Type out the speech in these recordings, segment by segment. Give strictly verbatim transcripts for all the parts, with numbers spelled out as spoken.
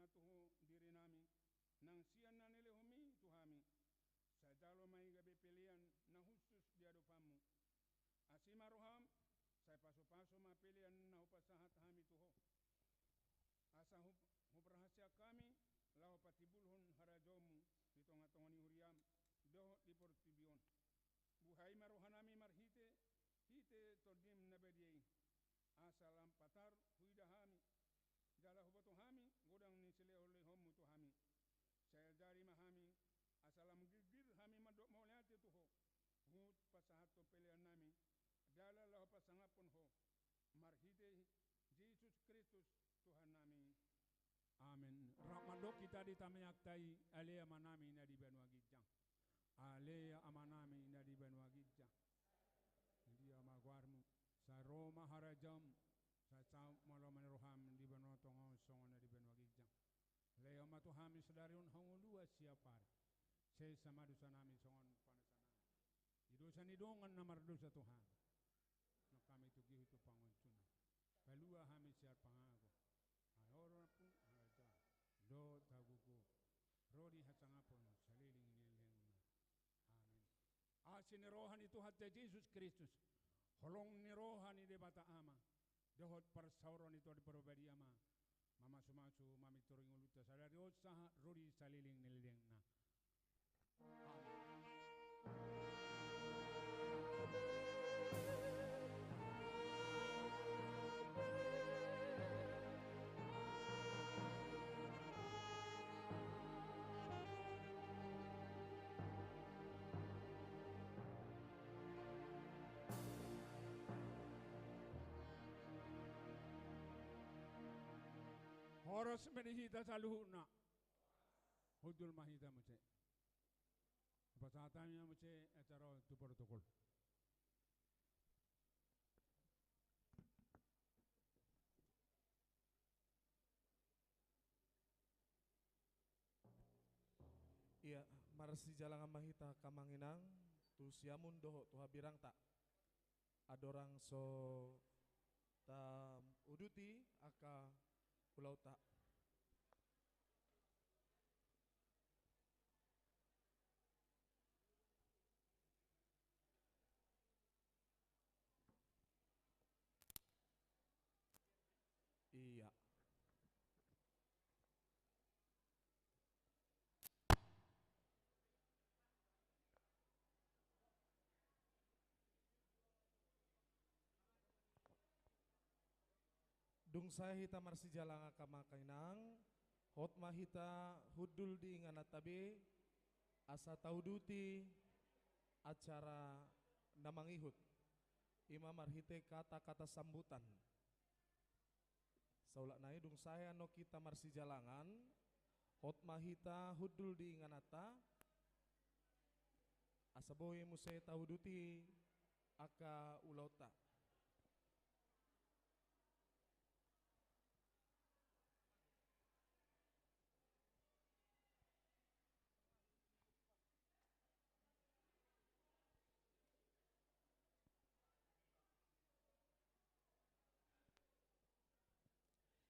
tu ho dirinami, nang sian na nilehonmi tu hami. Sai jalo ma i gabe pelean na hushus di adopanmu. Asi ma roham, sai pasupasu ma pelean na hupasahat hami tu ho. Asa hup-, huparhaseang hami, laho patimbulhon harajaonmu di tongatonga ni huriam, dohot di portibi on. Buhai ma rohanami marhite, hite Tondim na badia i. Asa lam patar huida hami, jala huboto hami godang ni silehonlehonmu tu hami. Sai ajari ma hami, asa lam girgir hami mandok mauliate tu ho, huhut pasahathon peleannami, dalan laho pasangaphon ho, marhite Jesus Kristus Tuhannami. Amen. Rap mandok hita di tamiangta i, Ale Amanami na di banua ginjang. Ale Amanami na di banua ginjang. Dia ma goarmu, sai ro ma harajaonmu, sai saut ma lomo ni roham di banua tonga on songon na di banua ginjang. Lehon ma tu hami sadari on hangoluan siapari. Sesa ma dosanami songon panesanami di dosa ni dongan na mardosa tu hami. Nang hami togihon tu pangunjunan. Palua hami sian pangago. Ai Ho do nampuna harajaon dohot hagogoon, ro di hasangapon saleleng ni lelengna. Amen. Asi ni roha ni Tuhanta Jesus Kristus, holong ni roha ni Debata Ama, dohot parsaoran ni Tondi Parbadia ma mamasumasu, mamintor i ngolunta sadari on sahat ro di saleleng ni lelengna. Horas ma di hita saluhutna. Hundul ma hita muse. Pasahat hami ma muse acara on tu protokol. Ia, marsijalangan ma hita angka amang inang, tu siamun dohot tu hambirangta. Andorang so tauduti angka ulaonta. Ia. Dung sae hita marsijalangan angka amang inang, hot ma hita hundul di ingananta be, asa tauduti acara na mangihut. I ma marhite kata-kata sambutan. Saulak nai dung sae annon hita marsijalangan, hot ma hita hundul di ingananta, asa boi muse tauduti angka ulaonta.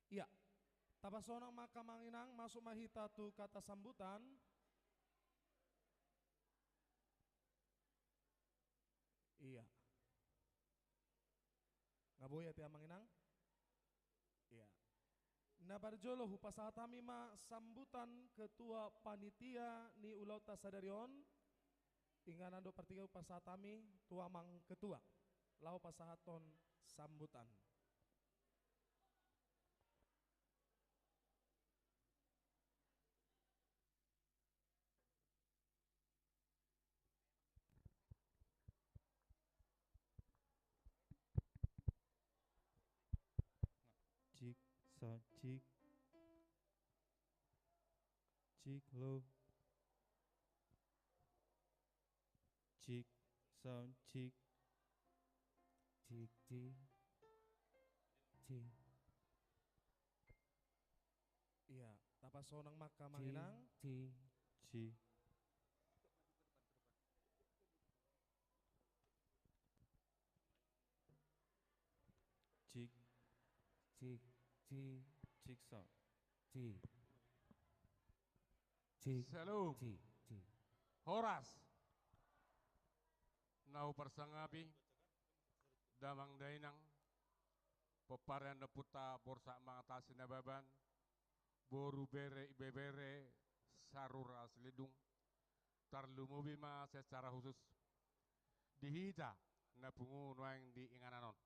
Ia, tapasonang ma angka amang inang, masuk ma hita tu kata sambutan. Ia. Nga boi ate amang inang? Ia. Na parjolo hupasahat hami ma sambutan ketua panitia ni ulaonta sadari on. Inganan dohot partingkian hupasahat hami tu amang ketua. Laho pasahathon sambutan. Cik, sound, cik. Cik, low. Cik, sound, cik. Cik, cik. Cik. Ia, tapasonang ma angka amang inang. Cik, cik. Cik. Cik, cik. Cik, sound. Cik. Shalom. Horas. Na huparsangapi damang dainang, pomparan ni ompunta Borsak Mata Sinababan, boru, bere, ibebere, saur matua Silindung. Tarlumobi ma secara khusus di hita na pungu nuaeng di inganan on.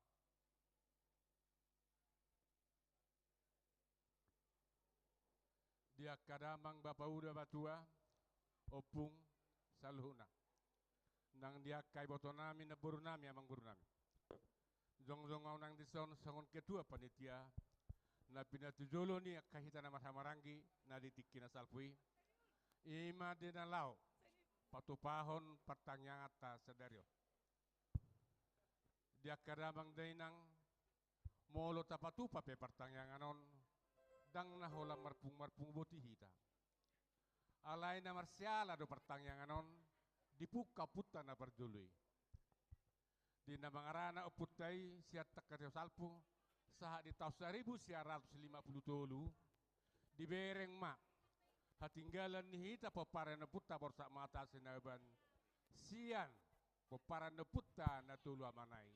Di angka damang, bapauda, matua, ompung, saluhutna. Nang di angka ibotonami, namborunami, amangborunami. Jongjong ahu nang dison songon ketua panitia na pinatujolo ni angka hita na marhahamaranggi na di tingki na salpu i, i ma di na laho patupahon partangianganta sadari on. Di angka damang dainang, molo tapatupa pe partangiangan on, ndang na holan marpungu-marpungu boti hita. Alai na marsiala do partangiangan on dipungka ompunta na parjolo i. Di na mangarana ompunta i sian tangkas salpu, sahat di taon saribu sia ratus lima pulu tolu, dibereng ma hatinggalan ni hita pomparan ni ompunta Borsak Mata Sinababan sian pomparan ni ompunta na tolu amana i,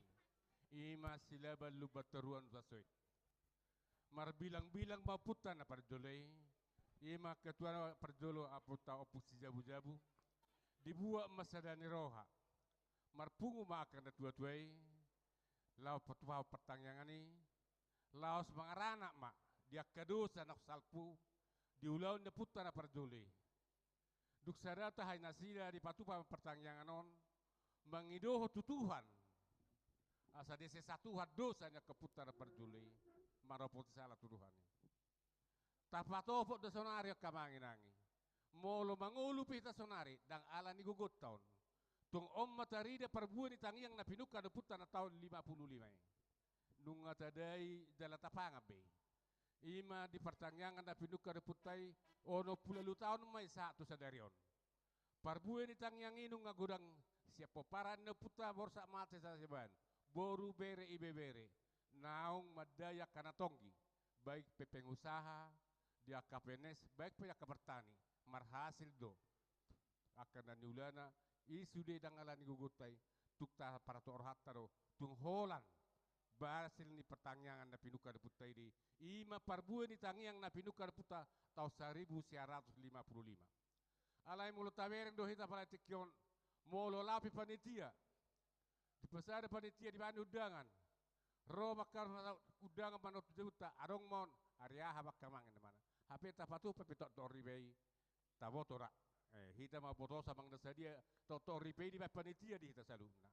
i ma Silaban Lumban Toruan Sasoit. Marbilang-bilang ma ompunta na parjolo i, i ma ketua parjolo, ompunta Ompung Sijabu-jabu. Dibuat ma sada ni roha, marpungu ma angka natua-tua i laho patupahon partangiangan i, laos mangaranap ma di angka dosa na salpu di ulaon ni ompunta na parjolo i. Dung sada tahi nasida dipatupa partangiangan on, mangidohon tu Tuhan asa disesa Tuhan dosa ni angka ompunta na parjolo i, maropoti sala tu Tuhan i. Tapatopot do saonari angka amang inang i. Molo mangolu pe hita saonari, ndang ala ni gogonta on. Tung on ma tarida parbue ni tangiang na pinungka ni ompunta na taon lima pulu lima i. Nunga tadai jala tapangan be i. I ma di partangiangan na pinungka ni ompunta i, onom pulu ualu taon ma i sahat tu sadari on. Parbue ni tangiang i nunga godang sian pomparan ni ompunta Borsak Mata Sinababan, boru, bere, ibebere, naung mandai angka na tonggi, baik pe pengusaha, di angka P N S, baik pe angka partani, marhasil do angka na niulana i. Sude ndang ala ni gogonta i, tung taparatuhon rohanta do, tung holan hasil ni partangiangan na pinungka ni ompunta i do i. I ma parbue ni tangiang na pinungka ni ompunta taon saribu sia ratus lima pulu lima. Alai molo tabereng do hita apala tingki on, molo laho pe panitia, dipasada panitia, dibaen undangan, ro ma angka undangan manang tu jabunta, adong ma on, ari aha ma angka amang, inna ma na. Hape tapatupa pe toktok ripe i, taboto da. Eh, hita ma botosa manang na sadia toktok ripe i dibaen panitia di hita saluhutna.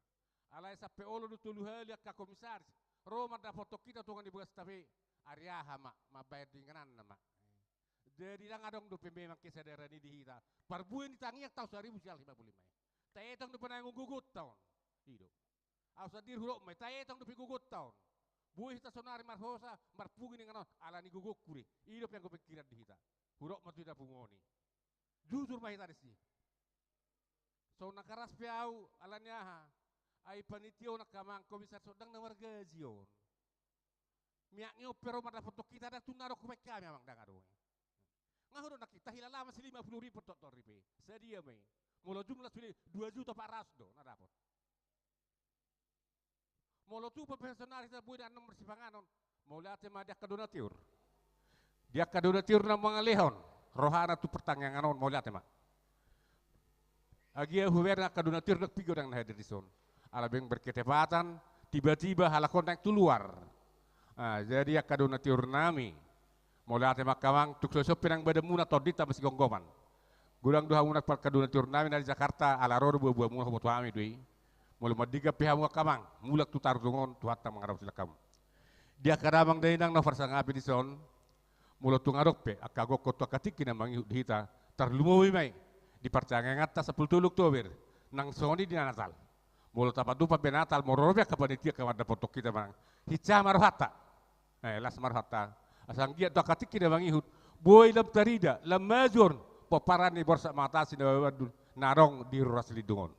Alai sampe onom do tolu hali angka komisaris ro mandapothon hita tonga ni bagasta pe, ari aha ma mambaen di ingananna ma. Eh. Jadi ndang adong dope memang kesadaran i di hita. Parbue ni tangiang taon saribu sia ratus lima pulu lima i. Taetong dope na naeng gogonta on. I do. Ahu sandiri hudok ma i, taetong dope gogonta on. Boi hita saonari marhosa, marpungu di inganan on, ala ni gogongku do i. I dope anggo pingkiran di hita. Hudok ma tu hita pungu on i. Jujur ma hita disi. Songon na keras pe ahu, ala ni aha? Ai panitia on angka amang, komisaris on ndang na margaji on. Miak ni on pe ro mandapothon hita, ndang tung na adong hubaen hami amang, ndang adong. Nga hudok nangkin, tahilala ma si lima pulu ribu toktok ripe i. Sadia ma i? Molo jumlah sude dua juta empat ratus do na dapot. Molo tupa pe saonari hita boi do annon marsipanganon, mauliate ma di angka donatur. Di angka donatur na mangalehon rohana tu partangiangan on, mauliate ma. Agia hubereng angka donatur, ndang piga do na hadir dison. Ala beng berketepatan, tiba-tiba halak on naeng tu luar. Ah, jadi angka donaturnami, mauliate ma angka amang, tung so isop pe nang badanmuna, tondinta ma sigomgoman. Godang do hamuna angka donaturnami na di Jakarta, ala ro do buabuamuna, huboto hami do i. Molo mandingkan pe hamu angka amang, mulak tu Tarujung on, Tuhanta mangaramoti langkamu. Di angka damang dainang na huparsangapi dison, molo tung adong pe angka gokhon tu angka tingki na mangihut di hita, tarlumobi ma i di partangianganta sampulu tolu Oktober, nang songon i di na Natal. Molo tapatupa pe Natal, molo ro pe angka panitia angka mandapothon hita manang, hinsa ma rohanta. Eh, las ma rohanta. Asa anggiat tu angka tingki na mangihut, boi lam tarida, lam maju on pomparan ni Borsak Mata Sinababan na adong di Rura Silindung on.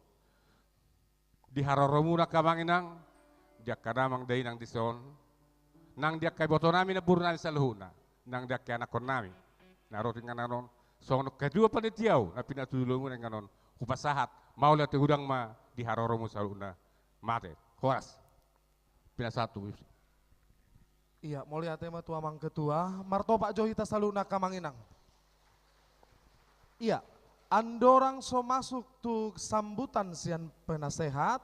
Di haroromuna angka amang inang, di angka damang dainang dison, nang di angka ibotonami namborunami saluhutna, nang di angka ianakkonnami na ro tu inganan on, Songon na dua panitia on na pinatuduhononmu na inganan, hupasahat, mauliate godang ma di haroromu saluhutna. Mate. Horas. Pinasahat tu. Ia, mauliate ma tu amang ketua, martopak jo hita saluhutna angka amang inang. Ia, andorang so masuk tu sambutan sian penasehat,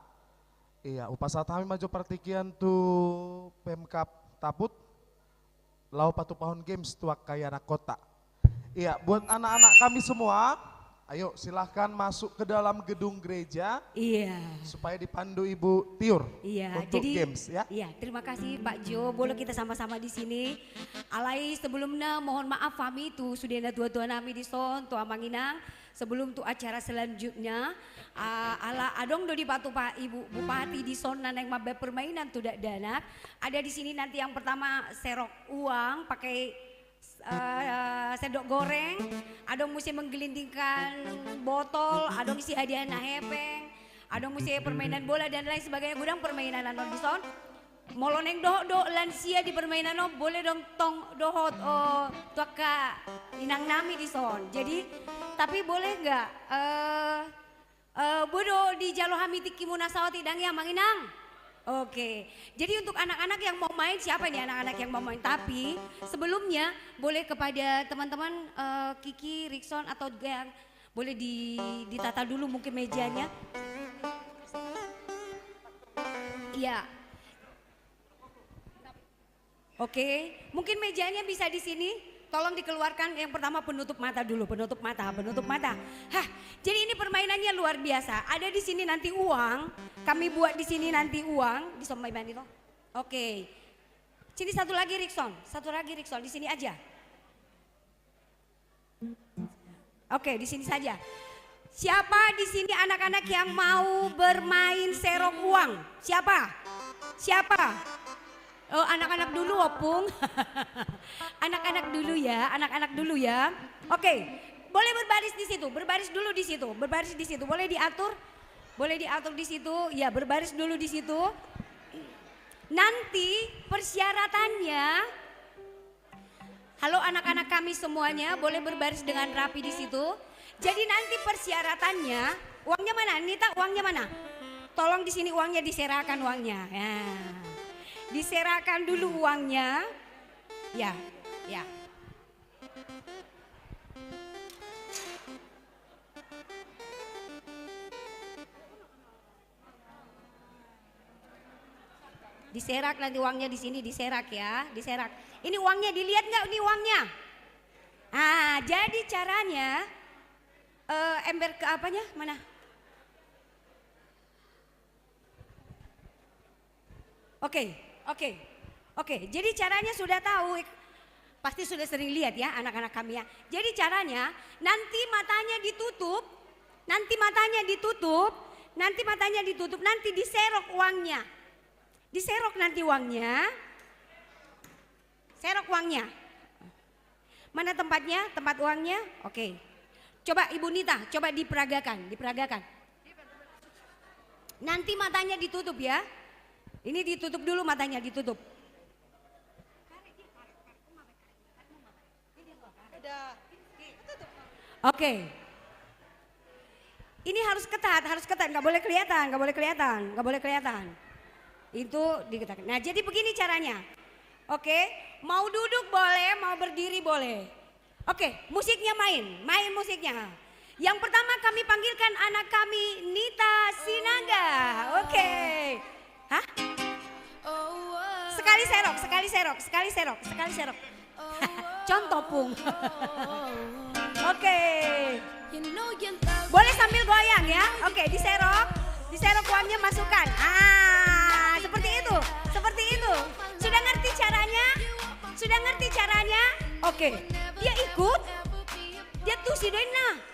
ia, hupasahat hami ma jo partingkian tu Pemkab Taput, laho patupahon games tu angka ianakhonta. Ia, buat anak-anak kami semua, ayo silahkan masuk ke dalam gedung gereja. Iya. Supaya dipandu Ibu Tiur. Iya, untuk jadi, games, ya. Iya, terima kasih Pak Jo, boleh kita sama-sama di sini. Alai sebelumnya mohon maaf hami tu sude natua-tua nami dison, tu amang inang. Sebelum tu acara selanjutnya, ah, ala adong do dipatupa Ibu Bupati dison na naeng mambaen permainan tu dakdanak. Ada di sini nanti yang pertama serok uang pakai, eh, sendok goreng, adong muse menggelindingkan botol, adong isi hadiah na hepeng, adong muse permainan bola dan lain sebagainya, godang permainan annon dison. Molo naeng dohot do lansia di permainan on, boleh dong tong dohot, oh, tu angka inang nami dison. Jadi, tapi boleh nggak, eh, eh, boi do dijalo hami tingki muna saotik dang ya, amang inang? Oke. Jadi untuk anak-anak yang mau main, siapa nih anak-anak yang mau main? Tapi sebelumnya boleh kepada teman-teman, eh, Kiki, Rikson atau Gang, boleh di-, ditata dulu mungkin mejanya. Iya. Oke, mungkin mejanya bisa di sini. Tolong dikeluarkan yang pertama penutup mata dulu, penutup mata, penutup mata. Hah, jadi ini permainannya luar biasa. Ada di sini nanti uang, kami buat di sini nanti uang, di sombai mani toh. Oke. Sini satu lagi Rikson, satu lagi Rikson, di sini aja. Oke, di sini saja. Siapa di sini anak-anak yang mau bermain serok uang? Siapa? Siapa? Oh, anak-anak dulu, Opung. Anak-anak dulu ya, anak-anak dulu ya. Oke, boleh berbaris di situ, berbaris dulu di situ, berbaris di situ. Boleh diatur, boleh diatur di situ. Ya, berbaris dulu di situ. Nanti persyaratannya, halo anak-anak kami semuanya, boleh berbaris dengan rapi di situ. Jadi nanti persyaratannya, uangnya mana? Nita, uangnya mana? Tolong di sini uangnya diserahkan uangnya. Ya. Diserahkan dulu uangnya. Ya, ya. Diserak nanti uangnya di sini, diserak ya, diserak. Ini uangnya, dilihat nggak ini uangnya? Ah, jadi caranya, eh, ember ke apanya? Mana? Oke, oke. Oke, jadi caranya sudah tahu, pasti sudah sering lihat ya anak-anak kami ya. Jadi caranya, nanti matanya ditutup, nanti matanya ditutup, nanti matanya ditutup, nanti diserok uangnya. Diserok nanti uangnya. Serok uangnya. Mana tempatnya? Tempat uangnya? Oke. Coba Ibu Nita, coba diperagakan, diperagakan. Nanti matanya ditutup ya. Ini ditutup dulu matanya, ditutup. Oke. Ini harus ketat, harus ketat, nggak boleh kelihatan, nggak boleh kelihatan, nggak boleh kelihatan. Itu diketat. Nah, jadi begini caranya. Oke, mau duduk boleh, mau berdiri boleh. Oke, musiknya main, main musiknya. Yang pertama kami panggilkan anak kami, Nita Sinaga. Oke. Hah? Sekali serok, sekali serok, sekali serok, sekali serok. Contoh, Pung. Oke. Boleh sambil goyang ya. Oke, diserok. Diserok uangnya, masukkan. Ah, seperti itu. Seperti itu. Sudah ngerti caranya? Sudah ngerti caranya? Oke. Dia ikut. Dia tusi do inna.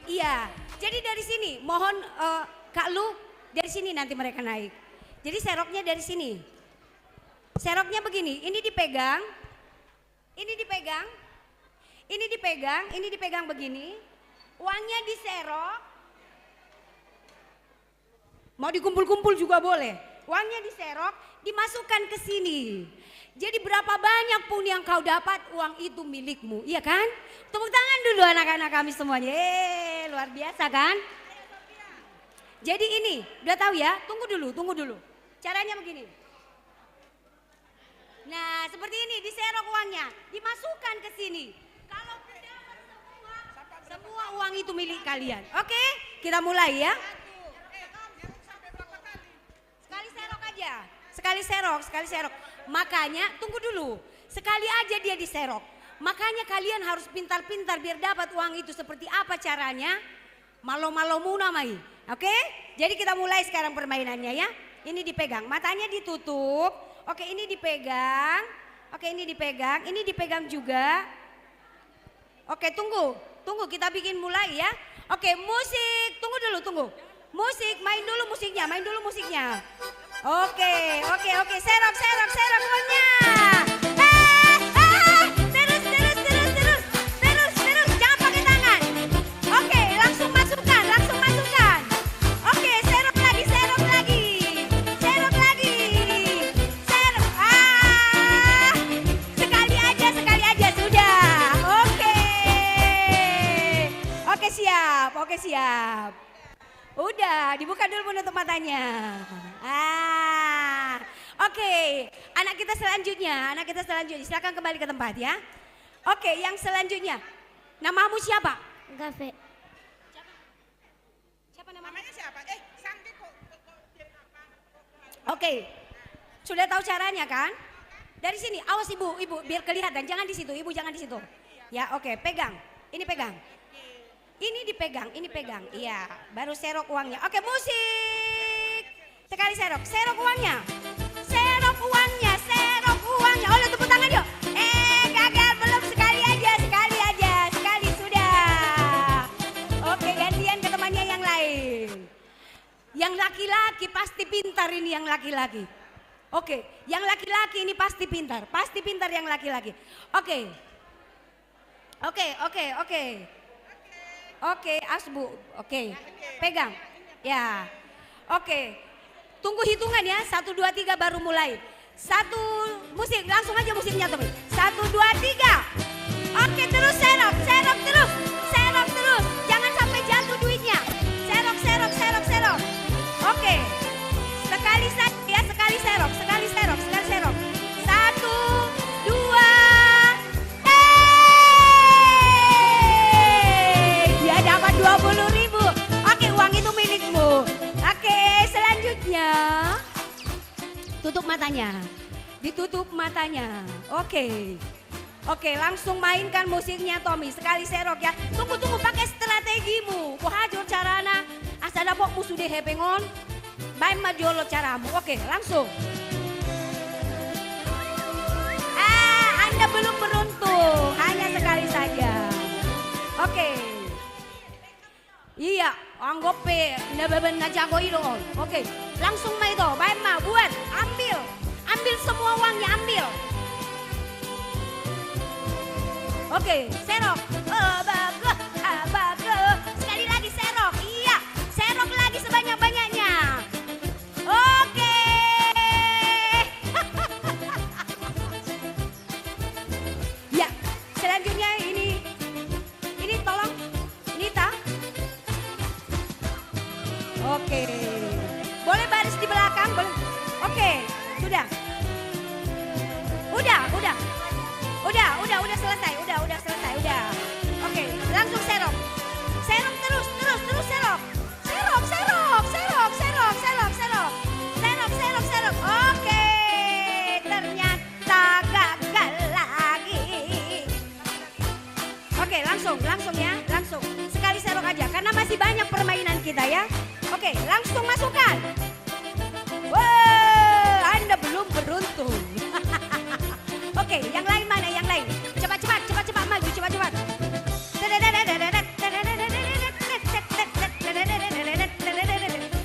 Iya, jadi dari sini mohon, eh, Kak Lu, dari sini nanti mereka naik. Jadi seroknya dari sini. Seroknya begini, ini dipegang, ini dipegang, ini dipegang, ini dipegang begini. Uangnya diserok. Mau dikumpul-kumpul juga boleh. Uangnya diserok, dimasukkan ke sini. Jadi berapa banyak pun yang kau dapat, uang itu milikmu, iya kan? Tepuk tangan dulu anak-anak kami semuanya. Eh, luar biasa kan? Jadi ini, udah tahu ya? Tunggu dulu, tunggu dulu. Caranya begini. Nah, seperti ini, diserok uangnya, dimasukkan ke sini. Kalau dapat semua, semua uang itu milik kalian. Oke, kita mulai ya. Sekali serok aja. Sekali serok, sekali serok. Makanya, tunggu dulu. Sekali aja dia diserok. Makanya kalian harus pintar-pintar biar dapat uang itu. Seperti apa caranya? Malo-malomuna ma i. Oke? Jadi kita mulai sekarang permainannya ya. Ini dipegang, matanya ditutup. Oke, ini dipegang. Oke, ini dipegang. Ini dipegang juga. Oke, tunggu. Tunggu, kita bikin mulai ya. Oke, musik. Tunggu dulu, tunggu. Musik, main dulu musiknya, main dulu musiknya. Oke, oke, oke. Serok, serok, serok uangnya. Eh, eh, terus, terus, terus, terus. Terus, terus. Jangan pakai tangan. Oke, langsung masukkan, langsung masukkan. Oke, serok lagi, serok lagi. Serok lagi. Serok. Ah, sekali aja, sekali aja. Sudah. Oke. Oke, siap. Oke, siap. Udah, dibuka dulu penutup matanya. Ah, oke. Anak kita selanjutnya, anak kita selanjutnya. Silakan kembali ke tempat ya. Oke, yang selanjutnya. Namamu siapa? Gafe. Siapa namamu? Namanya siapa? Eh, Santi kok, kok, kok, dia apa? Oke. Sudah tahu caranya kan? Dari sini, awas ibu, ibu, biar kelihatan. Jangan di situ, ibu jangan di situ. Ya, oke, pegang. Ini pegang. Ini dipegang, ini pegang. Iya, baru serok uangnya. Oke, musik. Sekali serok, serok uangnya. Serok uangnya, serok uangnya. Oh, lo tepuk tangan yuk. Eh, gagal, belum, sekali aja, sekali aja, sekali sudah. Oke, gantian ke temannya yang lain. Yang laki-laki pasti pintar ini yang laki-laki. Oke, yang laki-laki ini pasti pintar, pasti pintar yang laki-laki. Oke. Oke, oke, oke. Oke, asbu. Oke. Pegang. Ya. Oke. Tunggu hitungan ya. Satu, dua, tiga baru mulai. Satu, musik, langsung aja musiknya tuh. Satu, dua, tiga. Oke, terus serok, serok terus. Serok terus. Jangan sampai jatuh duitnya. Serok, serok, serok, serok. Oke. Sekali saja ya, sekali serok, sekali serok, sekali serok. Satu, dua, eh, dia dapat dua puluh ribu. Oke, uang itu milikmu. Oke, selanjutnya. Tutup matanya. Ditutup matanya. Oke. Oke, langsung mainkan musiknya, Tommy. Sekali serok ya. Tunggu, tunggu, pakai strategimu. Boha jo carana asa dapotmu sude hepeng on. Baen ma jolo caramu. Oke, langsung. Ah, Anda belum beruntung. Hanya sekali saja. Oke. Iya, anggo pe na baban na jago i do on. Oke, langsung ma ito, baen ma, buat, ambil. Ambil semua uangnya, ambil. Oke, serok. Abago, abago. Sekali lagi serok. Iya, serok lagi sebanyak-banyaknya. Oke. Ya, selanjutnya ini. Ini tolong, Nita. Oke. Boleh baris di belakang, boleh. Oke, sudah. Udah, udah. Udah, udah, udah selesai, udah, udah selesai, udah. Oke, langsung serok. Serok terus, terus, terus serok. Serok, serok, serok, serok, serok, serok. Serok, serok, serok. Oke, ternyata gagal lagi. Oke, langsung, langsung ya, langsung. Sekali serok aja, karena masih banyak permainan kita ya. Oke, langsung masukkan. Wah, Anda belum beruntung. Oke, yang lain mana? Yang lain. Cepat, cepat, cepat, cepat maju, cepat, cepat.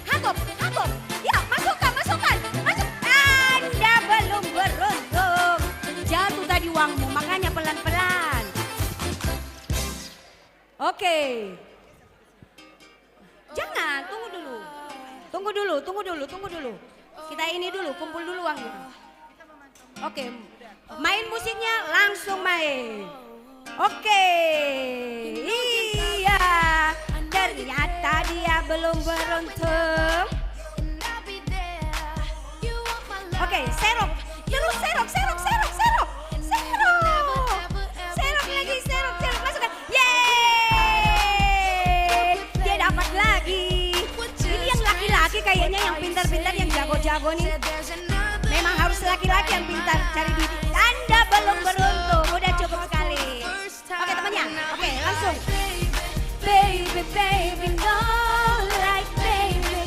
Hatop, hatop. Ya, masukkan, masukkan, masuk. Anda belum beruntung. Jatuh tadi uangmu, makanya pelan-pelan. Oke. Jangan, tunggu dulu. Tunggu dulu, tunggu dulu, tunggu dulu. Kita ini dulu, kumpul dulu uangnya. Oke, Main musiknya, langsung main. Oke. Iya. Ternyata dia belum beruntung. Oke, serok. Terus serok, serok, serok, serok. Serok. Serok lagi, serok, serok. Masukkan. Yeay. Dia dapat lagi. Ini yang laki-laki kayaknya, yang pintar-pintar, yang jago-jago nih. Memang harus laki-laki yang pintar cari duit. Anda belum beruntung, udah cukup sekali. Oke, temannya. Oke, langsung. Baby, baby, no, like, baby.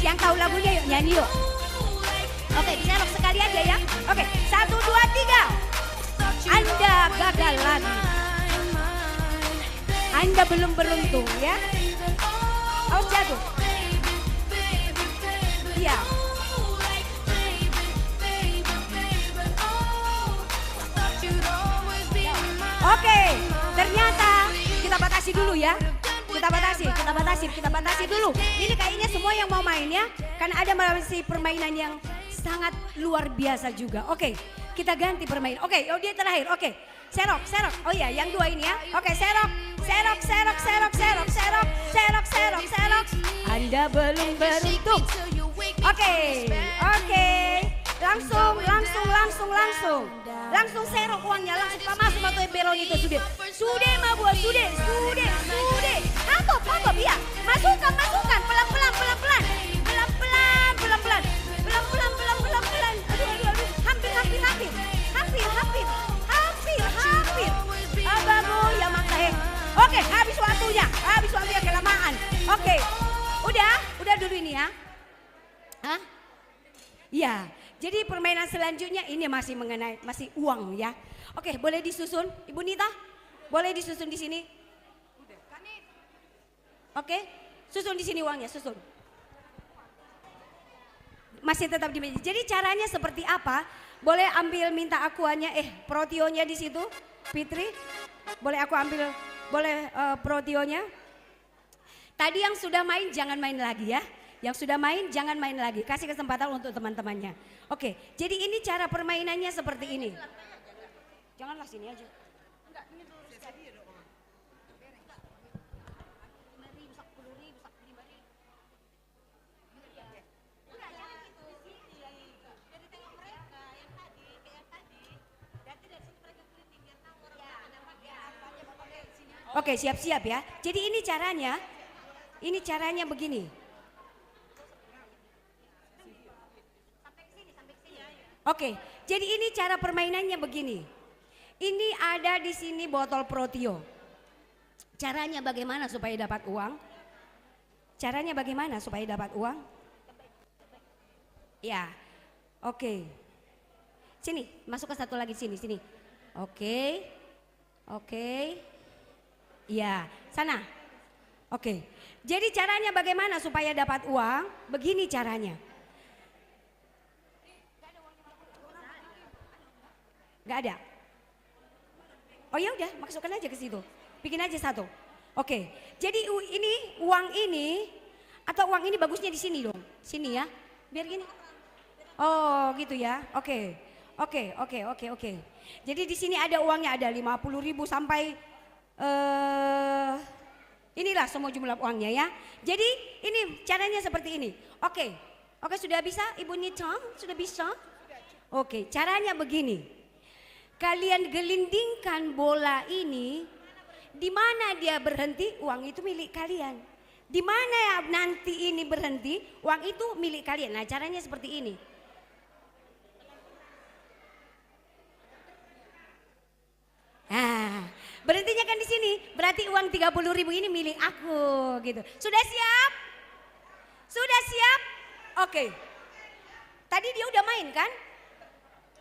Yang tahu lagunya, yuk, nyanyi, yuk. Oke, diserok sekali aja, ya. Oke, satu, dua, tiga. Anda gagal lagi. Anda belum beruntung, ya. Awas jatuh. Iya. Oke, ternyata kita batasi dulu, ya. Kita batasi, kita batasi, kita batasi dulu. Ini kayaknya semua yang mau main, ya. Karena ada masih permainan yang sangat luar biasa juga. Oke, kita ganti permainan. Oke, oh, dia terakhir. Oke. Serok, serok. Oh iya, yang dua ini, ya. Oke, serok. Serok, serok, serok, serok, serok. Serok, serok, serok. Anda belum beruntung. Oke, oke. Langsung, langsung, langsung, langsung. Langsung serok uangnya, langsung pamasuk ma tu emberon itu, sude. Sude ma, buat sude, sude, sude. Hapop, hapop, iya. Masukkan, masukkan. Pelan-pelan, pelan-pelan. Pelan-pelan, pelan-pelan. Pelan-pelan, pelan-pelan, pelan. Aduh, aduh, aduh. Hampir, hampir, hampir. Hampir, hampir. Hampir, hampir. Ah, bagus, ya, maksa, eh. Oke, habis waktunya. Habis waktunya, kelamaan. Oke. Udah, udah dulu ini, ya. Hah? Ya. Jadi permainan selanjutnya ini masih mengenai, masih uang, ya. Oke, boleh disusun, Ibu Nita? Boleh disusun di sini? Oke, susun di sini uangnya, susun. Masih tetap di meja. Jadi caranya seperti apa? Boleh ambil, minta aquanya, eh, protionya di situ, Fitri. Boleh aku ambil, boleh, eh, protionya. Tadi yang sudah main jangan main lagi, ya. Yang sudah main jangan main lagi. Kasih kesempatan untuk teman-temannya. Oke, jadi ini cara permainannya seperti ini. Janganlah, sini aja. Oke, siap-siap, ya. Jadi ini caranya, ini caranya begini. Oke, jadi ini cara permainannya begini. Ini ada di sini botol protio. Caranya bagaimana supaya dapat uang? Caranya bagaimana supaya dapat uang? Ya, oke. Sini, masuk ke satu lagi, sini, sini. Oke, oke. Ya, sana. Oke. Jadi caranya bagaimana supaya dapat uang? Begini caranya. Nggak ada. Oh, ya udah, masukkan aja ke situ. Bikin aja satu. Oke. Jadi u-, ini, uang ini, atau uang ini bagusnya di sini dong. Sini, ya. Biar gini. Oh, gitu, ya. Oke. Oke, oke, oke, oke. Jadi di sini ada uangnya, ada lima puluh ribu sampai, eh, inilah semua jumlah uangnya, ya. Jadi ini caranya seperti ini. Oke. Oke, sudah bisa, Ibu Nita? Sudah bisa? Oke, caranya begini. Kalian gelindingkan bola ini, di mana dia berhenti, uang itu milik kalian. Di mana nanti ini berhenti, uang itu milik kalian. Nah, caranya seperti ini. Nah, berhentinya kan di sini, berarti uang tiga puluh ribu ini milik aku, gitu. Sudah siap? Sudah siap? Oke. Tadi dia udah main, kan?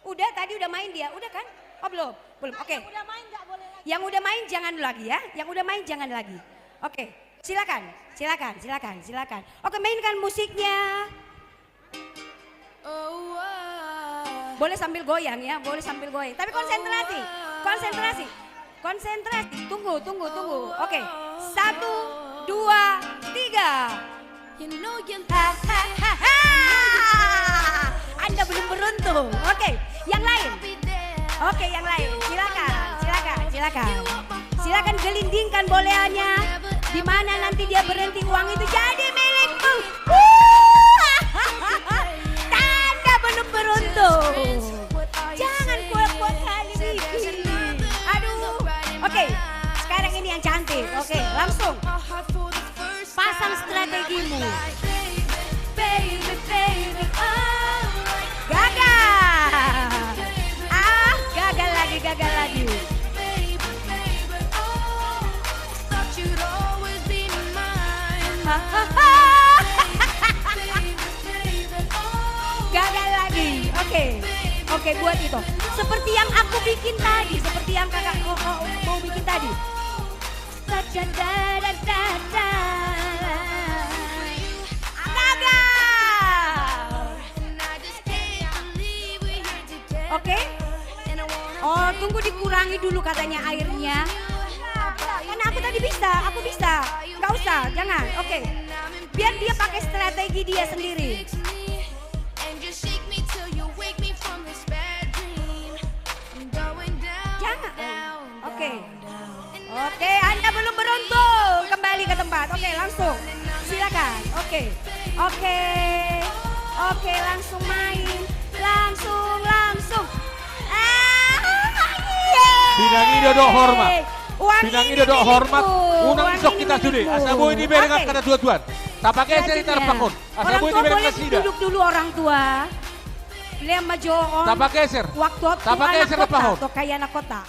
Udah, tadi udah main dia, udah, kan? Oh, belum? Belum, oke. Yang udah main nggak boleh lagi. Yang udah main jangan lagi, ya. Yang udah main jangan lagi. Oke, silakan, silakan, silakan, silakan. Oke, mainkan musiknya. Boleh sambil goyang, ya, boleh sambil goyang. Tapi konsentrasi, konsentrasi, konsentrasi. Tunggu, tunggu, tunggu. Oke, satu, dua, tiga. Hahaha. Anda belum beruntung. Oke, yang lain. Dingkan boleannya, di mana nanti dia berhenti uang itu jadi milikmu. Wuh! Tanda belum beruntung. Jangan kuat-kuat kali, Diki. Aduh. Oke, sekarang ini yang cantik. Oke, langsung. Pasang strategimu. Gagal. Ah, gagal lagi, gagal lagi. Gagal lagi. Oke. Oke, buat itu. Seperti yang aku bikin tadi, seperti yang kakak, oh, oh, mau bikin tadi. Gagal. Oke. Oh, tunggu, dikurangi dulu katanya airnya. Karena aku tadi bisa, aku bisa. Nggak usah, jangan. Oke. Biar dia pakai strategi dia sendiri. Jangan. Oke. Oke, Anda belum beruntung. Kembali ke tempat. Oke, langsung. Silakan. Oke. Oke. Oke, langsung main. Langsung, langsung. Ah, iya. Pinangido do hormat. Uang pinangido do hormat. Unang isok kita sude. Asa boi dibereng angka na tuatuan. Tapageser i tarpakon. Asa boi dibereng nasida. Duduk dulu orang tua. Lea ma jo on. Tapageser. Waktu on. Tapageser, anak kota. Tokai anak kota.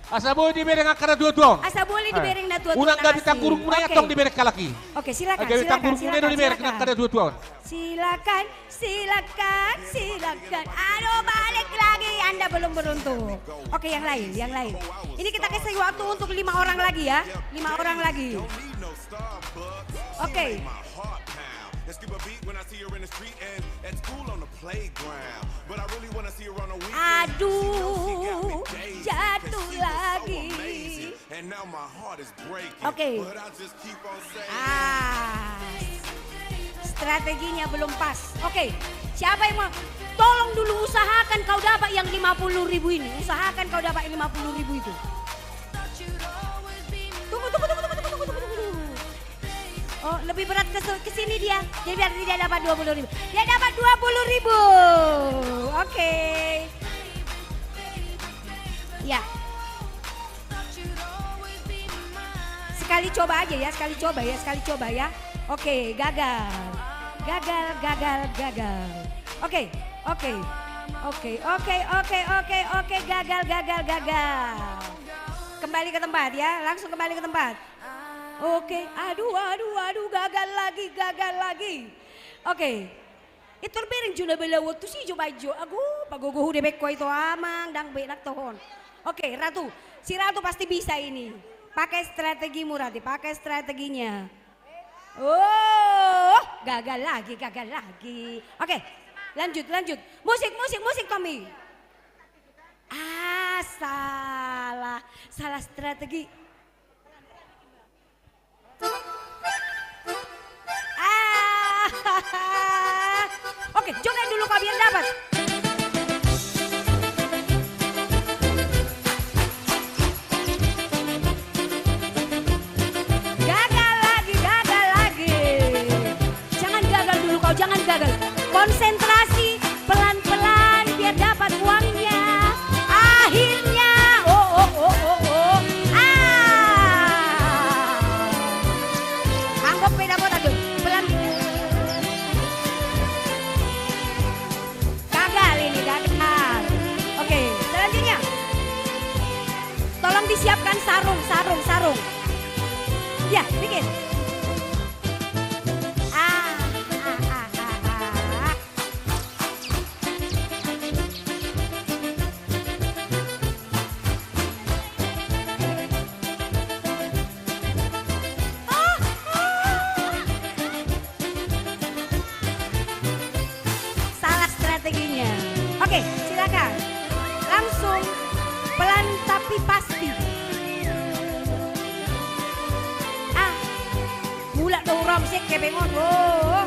Asa boi dibereng angka na tuatuaon. Asa boi dibereng na tuatuaon. Unang gabe tanggurung muna i antong dibereng halak i. Oke, silakan, silakan, silakan, silakan. Silakan, silakan, silakan. Aduh, balik lagi. Anda belum beruntung. Oke, yang lain, yang lain. Ini kita kasih waktu untuk lima orang lagi ya. Lima orang lagi. Oke. Aduh, jatuh lagi. Oke. Ah, strateginya belum pas. Oke, siapa yang mau? Tolong dulu usahakan kau dapat yang lima puluh ribu ini. Usahakan kau dapat lima puluh ribu itu. Tunggu, tunggu, tunggu. Oh, lebih berat ke, ke sini dia. Jadi berarti dia dapat dua puluh ribu. Dia dapat dua puluh ribu. Oke. Ya. Sekali coba aja ya, sekali coba ya, sekali coba ya. Oke, gagal. Gagal, gagal, gagal. Oke, oke. Oke, oke, oke, oke, oke, gagal, gagal, gagal. Kembali ke tempat ya, langsung kembali ke tempat. Oke, aduh, aduh, aduh, gagal lagi, gagal lagi. Oke. Itu bereng jo na balaon tu si jo bajo. Ago, pagogo hu debek ho ito amang, dang be nang tohon. Oke, Ratu. Si Ratu pasti bisa ini. Pakai strategimu, Ratu, pakai strateginya. Oh, gagal lagi, gagal lagi. Oke, lanjut, lanjut. Musik, musik, musik, Tommy. Ah, salah. Salah strategi. Ah. Oke, joget dulu kau biar dapat. Gagal lagi, gagal lagi. Jangan gagal dulu kau, jangan gagal. Konsentrasi, pelan-pelan biar dapat uangnya. Akhirnya, oh, oh, oh, oh, oh. Ah. Anggap beda kota tuh. Pelan. Gagal ini, gagal. Oke, selanjutnya. Tolong disiapkan sarung, sarung, sarung. Ya, bikin. Ah, ah, ah, ah, ah. Salah strateginya. Oke, silakan. Langsung pelan tapi pasti. Ah, mulak do urang sek kebengon. Oh.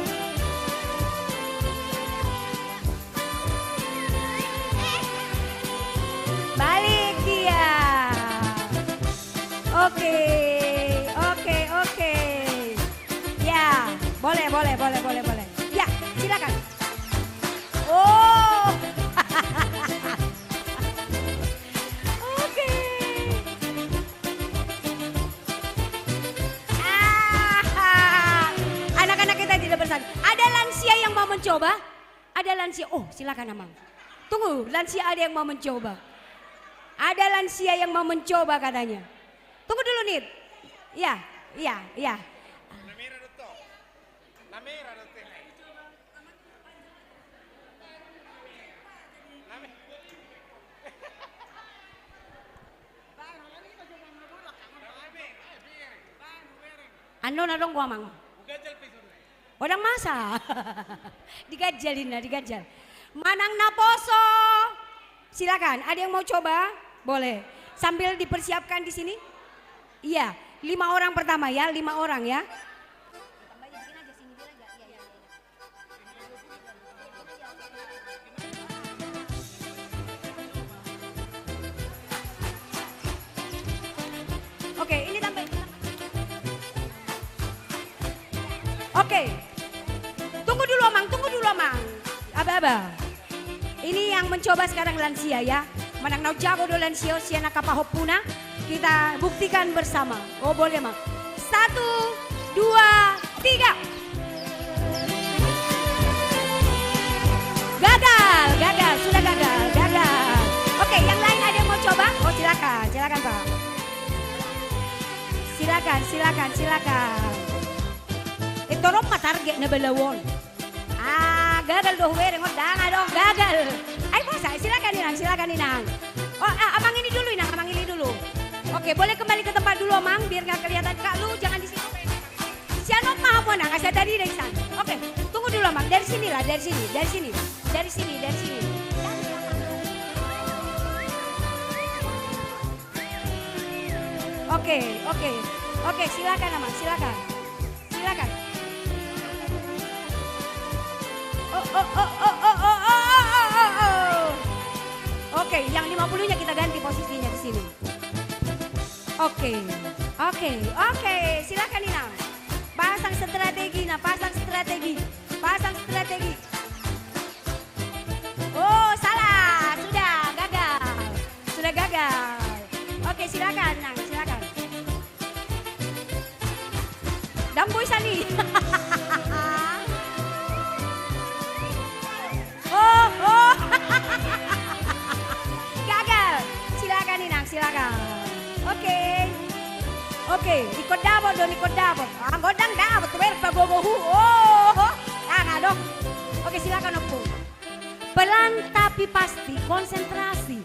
Balik dia. Oke, mau mencoba? Ada lansia. Oh, silakan, Amang. Tunggu, lansia ada yang mau mencoba. Ada lansia yang mau mencoba katanya. Tunggu dulu, Nit. Iya, iya, iya. Annon adong, Amang. Godang masa. Diganjal, Inna, diganjal. Manang naposo. Silakan, ada yang mau coba? Boleh. Sambil dipersiapkan di sini. Iya, lima orang pertama ya, lima orang ya. Oke, ini tambah. Oke. Tunggu dulu, Amang, tunggu dulu, Amang. Aba-aba. Ini yang mencoba sekarang lansia, ya. Manang na jago do lansia, sian angka pahompuna. Kita buktikan bersama. Oh, boleh, Mang. Satu, dua, tiga. Gagal, gagal, sudah gagal, gagal. Oke, yang lain ada yang mau coba? Oh, silakan, silakan, Pak. Silakan, silakan, silakan. Eh, torop ma target na balaon. Ah, gagal do hubereng, oh, ndang adong, gagal. Ai, bosa, silakan, Inang, silakan, Inang. Oh, ah, Amang ini dulu, Inang, Amang ini dulu. Oke, boleh kembali ke tempat dulu, Amang, biar nggak kelihatan. Kak, lu jangan di sini. Sian on ma hamu, Nang, asa tadi dari sana. Oke, tunggu dulu, Amang. Dari sinilah, dari sini, dari sini. Dari sini, dari sini. Oke, oke. Oke, silakan, Amang, silakan. Silakan. Oh, oh, oh. Oke, yang lima puluhnya kita ganti posisinya di sini. Oke, oke, oke. Silakan, Inang. Pasang strategi, nah, pasang strategi. Pasang strategi. Oh, salah. Sudah, gagal. Sudah gagal. Oke, silakan, Nang, silakan. Damboi sani. Oh, oh. Gagal. Silakan, Inang, silakan. Oke. Oke, ingkon dapot do, ingkon dapot. Ah, godang dapot, tuwer pagogo hu. Oh, oh. Ah, nggak dong. Oke, silakan, Ompung. Pelan tapi pasti, konsentrasi.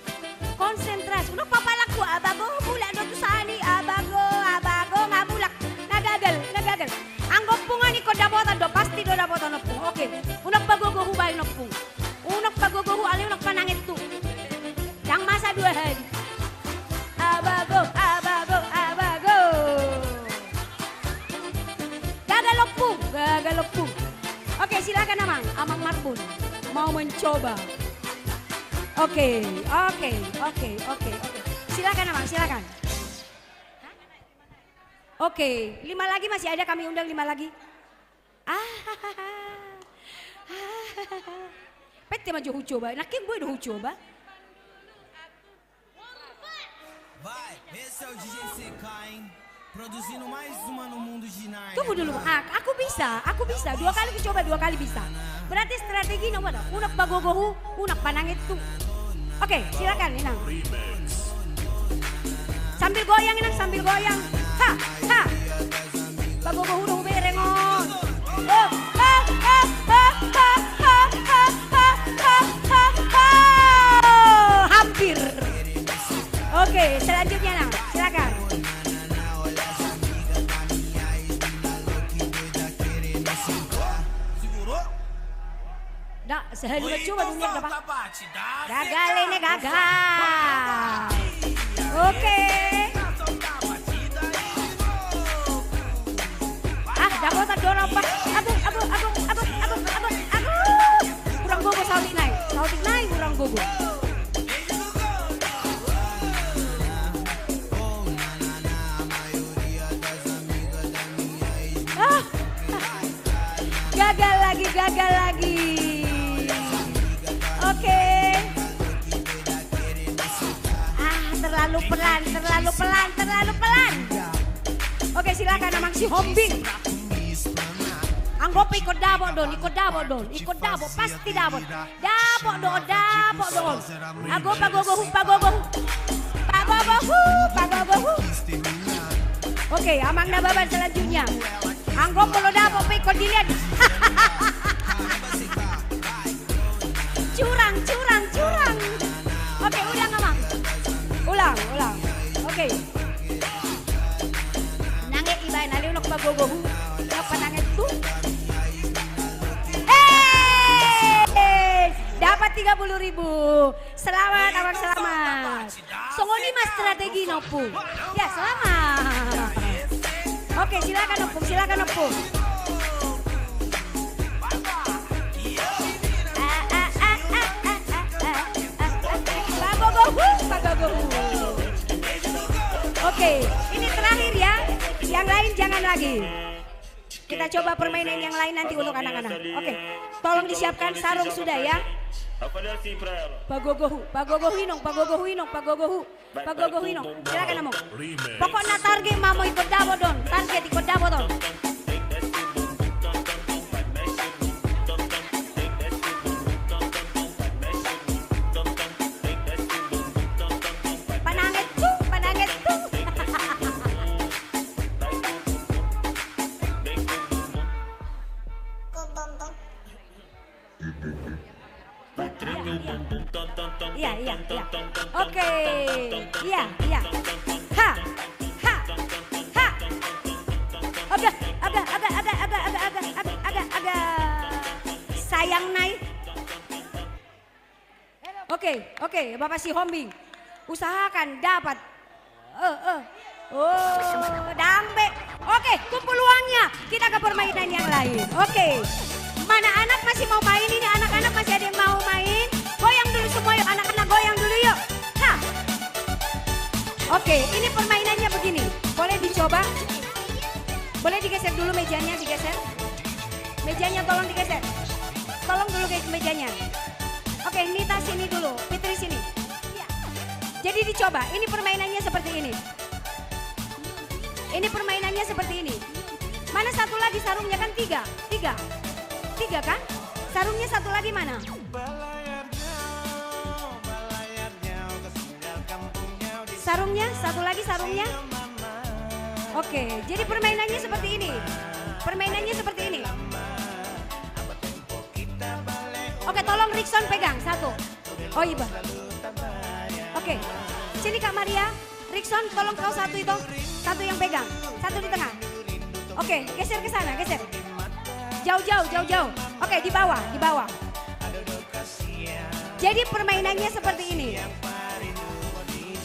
Konsentrasi. Unang papalang hu, abago, mulak do tu sani, abago, abago, nga mulak. Nga gagal, nga gagal. Anggo Ompung on ingkon dapotan do, pasti do dapotan Ompung. Oke. Unang pagogo hu baen Ompung. Unang pagogo hu, alai unang pananget tu. Ndang masa dua hali. Abago, abago, abago. Gagal Ompung, gagal Ompung. Oke, silakan Amang, Amang Marbun. Mau mencoba. Oke, oke, oke, oke, oke. Silakan Amang, silakan. Oke, lima lagi masih ada, kami undang lima lagi. Ah, pete ma jo hucoba, nangkin boi do hucoba. Vai, esse é o D J C K, hein? Produzindo mais uma no mundo de Nárnia. Tunggu dulu, ah, aku bisa, aku bisa. Dua kali kucoba, dua kali bisa. Berarti strategi nomor, unang pagogo hu, unang pananget tu. Oke, silakan, Inang. Sambil goyang, Inang, sambil goyang. Ha, ha. Pagogo hu do hubereng on. Oh, ha, ha, ha. Hampir. Oke, selanjutnya, Nang. Silakan. Dah, sehari baca baru niat dapat. Gagal ini, gagal. Oke. Ah, dapotan do orang, Pak. Aduh, aduh, aduh. Kurang gogo saotik nai. Saotik nai kurang gogo. Ah. Gagal lagi, gagal lagi. Oke. Ah, terlalu pelan, terlalu pelan, terlalu pelan. Oke, silakan Amang Sihombing. Anggo pe ingkon dapot do, ingkon dapot do on, ingkon dapot, pasti dapot. Dapot do on, dapot do on. Ago, pagogo hu, pagogo hu. Pagogo hu, pagogo hu. Oke, Amang Nababan selanjutnya. Anggo molo dapot pe ingkon dilihat. Curang, curang, curang. Oke, ulang, Amang. Ulang, ulang. Oke. Nanget iba, na leonok pagogo hu. Napa nanget tu? Hei! Dapat tiga puluh ribu. Selamat, Amang, selamat. Songon i ma strategi na, Ompung. Ya, selamat. Oke, silakan, Ompung, silakan, Ompung. Pagogo hu, pagogo hu. Oke, ini terakhir ya. Yang lain jangan lagi. Kita coba permainan yang lain nanti untuk anak-anak. Oke. Tolong disiapkan sarung sudah ya. Pagogo hu, pagogo hu inong, pagogo hu inong, pagogo hu. Pagogo hu inong. Silakan, Among. Pokokna target ma molo ingkon dapot do on. Target ingkon dapot do on. Pananget tu, pananget tu. Iya, iya, iya. Oke. Iya, iya. Ha. Ha. Ha. Aga, aga, aga. Sayang nai. Oke, oke, Bapak Sihombing. Usahakan dapat. Eh, eh. Oh, dang be. Oke, kumpul uangnya. Kita ke permainan yang lain. Oke. Mana anak masih mau main ini? Anak-anak masih ada yang mau main? Goyang dulu semua yuk, anak-anak goyang dulu yuk. Ha. Oke, ini permainannya begini. Boleh dicoba? Boleh digeser dulu mejanya, digeser. Mejanya tolong digeser. Tolong dulu guys mejanya. Oke, Nita sini dulu, Fitri sini. Iya. Jadi dicoba, ini permainannya seperti ini. Ini permainannya seperti ini. Mana satu lagi sarungnya, kan tiga? Tiga. Tiga kan? Sarungnya satu lagi mana? Sarungnya, satu lagi sarungnya. Oke, jadi permainannya seperti ini. Permainannya seperti ini. Oke, tolong Rikson pegang satu. Oh, iba. Oke. Sini, Kak Maria. Rikson, tolong kau satu itu. Satu yang pegang. Satu di tengah. Oke, geser ke sana, geser. Jauh-jauh, jauh-jauh. Oke, di bawah, di bawah. Jadi permainannya seperti ini.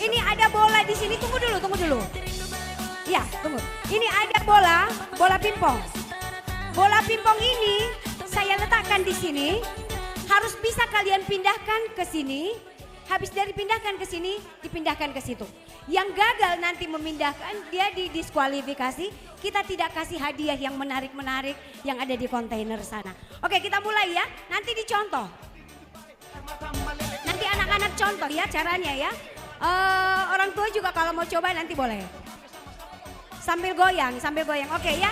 Ini ada bola di sini. Tunggu dulu, tunggu dulu. Ya, tunggu. Ini ada bola, bola pingpong. Bola pingpong ini saya letakkan di sini. Harus bisa kalian pindahkan ke sini. Habis dari pindahkan ke sini, dipindahkan ke situ. Yang gagal nanti memindahkan, dia didiskualifikasi. Kita tidak kasih hadiah yang menarik-menarik yang ada di kontainer sana. Oke, kita mulai ya. Nanti dicontoh. Nanti anak-anak contoh ya caranya ya. Eh, orang tua juga kalau mau coba nanti boleh. Sambil goyang, sambil goyang. Oke ya.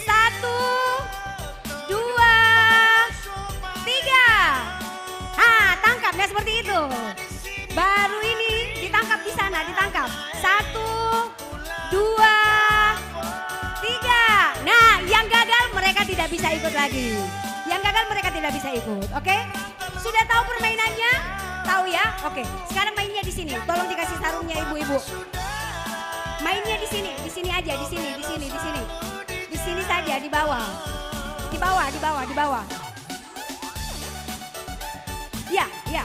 Satu, dua, tiga. Ah, tangkap ya seperti itu. Baru ini ditangkap di sana, ditangkap. Satu, dua, tiga. Nah, yang gagal mereka tidak bisa ikut lagi. Yang gagal mereka tidak bisa ikut, oke? Sudah tahu permainannya? Tahu ya? Oke. Sekarang mainnya di sini. Tolong dikasih sarungnya ibu-ibu. Mainnya di sini, di sini aja, di sini, di sini, di sini. Di sini saja, di bawah. Di bawah, di bawah, di bawah. Ya, ya.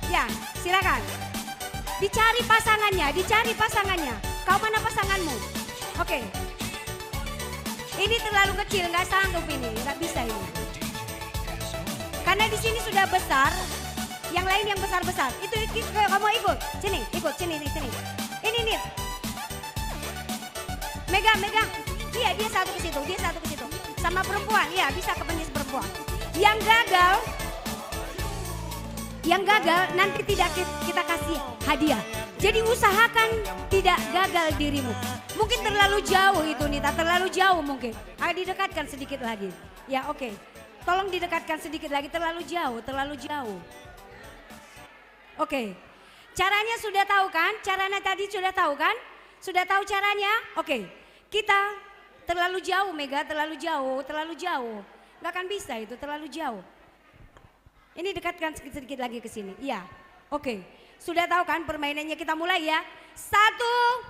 Ya, silakan. Dicari pasangannya, dicari pasangannya. Kau mana pasanganmu? Oke. Ini terlalu kecil, nggak sanggup ini, nggak bisa ini. Karena di sini sudah besar, yang lain yang besar-besar. Itu, itu, kamu ikut, sini, ikut, sini, sini. Ini nih. Megang, megang. Iya, dia satu ke situ, dia satu ke situ. Sama perempuan, iya, bisa ke penis perempuan. Yang gagal, yang gagal nanti tidak ki-, kita kasih hadiah. Jadi usahakan tidak gagal dirimu. Mungkin terlalu jauh itu, Nita, terlalu jauh mungkin. Agak didekatkan sedikit lagi. Ya, oke. Tolong didekatkan sedikit lagi, terlalu jauh, terlalu jauh. Oke. Caranya sudah tahu kan? Caranya tadi sudah tahu kan? Sudah tahu caranya? Oke. Kita terlalu jauh, Mega, terlalu jauh, terlalu jauh. Nggak akan bisa itu, terlalu jauh. Ini dekatkan sedikit-sedikit lagi ke sini. Iya. Oke. Sudah tahu kan permainannya? Kita mulai ya. Satu,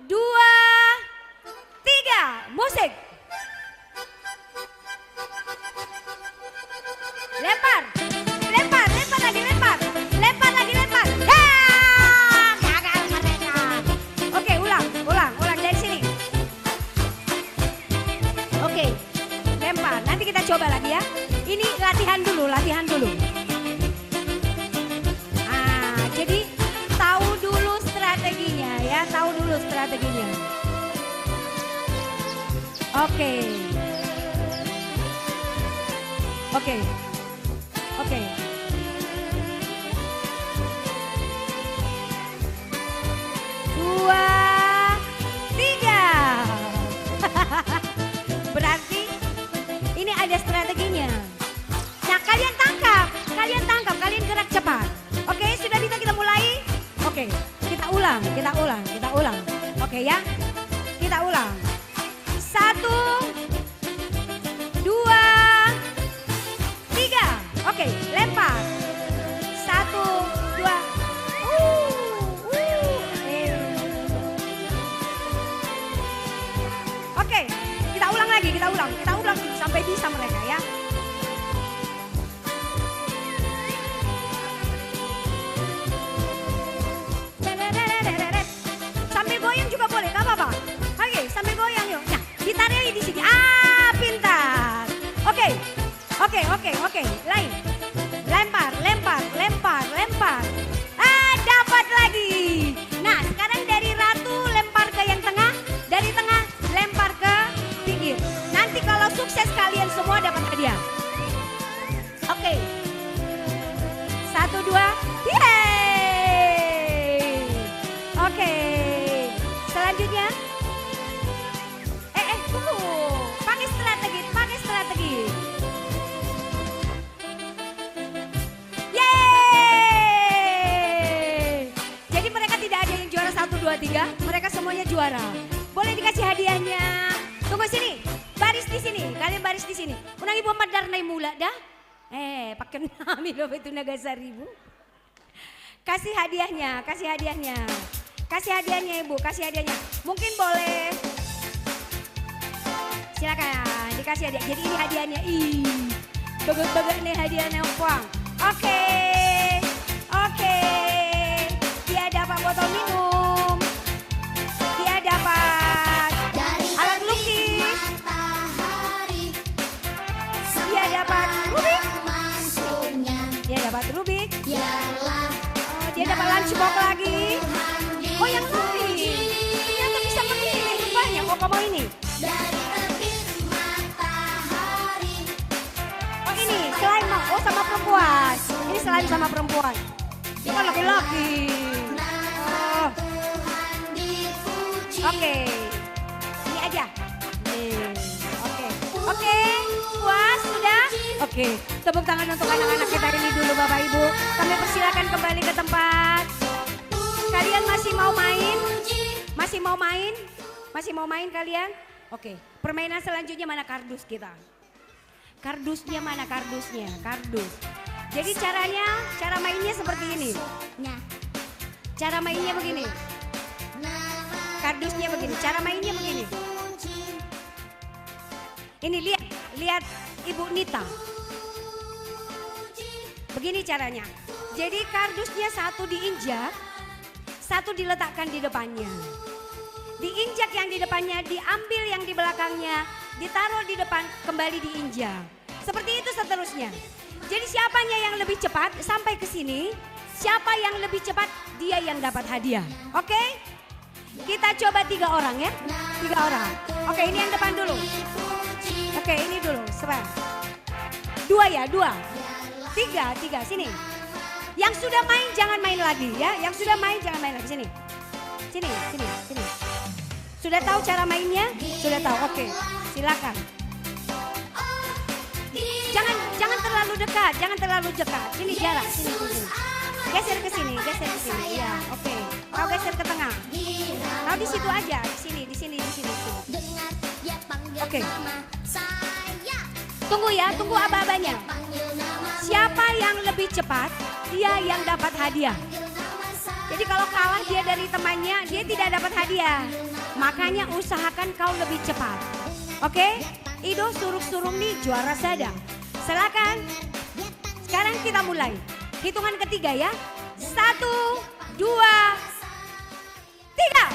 dua, tiga. Musik. Lempar. Lempar, lempar lagi, lempar. Lempar lagi, lempar. Ya, gagal mereka. Oke, ulang, ulang, ulang dari sini. Oke, lempar. Nanti kita coba lagi ya. Ini latihan dulu, latihan dulu. Ah, jadi tahu dulu strateginya ya, tahu dulu strateginya. Oke. Oke. Oke. Dua, tiga. Berarti ini ada strateginya. Nah, kalian tangkap, kalian tangkap, kalian gerak cepat. Oke, sudah bisa kita mulai? Oke, kita ulang, kita ulang, kita ulang. Oke ya, kita ulang. Satu, dua, tiga. Oke, lempar. Satu, dua. Uh, uh, eh. Oke, kita ulang lagi, kita ulang. Kita ulang sampai bisa mereka ya. Sambil goyang juga boleh, nggak apa-apa. Oke, sambil goyang yuk. Nah, gitarnya di sini. Ah, pintar. Oke, oke, oke, oke. Lain. Lempar, lempar, lempar, lempar. Ah, dapat lagi. Nah, sekarang dari Ratu lempar ke yang tengah, dari tengah lempar ke pinggir. Nanti kalau sukses kalian semua dapat hadiah. Oke. Satu, dua. Yeay. Oke. Selanjutnya. Eh, eh, tunggu. Pakai strategi, pakai strategi. Yeay. Jadi mereka tidak ada yang juara satu, dua, tiga. Mereka semuanya juara. Boleh dikasih hadiahnya. Tunggu sini. Baris di sini. Kalian baris di sini. Unang ibu mandar nai mulak dah. Eh, pakai nami lo itu Naga Saribu. Kasih hadiahnya, kasih hadiahnya. Kasih hadiahnya, Ibu, kasih hadiahnya. Mungkin boleh. Silakan, dikasih hadiah. Jadi ini hadiahnya. Ih, bagus-bagus nih hadiahnya, Umpang. Oke. Oke. Dia dapat botol minum. Dia dapat alat lukis. Dia dapat Rubik. Dia dapat Rubik. Oh, dia dapat lunchbox lagi. Oh, yang lain. Ternyata bisa memilih rupanya. Oh, kau mau ini? Oh, ini slime mau. Oh, sama perempuan. Ini slime sama perempuan. Bukan laki-laki. Oh. Oke. Ini aja. Nih. Oke. Oke. Puas sudah? Oke. Tepuk tangan untuk anak-anak kita ini dulu, Bapak Ibu. Kami persilakan kembali ke tempat. Kalian masih mau main? Masih mau main? Masih mau main kalian? Oke. Permainan selanjutnya mana kardus kita? Kardusnya mana kardusnya? Kardus. Jadi caranya, cara mainnya seperti ini. Nah. Cara mainnya begini. Kardusnya begini, cara mainnya begini. Ini lihat, lihat Ibu Nita. Begini caranya. Jadi kardusnya satu diinjak, satu diletakkan di depannya. Diinjak yang di depannya, diambil yang di belakangnya, ditaruh di depan, kembali diinjak. Seperti itu seterusnya. Jadi siapanya yang lebih cepat sampai ke sini, siapa yang lebih cepat, dia yang dapat hadiah. Oke? Kita coba tiga orang ya. Tiga orang. Oke, ini yang depan dulu. Oke, ini dulu. Sebentar. Dua ya, dua. Tiga, tiga. Sini. Yang sudah main jangan main lagi ya. Yang sudah main jangan main lagi. Sini. Sini, sini, sini. Sudah tahu cara mainnya? Sudah tahu. Oke. Silakan. Jangan, jangan terlalu dekat, jangan terlalu dekat. Sini jarak, sini, sini. Geser ke sini, geser ke sini. Iya, oke. Kau geser ke tengah. Kau di situ aja, di sini, di sini, di sini, di sini. Oke. Tunggu ya, tunggu aba-abanya. Siapa yang lebih cepat, dia yang dapat hadiah. Jadi kalau kalah dia dari temannya, dia tidak dapat hadiah. Makanya usahakan kau lebih cepat. Oke? I do surung-surung ni juara sada. Silakan. Sekarang kita mulai. Hitungan ketiga ya. Satu, dua, tiga.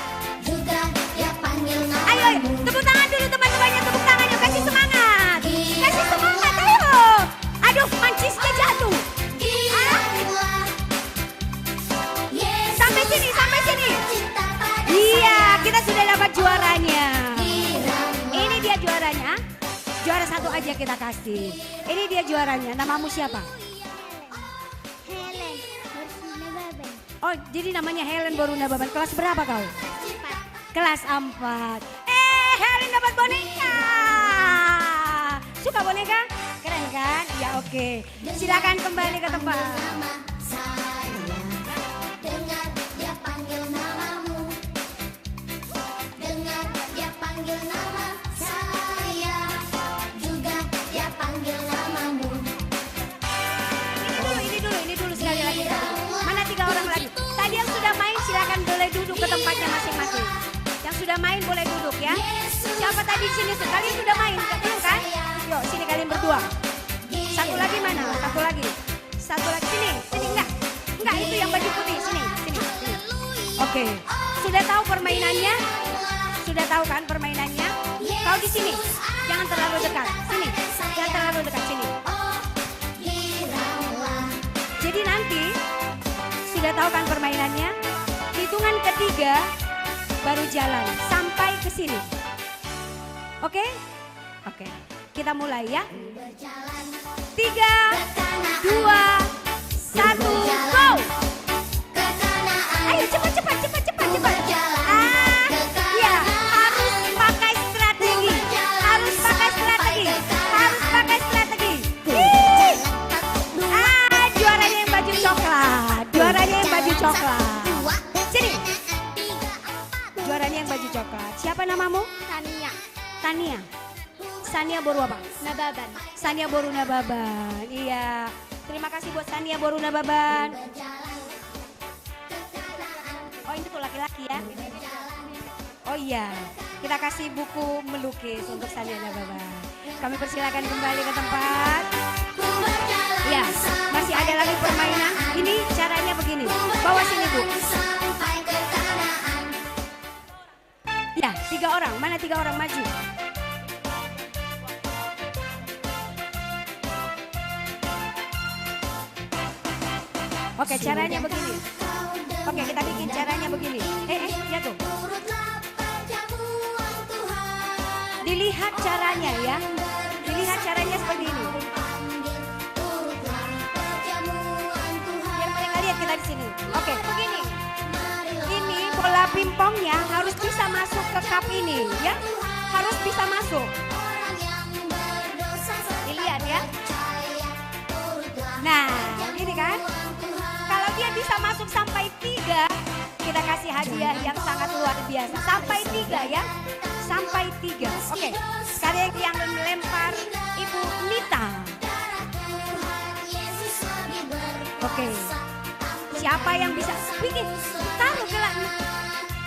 Ayo, ayo. Tepuk tangan dulu teman-temannya, tepuk tangan, yuk. Kasih semangat. Kasih semangat, ayo. Aduh, mancisnya jatuh. Ah. Sampai sini, sampai sini. Iya, kita sudah dapat juaranya. Ini dia juaranya. Juara satu aja kita kasih. Ini dia juaranya. Namamu siapa? Helen, Boruna Baban. Oh, jadi namanya Helen Boruna Baban. Kelas berapa kau? Empat. Kelas empat. Eh, Helen dapat boneka. Suka boneka? Keren kan? Ya, oke. Silakan kembali ke tempat. Ini dulu, ini dulu, ini dulu sekali lagi. Mana tiga orang lagi? Tadi yang sudah main silakan boleh duduk ke tempatnya masing-masing. Yang sudah main boleh duduk ya. Siapa tadi di sini? Kalian sudah main, belum kan? Yuk, sini kalian berdua. Satu lagi mana? Satu lagi. Satu lagi sini, sini enggak. Enggak, itu yang baju putih, sini, sini, sini. Oke. Sudah tahu permainannya? Sudah tahu kan permainannya? Kau di sini. Jangan terlalu dekat. Sini. Jangan terlalu dekat sini. Jadi nanti sudah tahu kan permainannya? Hitungan ketiga baru jalan sampai ke sini. Oke? Oke. Kita mulai ya. Tiga, dua, satu, go! Ayo cepat, cepat, cepat, cepat, cepat. Ah, iya, harus pakai strategi. Harus pakai strategi. Harus pakai strategi. Ih. Ah, juaranya yang baju coklat. Juaranya yang baju coklat. Sini. Juaranya yang baju coklat. Siapa namamu? Tania. Tania. Sania boru apa? Nababan. Sania boru Nababan. Iya. Terima kasih buat Sania boru Nababan. Oh, ini tuh laki-laki ya. Oh iya. Kita kasih buku melukis untuk Sania Nababan. Kami persilakan kembali ke tempat. Ya, masih ada lagi permainan. Ini caranya begini. Bawa sini, Bu. Ya, tiga orang. Mana tiga orang? Maju. Oke, caranya begini. Oke, kita bikin caranya begini. Eh, eh, ya tuh. Dilihat caranya ya. Dilihat caranya seperti ini. Biar mereka lihat kita di sini. Oke, begini. Ini bola pingpongnya harus bisa masuk ke cup ini, ya. Harus bisa masuk. Dilihat ya. Nah, gini kan. Kalau dia bisa masuk sampai tiga, kita kasih hadiah yang sangat luar biasa. Sampai tiga ya. Sampai tiga. Oke. Sekarang yang melempar Ibu Nita. Oke. Siapa yang bisa bikin? Taruh gerak.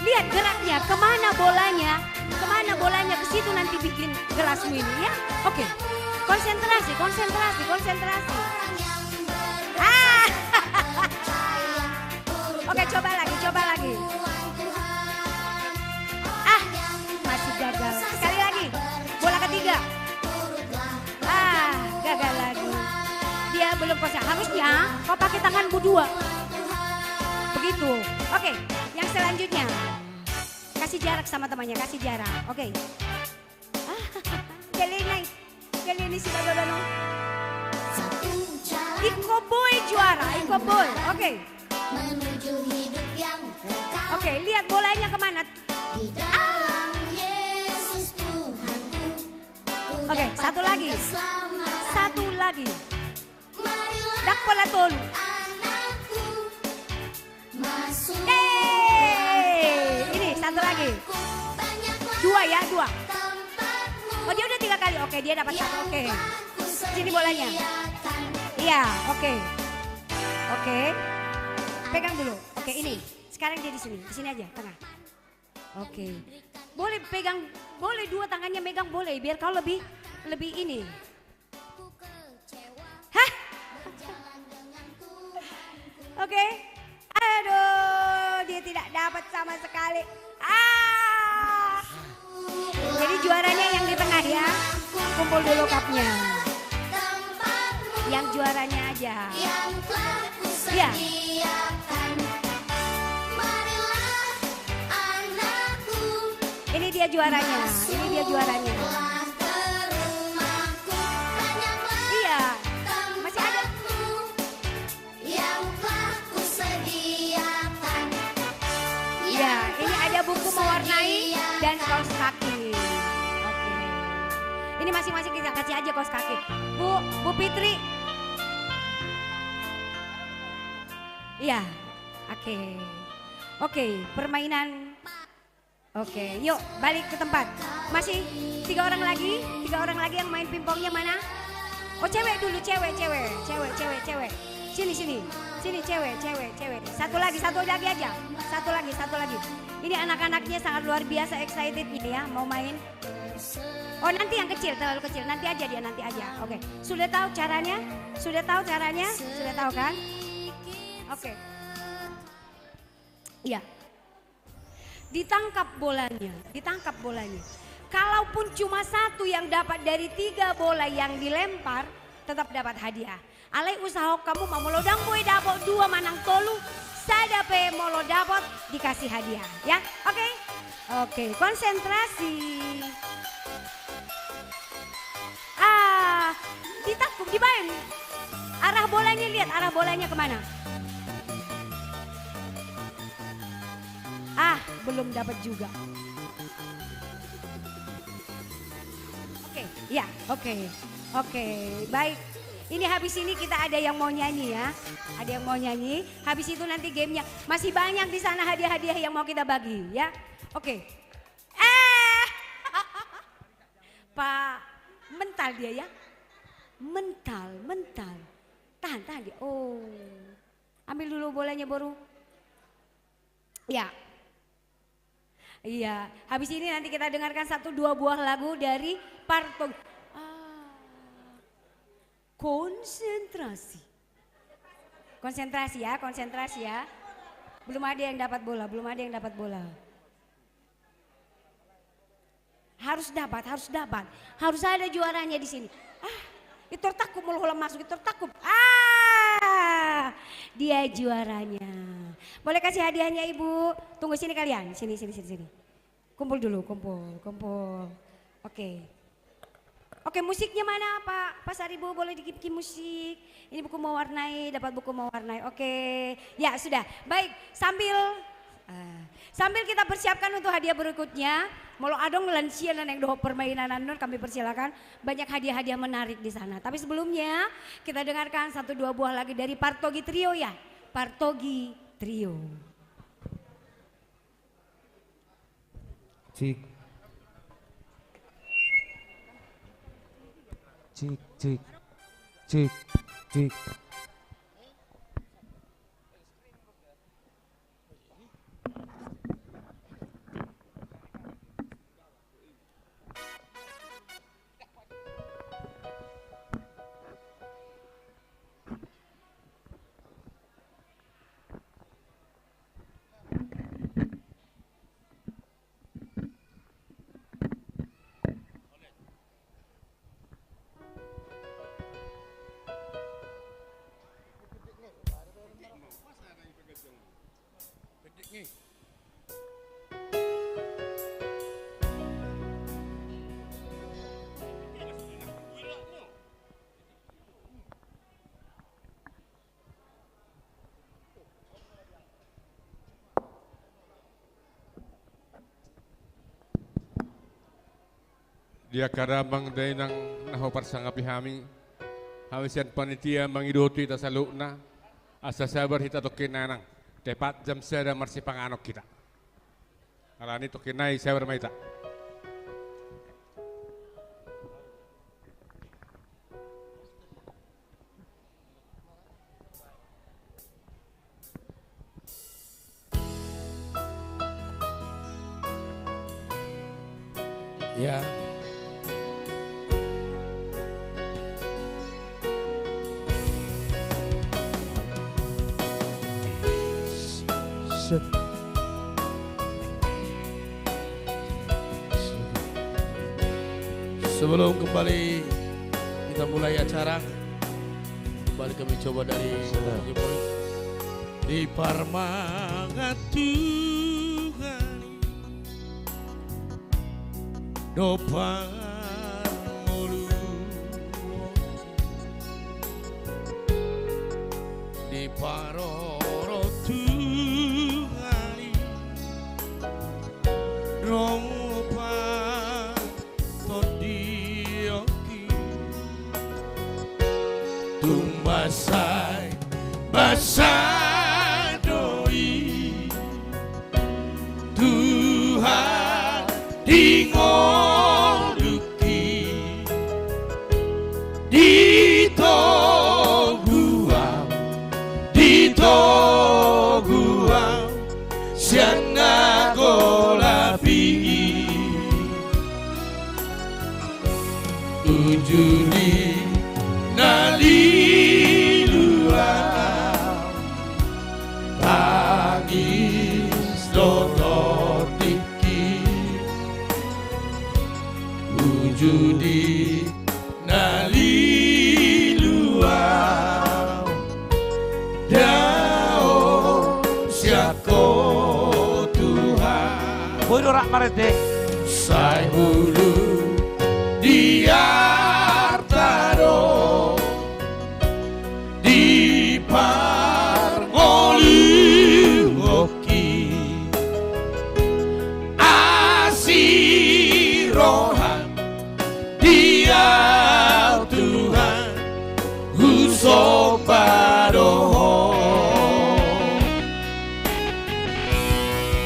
Lihat geraknya. Kemana bolanya? Kemana bolanya? Ke situ nanti bikin gelasmu ini ya. Oke. Konsentrasi, konsentrasi, konsentrasi. Ah. Oke, coba lagi, coba lagi. Ah, masih gagal. Sekali lagi. Bola ketiga. Ah, gagal lagi. Dia belum konsen. Harusnya kau pakai tanganmu dua. Begitu. Oke, yang selanjutnya. Kasih jarak sama temannya, kasih jarak. Oke. Ah, jadi naik. Jadi ini sudah gagal, no? Iko Boy juara, Iko Boy. Oke. Oke, lihat bolanya kemana. Ah. Oke, satu lagi. Sat-, Satu lagi. Dang pola tolu. Yeay! Ini satu lagi. Dua ya, dua. Oh, dia udah tiga kali. Oke, dia dapat satu. Oke. Sini bolanya. Iya, oke. Oke. Pegang dulu. Oke, ini. Sekarang dia di sini. Di sini aja, tengah. Oke. Boleh pegang, boleh dua tangannya megang, boleh. Biar kau lebih, lebih ini. Hah? Oke. Aduh, dia tidak dapat sama sekali. Ah. Jadi juaranya yang di tengah ya. Kumpul dulu cupnya. Yang juaranya aja. Iya. Ini dia juaranya. Ini dia juaranya. Iya. Masih ada. Ya, ini ada buku mewarnai dan kaos kaki. Oke. Ini masing-masing kita kasih aja kaos kaki. Bu, Bu Fitri. Iya. Oke. Oke, permainan. Oke, yuk balik ke tempat. Masih tiga orang lagi, tiga orang lagi yang main pingpongnya mana? Oh, cewek dulu, cewek, cewek, cewek, cewek, cewek. Sini, sini, sini, cewek, cewek, cewek. Satu lagi, satu lagi aja. Satu lagi, satu lagi. Ini anak-anaknya sangat luar biasa excited ini ya, mau main. Oh, nanti yang kecil, terlalu kecil. Nanti aja dia, nanti aja. Oke. Sudah tahu caranya? Sudah tahu caranya? Sudah tahu kan? Oke. Iya. Ditangkap bolanya, ditangkap bolanya. Kalaupun cuma satu yang dapat dari tiga bola yang dilempar, tetap dapat hadiah. Alai usahahon hamu ma, molo dang boi dapot dua manang tolu, sada pe molo dapot dikasih hadiah, ya. Oke? Oke, konsentrasi. Ah, ditangkup, dibaen. Arah bolanya, lihat arah bolanya kemana. Ah, belum dapat juga. Oke, ya, oke. Oke, baik. Ini habis ini kita ada yang mau nyanyi ya. Ada yang mau nyanyi. Habis itu nanti gamenya. Masih banyak di sana hadiah-hadiah yang mau kita bagi ya. Oke. Eh. Pak, mental dia ya. Mental, mental. Tahan, tahan dia. Oh. Ambil dulu bolanya, Boru. Ya. Iya, habis ini nanti kita dengarkan satu dua buah lagu dari Parto. Ah. Konsentrasi. Konsentrasi ya, konsentrasi ya. Belum ada yang dapat bola, belum ada yang dapat bola. Harus dapat, harus dapat. Harus ada juaranya di sini. Ah, pintor tangkup molo holan masuk, pintor tangkup. Ah, dia juaranya. Boleh kasih hadiahnya, Ibu? Tunggu sini kalian. Sini, sini, sini, sini. Kumpul dulu, kumpul, kumpul. Oke. Oke, musiknya mana, Pak? Pak Saribu, boleh dikirim musik. Ini buku mewarnai, dapat buku mewarnai. Oke. Ya, sudah. Baik, sambil, eh, sambil kita persiapkan untuk hadiah berikutnya, molo adong lansia na naeng dohot permainan annon, kami persilakan. Banyak hadiah-hadiah menarik di sana. Tapi sebelumnya, kita dengarkan satu dua buah lagi dari Partogi Trio ya. Partogi Trio. Cik. Cik, cik. Cik, cik. Di angka damang dainang na huparsangapi hami, Hami sian panitia mangido tu hita saluhutna, asa sabar hita tongkin nai nang, tepat jam sada marsipanganon hita. Alani tongkin nai sabar ma hita. Ya. Se-, sebelum kembali kita mulai acara, kembali kami coba dari Di parmangan Tuhan i do parngoluan, di parorot Tuhan i do pa- tondionki. Tung mansai, mansai do i Tuhan di ngolungki. Di togu au, di togu au sian na golap i. Uju di na lilu au, tangis do tondingki. Uju di na lilu au, daong sian Ho Tuhan. Boi do rap marende. Sai bulung di arta do di parngoluonki. Asi roham di au Tuhan, husomba do Ho.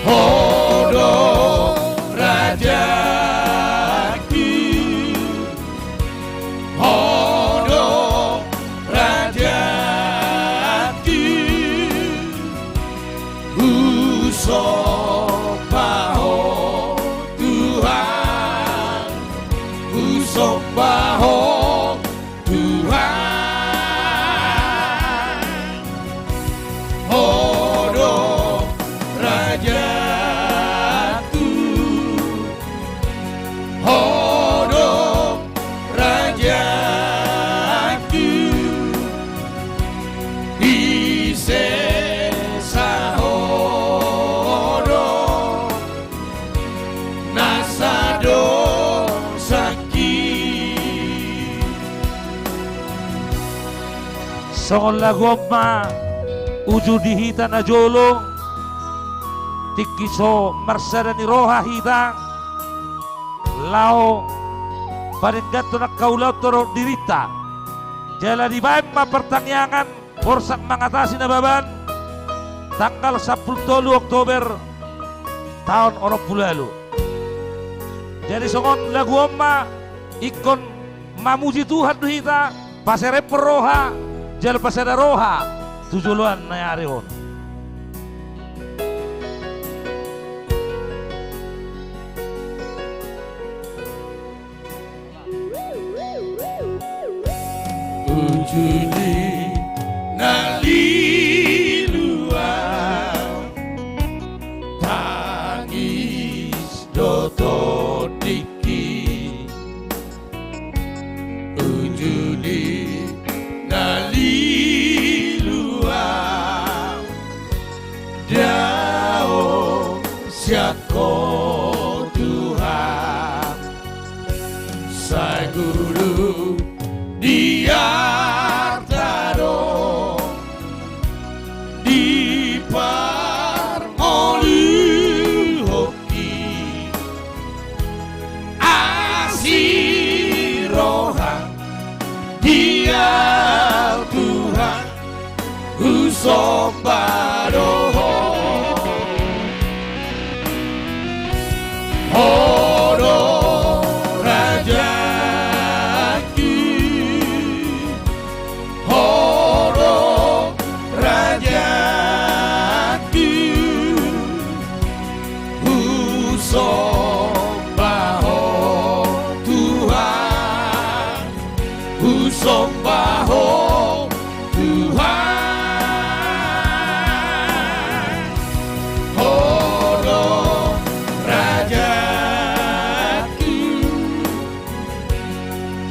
Ho do rajaku, Ho do rajaku, husomba Ho Tuhan, husomba Ho Tuhan. Ho do rajaku, Ho do rajaku, di sesa Ho do nasa dosangki. Songon lagu on ma uju di hita na jolo, tingki so marsada ni roha hita laho padengganhon angka ulaon tu dirinta. Jala dibaen ma partangiangan Borsak Mangatasi Nababan, tanggal sampulu tolu Oktober taon onom pulu ualu. Jadi songon lagu on ma ingkon mamuji Tuhan do hita, paserepon roha, jala pasada roha tu joloan na ari on. Uju di na lilu au, tangis do tondingki. Uju di na lilu au, daong sian Ho Tuhan. Sai bulung di arta Husomba do Ho, Ho do rajaku, Ho do rajaku. Husomba Ho Tuhan, husomba Ho Tuhan. Ho do rajaku,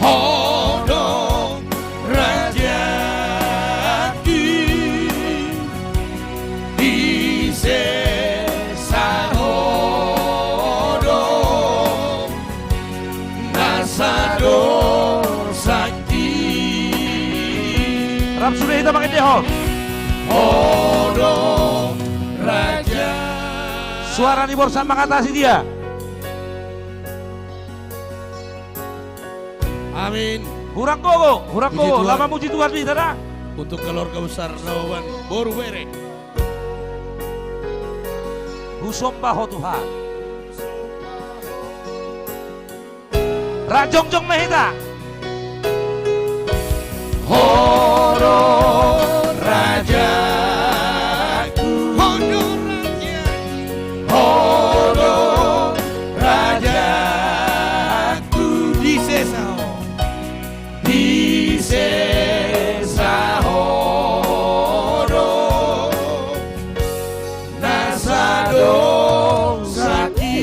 Ho do rajaku. Di sesa Ho do na sadosangki. Rap sude hita mangendehon. Ho do raja. Suara ni Borsak Mangatasi dia. Amin. Hurang gogo, hurang gogo. Puji Tuhan. Laho mamuji Tuhan di hita da. Untuk keluarga besar Nababan, boru bere. Husomba Ho Tuhan. Rap jongjong ma hita. Ho do rajaku, Ho do rajaku, Ho do rajaku. Di sesa Ho, di sesa Ho do na sadosangki.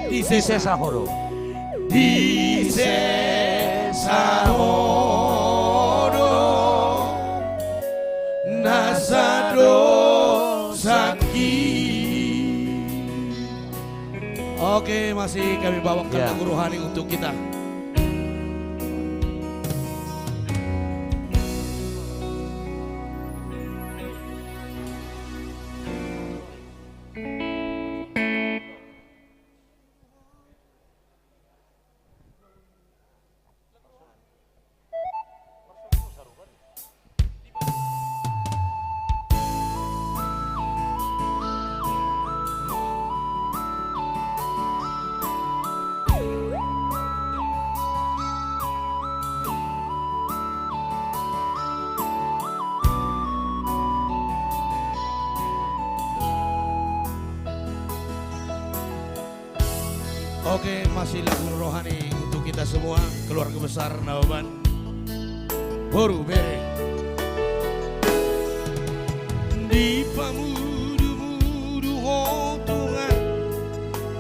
Di sesa Ho do, di sesa Ho do na sadosangki. Oke, masih kami bawakan lagu rohani untuk kita. Oke, masih lagu rohani untuk kita semua, keluarga besar Nababan. Boru bere. Dipamudumudu Ho Tuhan,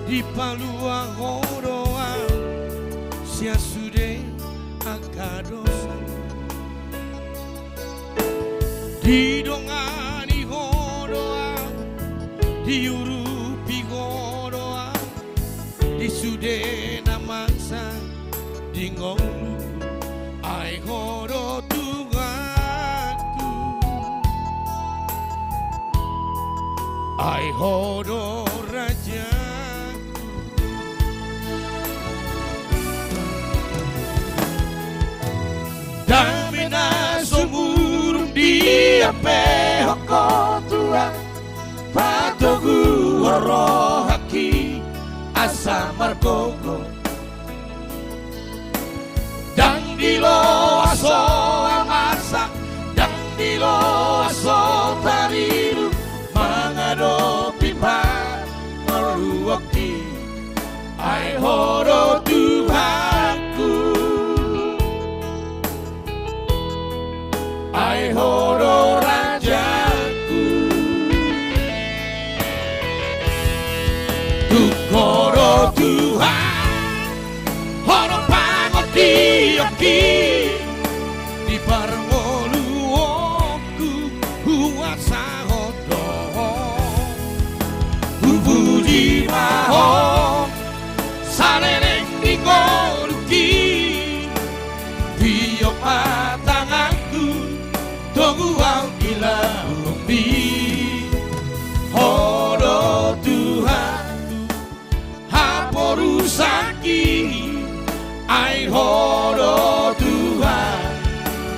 dipalua Ho do ahu sian sude angka dosa. Didongani Ho do ahu, diurupi Ho do ahu, di sude na masa di ngolu. Ai Ho do Tuhanku, ai Ho do rajaku. Dame na sumurung diapehon Ho Tuhan, patoguhon rohangki asa margogo. Ndang diloas ho amarsak, ndang diloas ho tariru, mangadopi pangoluonki. Ai Ho do Tuhanku, ai Ho do rajaku. Tung Ho do Tuhan, Ho do pangondionki. Di parngoluonku huasahon do Ho. Hupuji ma Ho saleleng ni ngolungki. Hiop ma tanganku, togu ahu di lambungmi. Ho do Tuhanku, haporusangki. Ai Ho do Tuhan,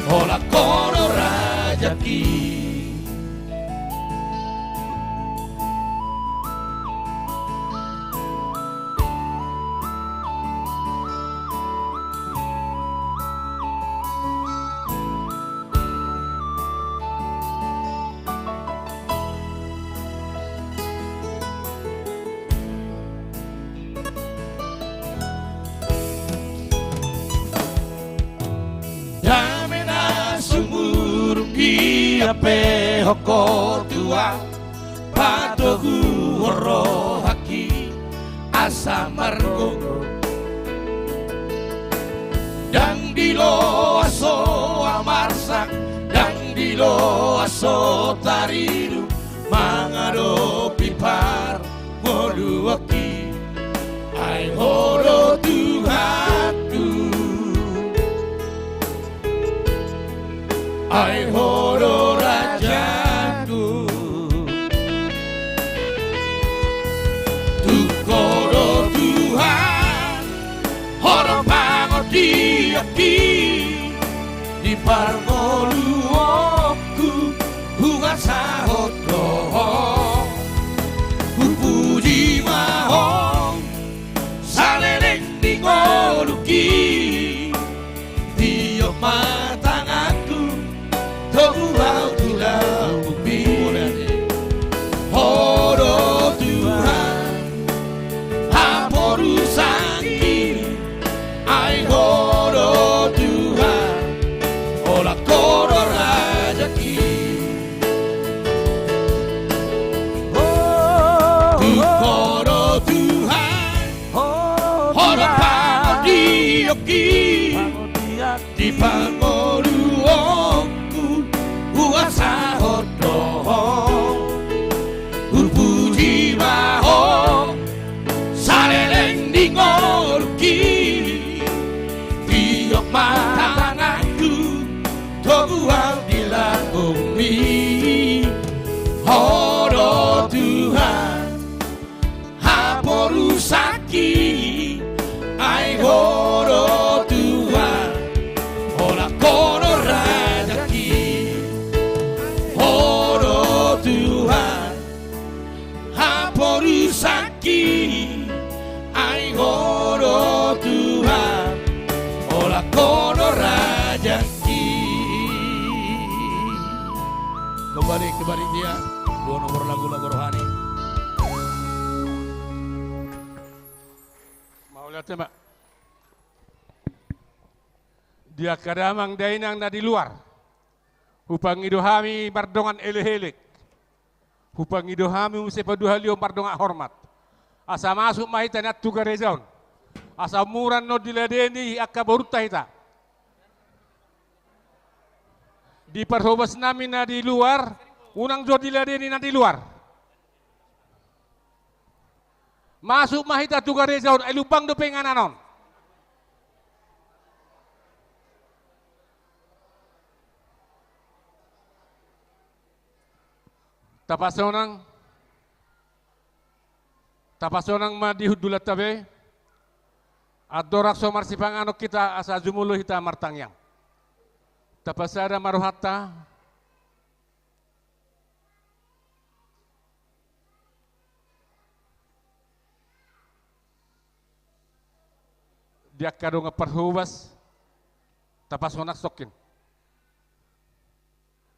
holan Ho do ra rajaki. Dame na sumurung diampehon ho Tuhan, patoguhon rohangki asa margogo. Ndang diloas ho amarsak, ndang diloas ho taridung mangadopi parngoluanki. Ai Ho do Tuhanku, ai Ho do rajaku. Tung Ho do Tuhan, Ho do pangondionki. Di parngoluonku huasahon do Ho, hupuji ma Ho saleleng ni ngolungki. Tiop ma tanganku, togu ahu di lambungmi. Ho do Tuhan, haporusangki. Ai Ho do Tuhan, holan Ho do rajaki. Tung Ho do Tuhan, Ho do pangondionki. Di parngoluonku huasahon do Ho, hupuji ma Ho saleleng ni ngolungki. Tiop ma tanganku, togu ahu di lambungmi. Ho do Tuhan, haporusangki. Ai Ho do Tuhan, holan Ho do rajaki. Ho do Tuhan, haporusangki. Ai Ho do Tuhan, holan Ho do rajaki. Kembali, kembali dia. Dua nomor lagu, lagu rohani. Mauliate ma. Di angka damang dainang na di luar, hupangido hami mardongan elek-elek. Hupangido hami muse paduahalihon mardongan hormat. Asa masuk ma hita nian tu gareja on. Asa mura annon diladeni angka borunta hita. Di parhobasnami na di luar, unang jo diladeni na di luar. Masuk ma hita tu gareja on, ai lumbang dope inganan on. Tapasonang, tapasonang ma di hundulanta be. Andorang so marsipanganon hita, asa jumolo hita martangiang. Tapasada ma rohanta. Di angka dongan parhobas, tapasonang songkin.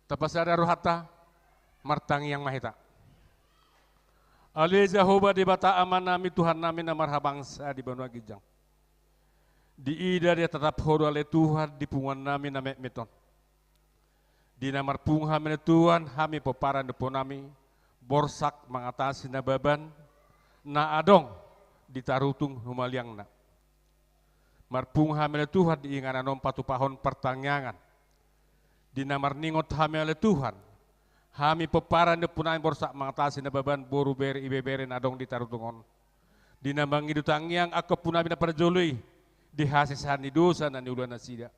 Tapasada rohanta, martangiang ma hita. Ale Jahowa Debata Amanami, Tuhannami na marhabangsa di banua ginjang. Diida ditatap Ho do ale Tuhan di punguannami na metmet on. Di na marpungu hami ale Tuhan, hami pomparan ni ompunami, borsak mangatasi na baban, na adong di Tarutung Humaliangna. Marpungu hami ale Tuhan di inganan on patupahon partangiangan. Di na marningot hami ale Tuhan, hami pomparan ni ompunami borsak mangatasi na baban, boru, bere, ibebere na adong di Tarutung on. Di na mangido tangiang angka ompunami na parjolo i, di hasesaan ni dosa na niula nasida.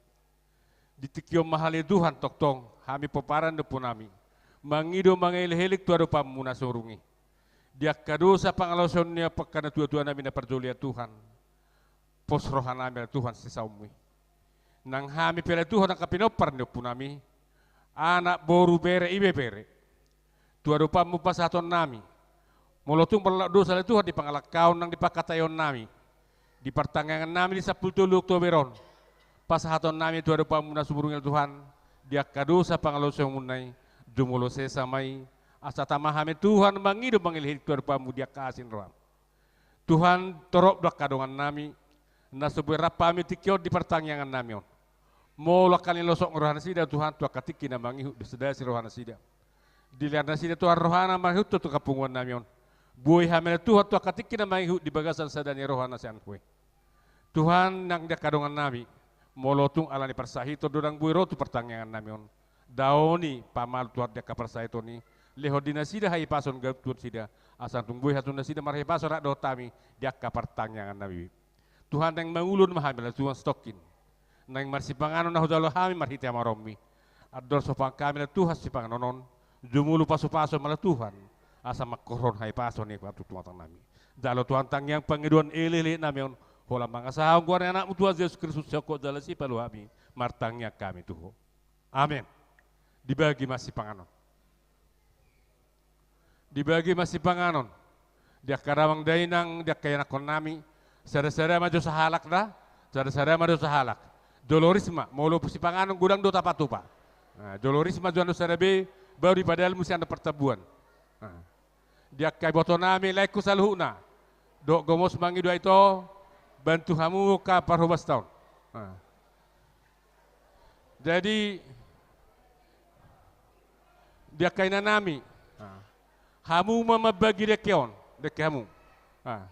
Di tingki on ma ale Tuhan tongtong, hami pomparan ni ompunami mangido mangelekelek tu adopanmu na sorung i. Di angka dosa pangalaosion ni angka natuatuanami na parjolo i ale Tuhan, pos rohanami ale Tuhan sisaonmu i. Nang hami pe ale Tuhan angka pinompar ni ompunami, Anak, boru, bere, ibebere. Tu adopanmu pasahatonnami. Molo tung mardosa ale Tuhan di pangalangkaon nang di pangkataionnami, di partangiangannami di sampulu tolu Oktober on, pasahatonnami tu adopanmu na sumurung i ale Tuhan, di angka dosa pangalaosionmuna i, jumolo sesa ma i, asa tama hami Tuhan mangido mangelehe tu adopanmu di angka asi ni roham. Tuhan, torop do angka dongannami, na so boi rap hami tingki on di partangiangannami on. Molo angka na nilosok ni rohanasida Tuhan, tu angka tingki na mangihut di sada ni rohanasida. Dilehon nasida Tuhan rohana mangihuthon tu angka punguannami on. Boi hami ale Tuhan tu angka tingki na mangihut di bagasan sada ni roha na sian Ho i. Tuhan, nang di angka dongannami, molo tung ala ni parsahiton do ndang boi ro tu partangiangannami on, daon i pamalu Tuhan di angka parsahiton i, lehon di nasida hahipason gabe tu nasida, asa tung boi hamu tu nasida marhahipason rap dohot hami di angka partangiangannami. Tuhan, naeng mangulon ma hami ale Tuhan satongkin. Naeng marsipanganon na hujalo hami marhite hamaronmi. Andor so hupasahat hami ale Tuhan sipanganon on, jumolo pasupasu ma ale Tuhan, asa mangkorhon hahipason i tu tumatangnami. Jalo Tuhan tangiang pangidoan elehelehenami on, holan mangasahon goar ni Anakmu Tuhan Jesus Kristus, sihongkop jala sipalu hami, martangiang hami tu Ho. Amen. Dibagi ma sipanganon. Dibagi ma sipanganon. Di angka damang dainang, di angka ianakkonnami, sada-sada ma jo sahalak da, sada-sada ma jo sahalak. Jolo ris ma, molo sipanganon godang do tapatupa. Nah, jolo ris ma jo annon sada be, baru dipadalmu sian partabuan. Nah. Di angka ibotonami, laengku saluhutna. Dohot gomos mangido ito, bantu hamu angka parhobasta on. Nah. Jadi, di angka inanami, nah, hamu ma mambagi dengke on, dengke hamu. Nah.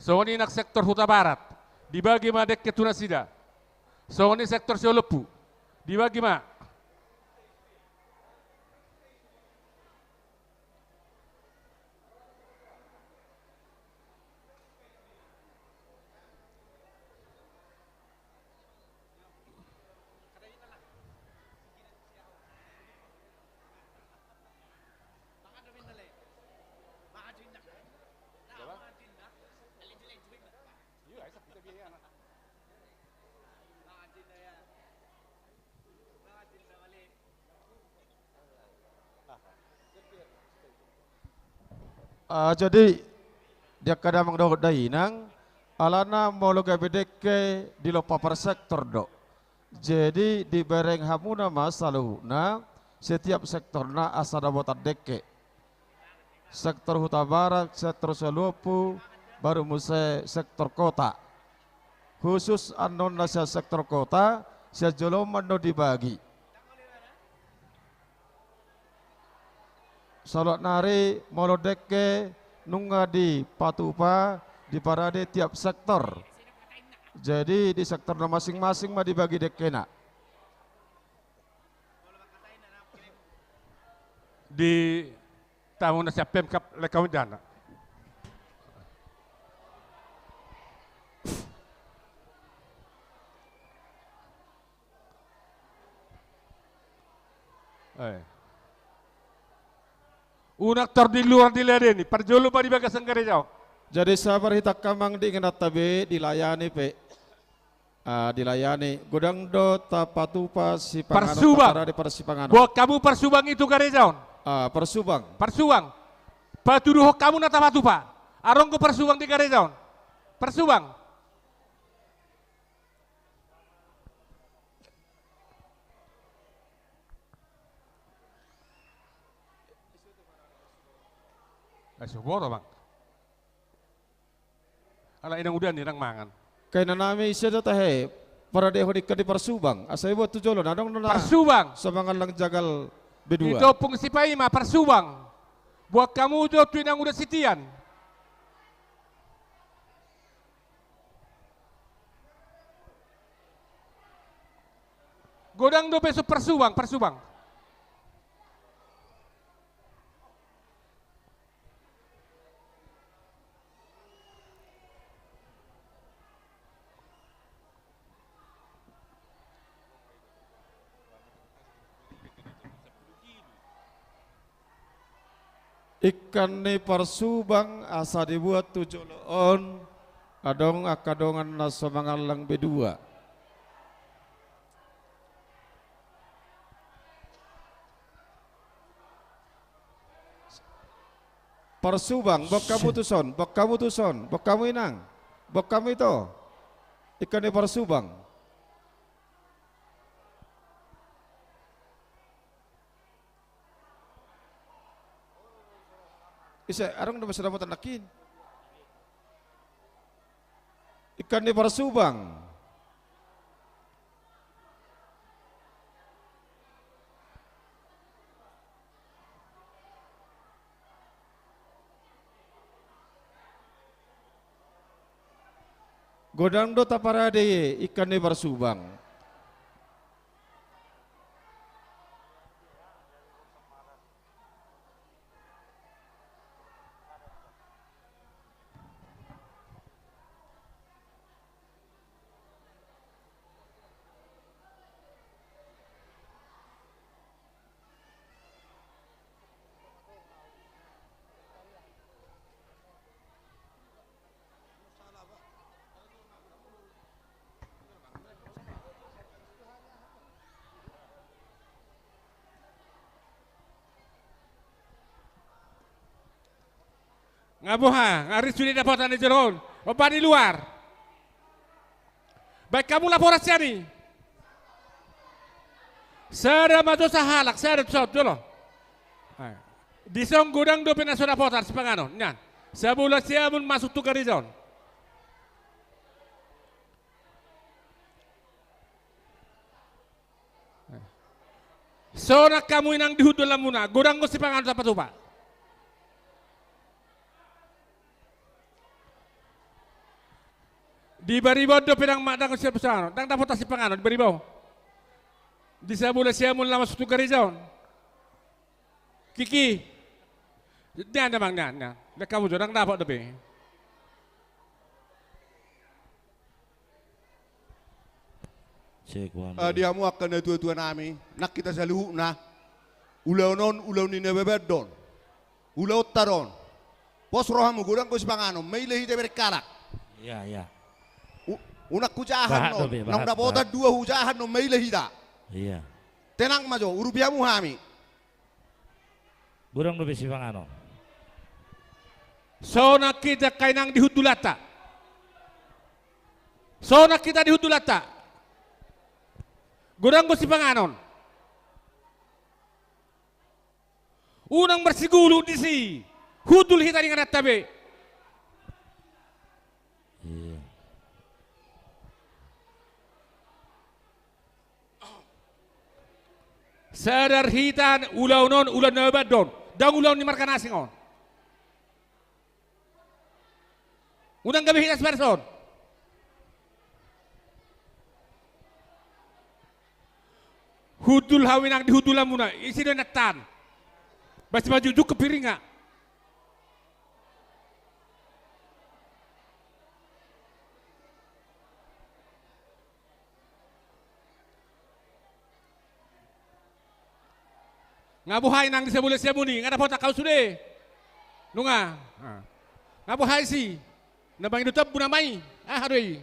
Songon i nang sektor Hutabarat, dibagi ma dengke tu nasida. Songon i sektor Siolompu, dibagi ma. Ah, jadi, di angka damang dohot dainang, alana molo gabe dengke dilompa par sektor do. Jadi, dibereng hamuna ma saluhutna, setiap sektorna asa dapotan dengke. Sektor Hutabarat, sektor Siolompu, baru muse sektor kota. Khusus annon na sian sektor kota, sian jolo ma annon dibagi. Saluat nari molo dengke nunga dipatupa, diparade tiap sektor. Jadi di sektorna masing-masing ma dibagi dengkena. Di tamu na sian Pemkab, lengkap jana. Eh. Unang tor di luar diladeni, parjolo ma di bagasan gareja on. Jadi sabar hita angka amang, di ingananta be dilayani pe. Ah, dilayani. Godang do tapatupa sipanganon, parsubang. Taparade parsipanganon. Buat hamu parsubang i tu gareja on. Ah, parsubang. Parsubang. Patuduhon hamu na tapatupa. Adong do parsubang di gareja on. Parsubang. Ai so boto, Bang. Ala inang udan ni nang mangan. Kainanami, ise do tahe paradehon ingkon di parsubang, asa ibuat tu jolo, na adong do na parsubang. So mangallang jagal be dua. Di Ompung Sipaima parsubang. Buat hamu jo tu inang udan Sitian. Godang dope so parsubang, parsubang. Ingkon ni parsubang asa dibuat tu jolo on, adong angka dongan na so mangallang be dua. Parsubang, boan hamu tuson, boan hamu tuson, boan hamu inang, boan hamu ito. Ingkon ni Parsubang. Ise, adong do masa dapotan nangkin. Ingkon ni Parsubang. Godang do taparade i, ingkon ni Parsubang. Nga boha, nga ris sude dapotan di jolo on. Oba di luar. Baen hamu laporan sian i. Sada ma jo sahalak, sada tu saut jolo. Dison godang dope na so dapotan sipanganon nian. Sabola siamun masuk tu gareja on. Sonang hamu inang di hundulanmuna, godang do sipanganon sapatupa. Di bariba on dope ndang ma-, ndang sipanganon, ndang dapotan sipanganon di bariba on. Di sabola siamun laho masuk tu gareja on. Kiki. Nian damang, nian, nian. Ndang hamu jo, ndang dapot dope. Cek, one, two. Ah, di hamu angka natuatua nami, nang hita saluhutna, ulaon on ulaon ni na babaen do on. Ulaonta do on. Pos rohamu, godang do sipanganon, maila hita bereng halak. Iya, iya. U-, unang hujahan on, bahat dope, naung bahat, dapotan bahat. Dua hujahan on, maila hita. Iya. Tenang ma jo, urupi hamu hami. Godang dope sipanganon. Sonang hita angka inang di hundulanta. Sonang hita di hundulanta. Godang do sipanganon. Unang marsigulu disi. Hundul hita di ingananta be. Iya. Sadar hita ulaon on ulaon na babaen do on. Ndang ulaon ni marga na asing on. Unang gabe hita siparson. Hundul hamu inang di hundulanmuna, ise do inanta an. Basi maju jukjuk ke piringan. Nga boha inang di sabola siamun i, nga dapotan hamu sude. Nunga. Ah. Nga boha isi. Na mangido tambu nama i. Aha do i.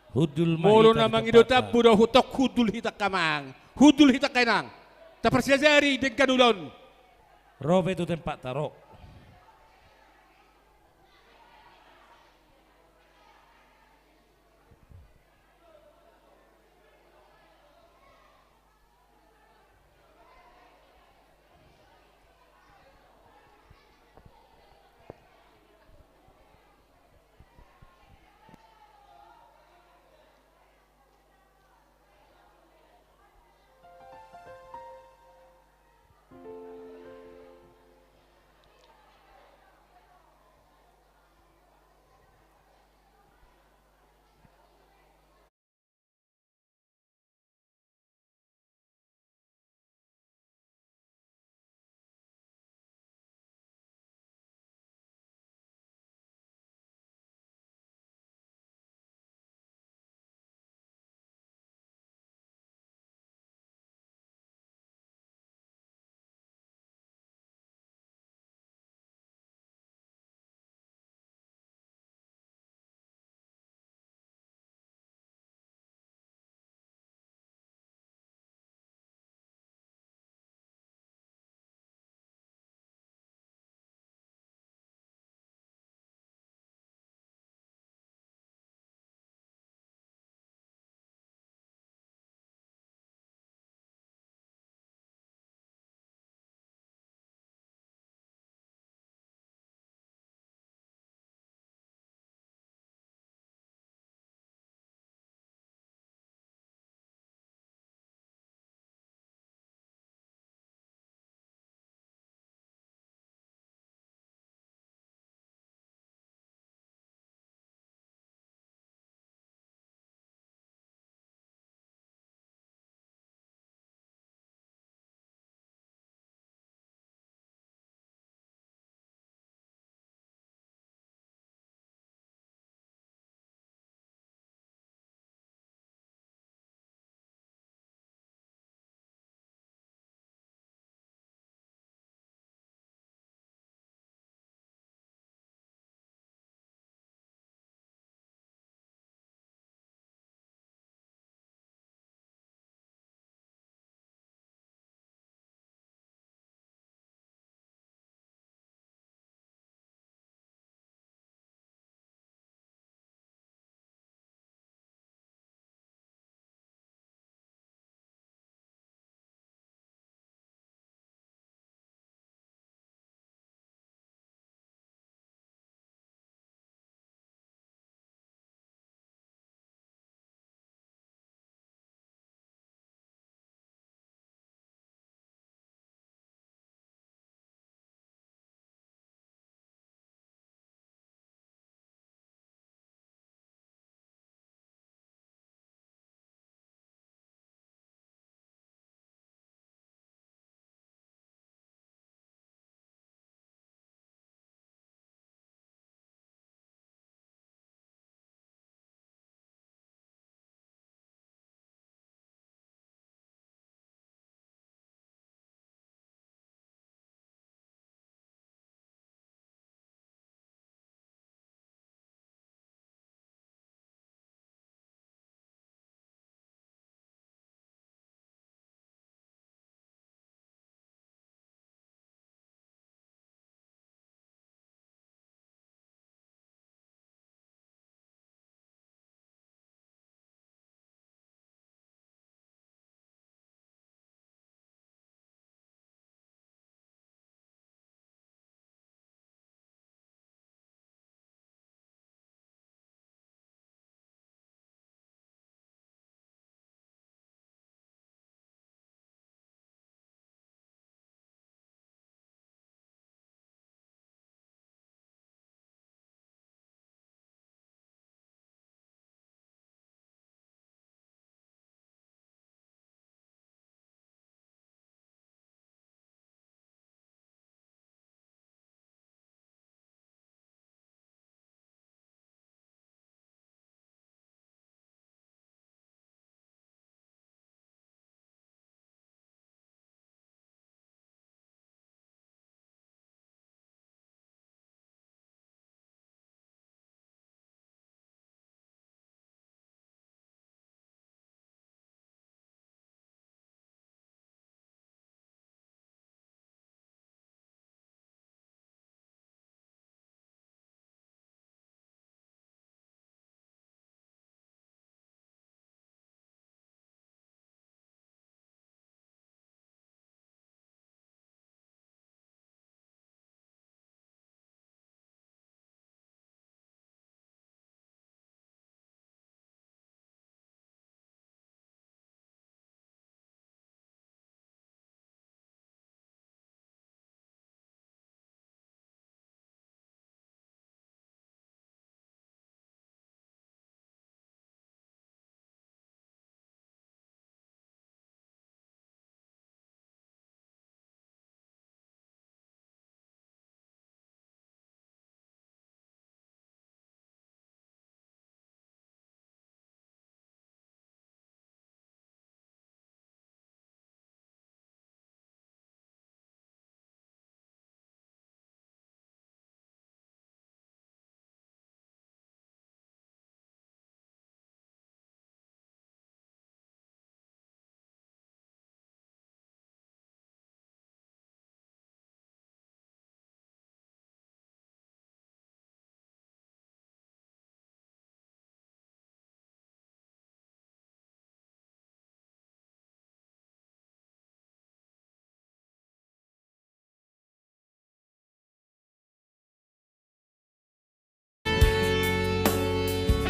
Hundul ma hita. Molo na mangido tambu do, hutok hundul hita angka amang. Hundul hita angka inang. Taparsiajari denggan ulaon. Ro pe tu tempatta, ro.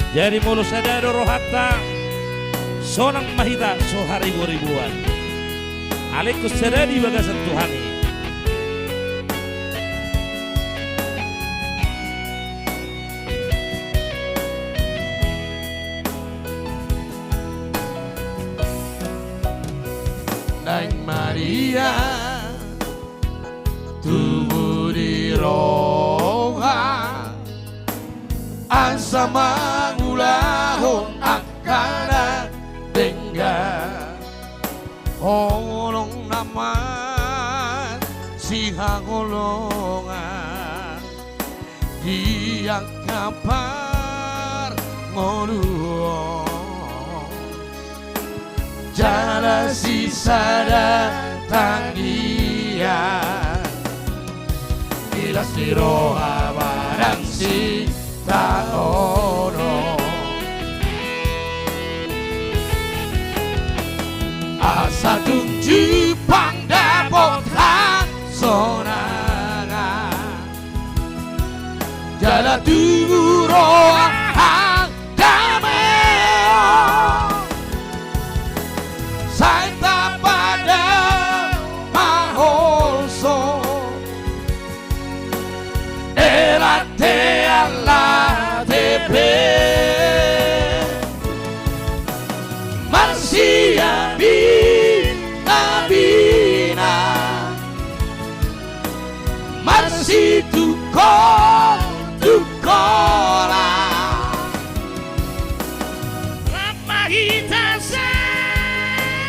Jadi molo sada do rohanta, sonang ma hita so hariboriboan. Alai ingkon sada di bagasan Tuhan i. Naeng ma dia tubu di roha, asa mangulahon angka na denggan. Holong na masihaholongan di angka parngoluon. Jala sisada tangiang, di las ni roha barang sitaonon. Asa tung jumpang dapot hasonangan, jala tubu roha hadameon. Sai tapadao ma holso, e late, e late pe marsiabinabina, marsitungkoltungkolan. Rap ma hita sahutulan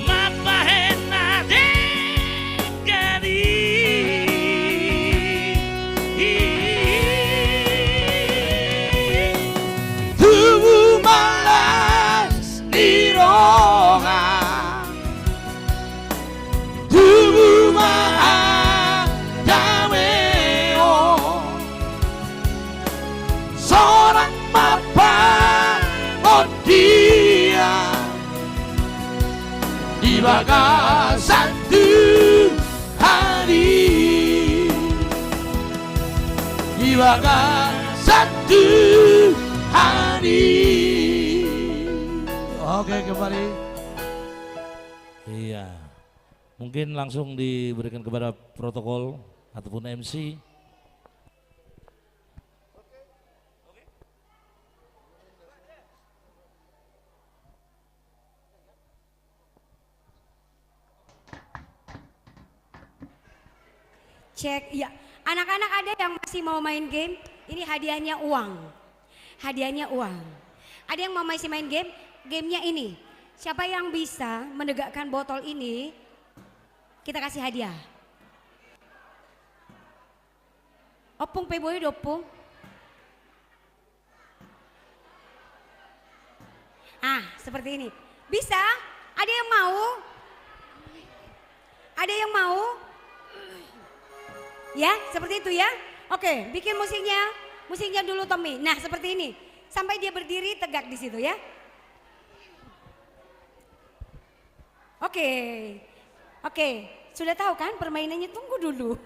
mambahen na denggan i. Tubu ma las ni roha, tubu ma hadameon, sonang ma pangondian di bagasan Tuhan i, di bagasan Tuhan i. Oke, kembali. Iya. Mungkin langsung diberikan kepada protokol ataupun M C. Cek, iya. Anak-anak ada yang masih mau main game? Ini hadiahnya uang. Hadiahnya uang. Ada yang mau masih main game? Gamenya ini. Siapa yang bisa menegakkan botol ini, kita kasih hadiah. Ompung pe boi do, Ompung. Ah, seperti ini. Bisa? Ada yang mau? Ada yang mau? Ya, seperti itu ya. Oke, bikin musiknya. Musiknya dulu, Tommy. Nah, seperti ini. Sampai dia berdiri tegak di situ ya. Oke. Oke, sudah tahu kan permainannya? Tunggu dulu.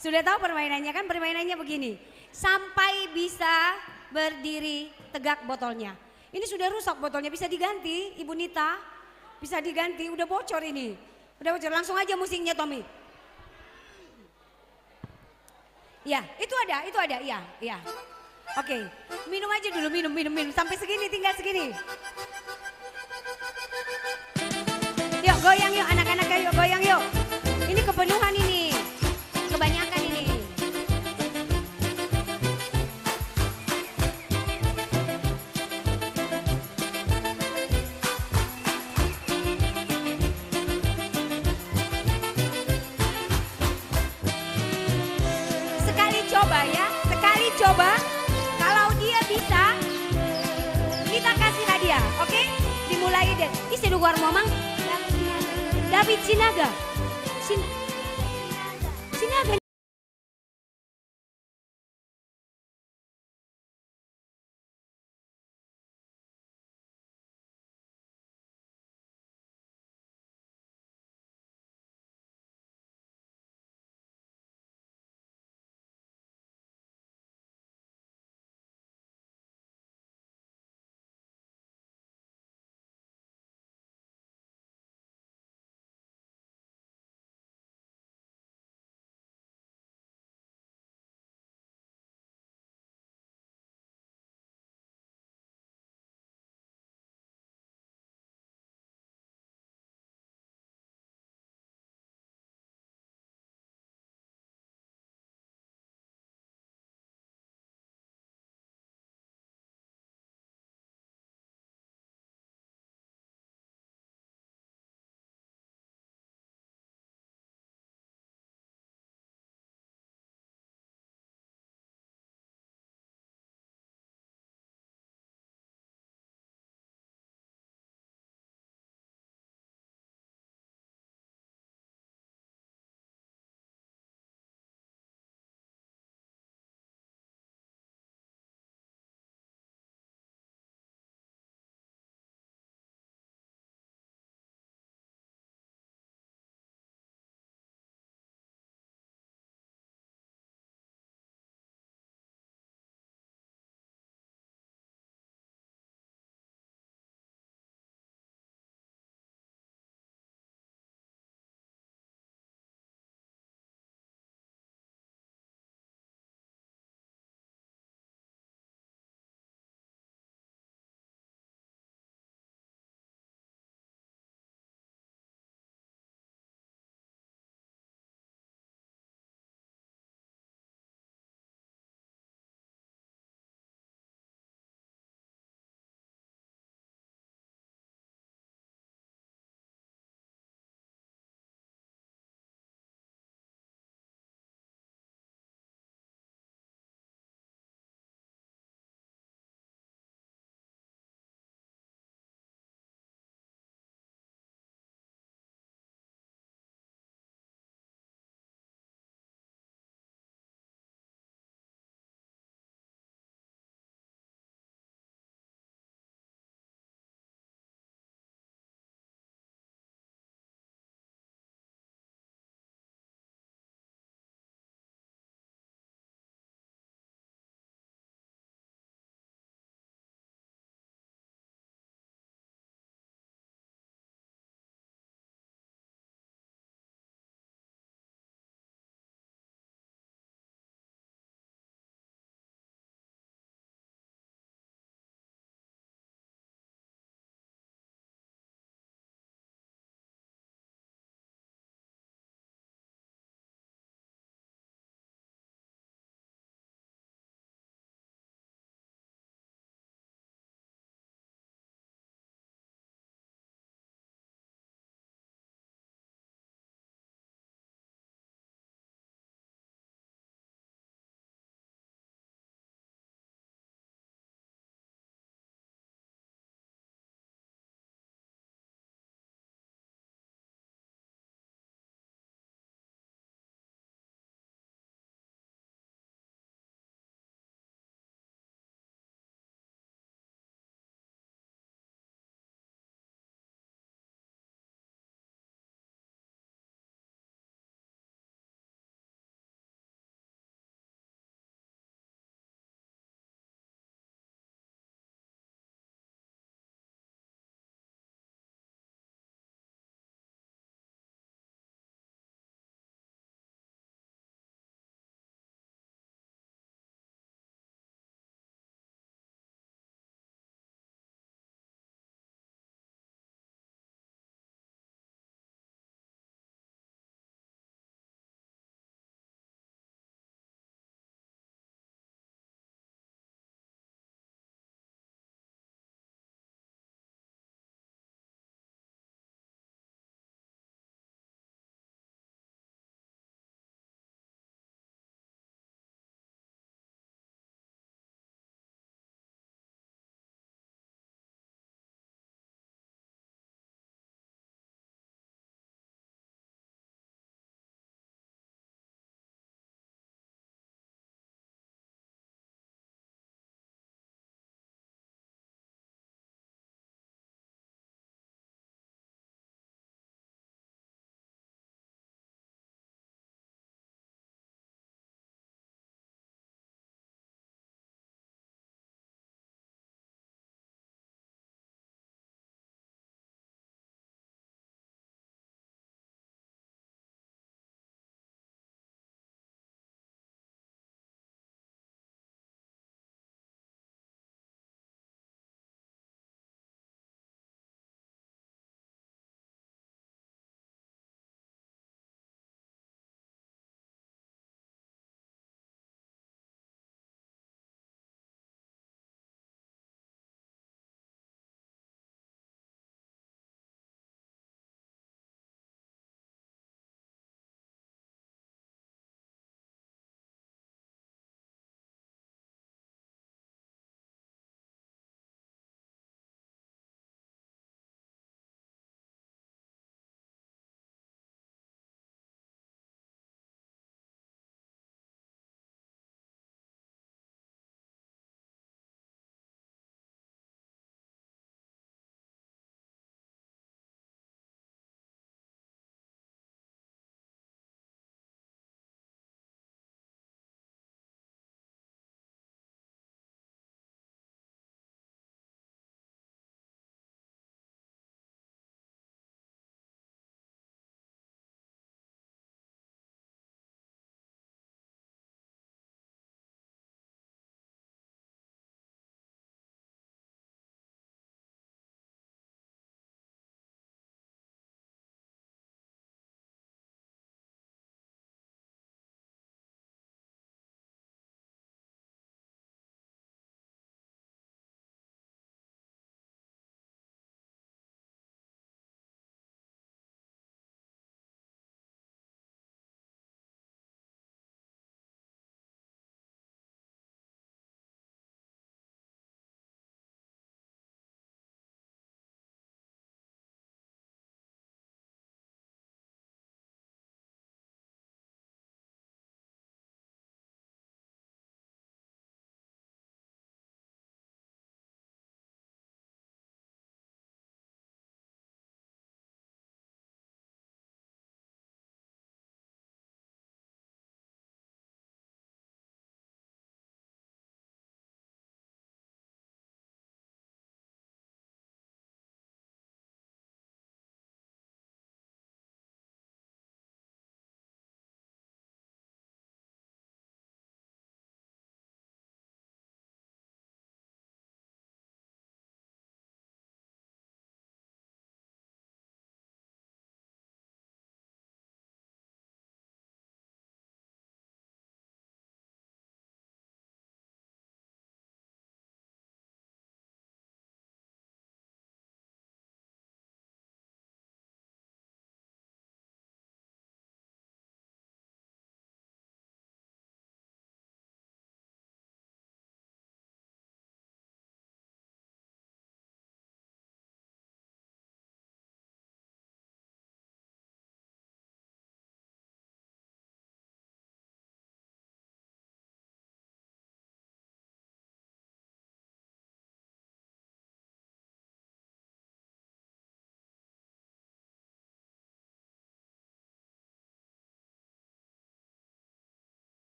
Sudah tahu permainannya kan? Permainannya begini. Sampai bisa berdiri tegak botolnya. Ini sudah rusak botolnya, bisa diganti, Ibu Nita? Bisa diganti, udah bocor ini. Udah bocor, langsung aja musiknya, Tommy. Ya, itu ada, itu ada, iya, iya. Oke, minum aja dulu, minum, minum, minum. Sampai segini, tinggal segini. Yuk, goyang yuk, anak-anak, yuk, goyang yuk. Ini kepenuhan ini. Kebanyakan ini. Sekali coba ya, sekali coba. Kalau dia bisa, kita kasih hadiah, oke? Dimulai deh. Ise do goarmu, Amang? David Sinaga. Sin-, Sinaga.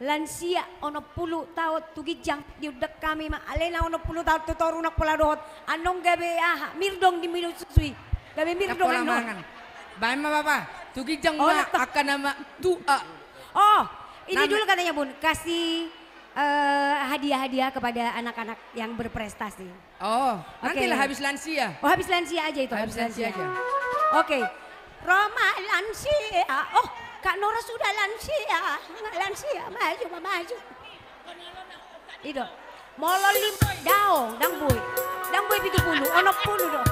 Lansia onom pulu taon tu ginjang, diundang hami ma, alai na onom pulu taon tu toru ndang pola dohot. Annon gabe aha, mirdong di minum susu i. Gabe mirdong annon. Baen ma bapa, tu ginjang ma angka na tua. Oh, ini dulu katanya Bun, kasih, eh, hadiah-hadiah kepada anak-anak yang berprestasi. Oh, nanti lah habis lansia. Oh, habis lansia aja itu, habis lansia aja. Oke. Roma lansia. Oh, Kak Nora sudah lansia. Lansia, maju, maju. Ido. Molo lima, daong, ndang boi. Ndang boi pitu pulu, onom pulu do.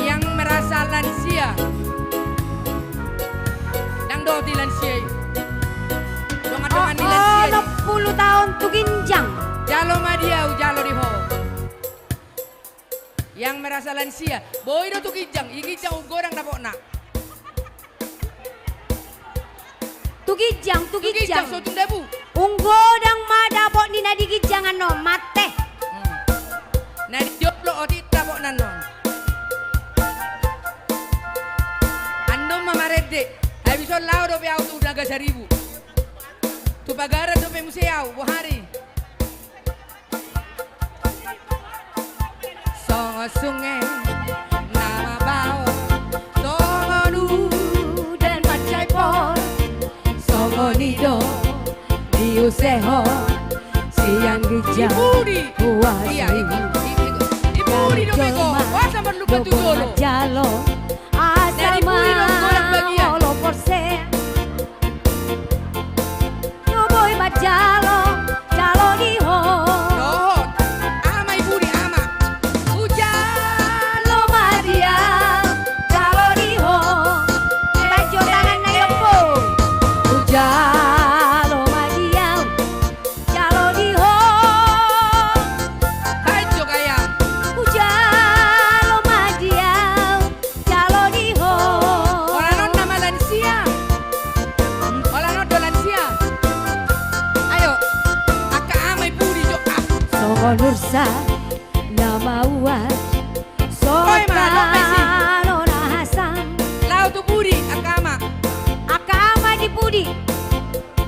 Yang merasa lansia. Ndang dohot di lansia i. Dongan-dongan ni lansia i. Onom pulu taon tu ginjang. Jalo ma di au, jalo di ho. Yang merasa lansia, boi do tu ginjang, i ginjang unggodang dapotna. Tu ginjang, tu ginjang. Tu ginjang, so tung dabu. Unggodang ma dapot ni na di ginjang annon, mate. Hmm. Na di jolo otik dapotna annon. Annon ma marende, habis on laho dope au tu Nagasaribu. Tu Pagaran dope muse au, boha ari. Songon sunge na mabaon, songon udan mansai pol, songon i do diusehon sian ginjang. Di pudi. Huasi. Iya, i pudi do bego. Huasa marlupa tu jolo. Jalo. Asal ma olo porsea. Do boi manjalo, jalo di ho. Dohot. Aha ma i pudi, aha ma? Hujalo ma di au, jalo di ho. Baen jo tangan na i ompu. Hujalo ma di au, jalo di ho. Baen jo gaya. Hujalo ma di au, jalo di ho. Holan on nama lansia. Holan on do lansia. Ayo. Angka ama i pudi jo, ah. Songon ursa na mauas. Songon tano na hasang. Laho tu pudi, angka ama. Angka ama di pudi.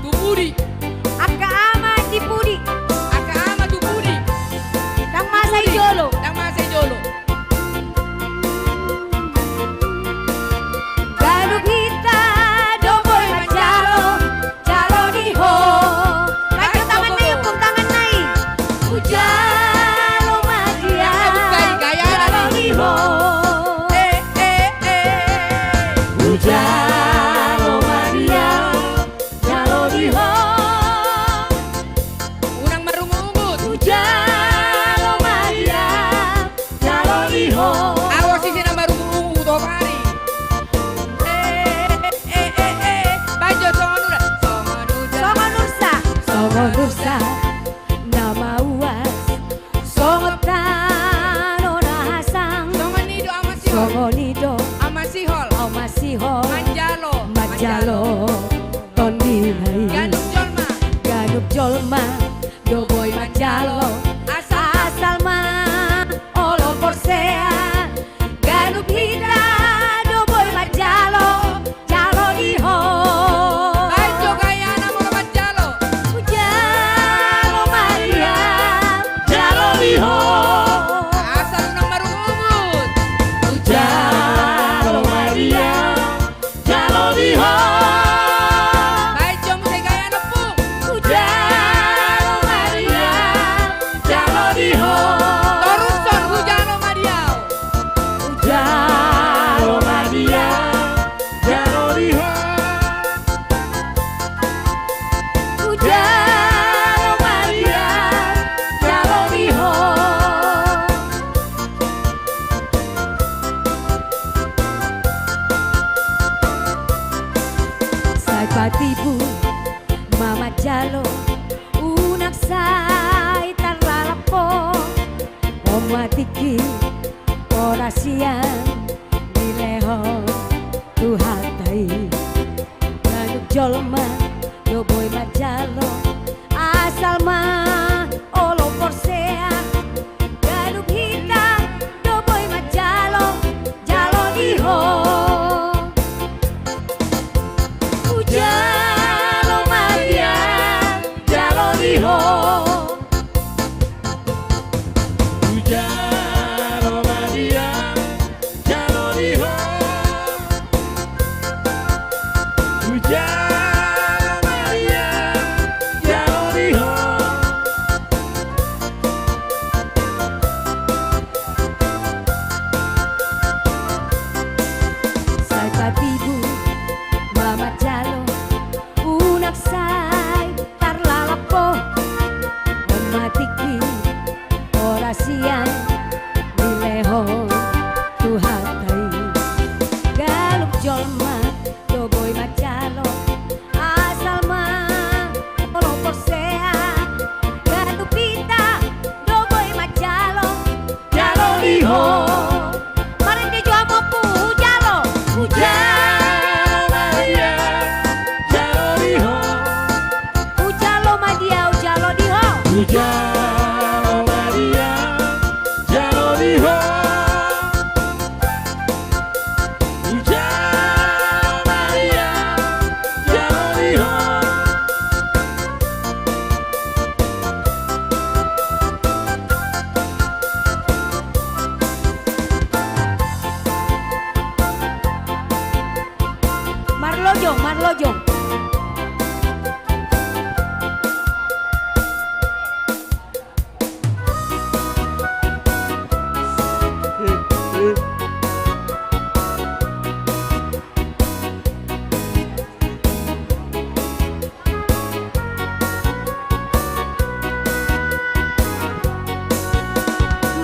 Tu pudi. Angka ama di pudi. Angka ama tu pudi. Ndang masa i jolo. Ndang masa i jolo. Ganup hita do boi manjalo, jalo di ho. Tangan na i, tangan na i. Hujalo ma di au, jalo di ho. Eh, eh, eh. Hujalo ma di au, jalo di ho. Unang marungutungut. Hujalo ma di au, jalo di ho. Awas ise na marungutungut, o pari. Eh, eh, eh, eh. Baen jo songon udan. Songon udan. Songon ursa. Songon ursa na mauas. Songon tano na hasang. Songon i do ama sihol. Songon i do ama sihol. Ama sihol. Manjalo. Manjalo. Tondi na i. Ganup jolma. Ganup jolma do boi manjalo. Asal. Asal ma olo porsea. Ganup hita do boi manjalo, jalo di ho. Baen jo gayana molo manjalo. Hujalo ma di au, jalo di ho. Asal unang marungutungut. Hujalo ma di au, jalo di ho. Baen jo muse gayana, Ompung. Hujalo ma di au, jalo di ho. Torushon, hujalo ma di au. Hujalo ma di au, jalo di ho. Hujalo ma di au, jalo di ho. Sai patimbul ma manjalo, unang sai tarlalap ho. On ma tingki, on ma sian dilehon Tuhanta i. Ganup jolma do boi manjalo, asal ma olo porsea.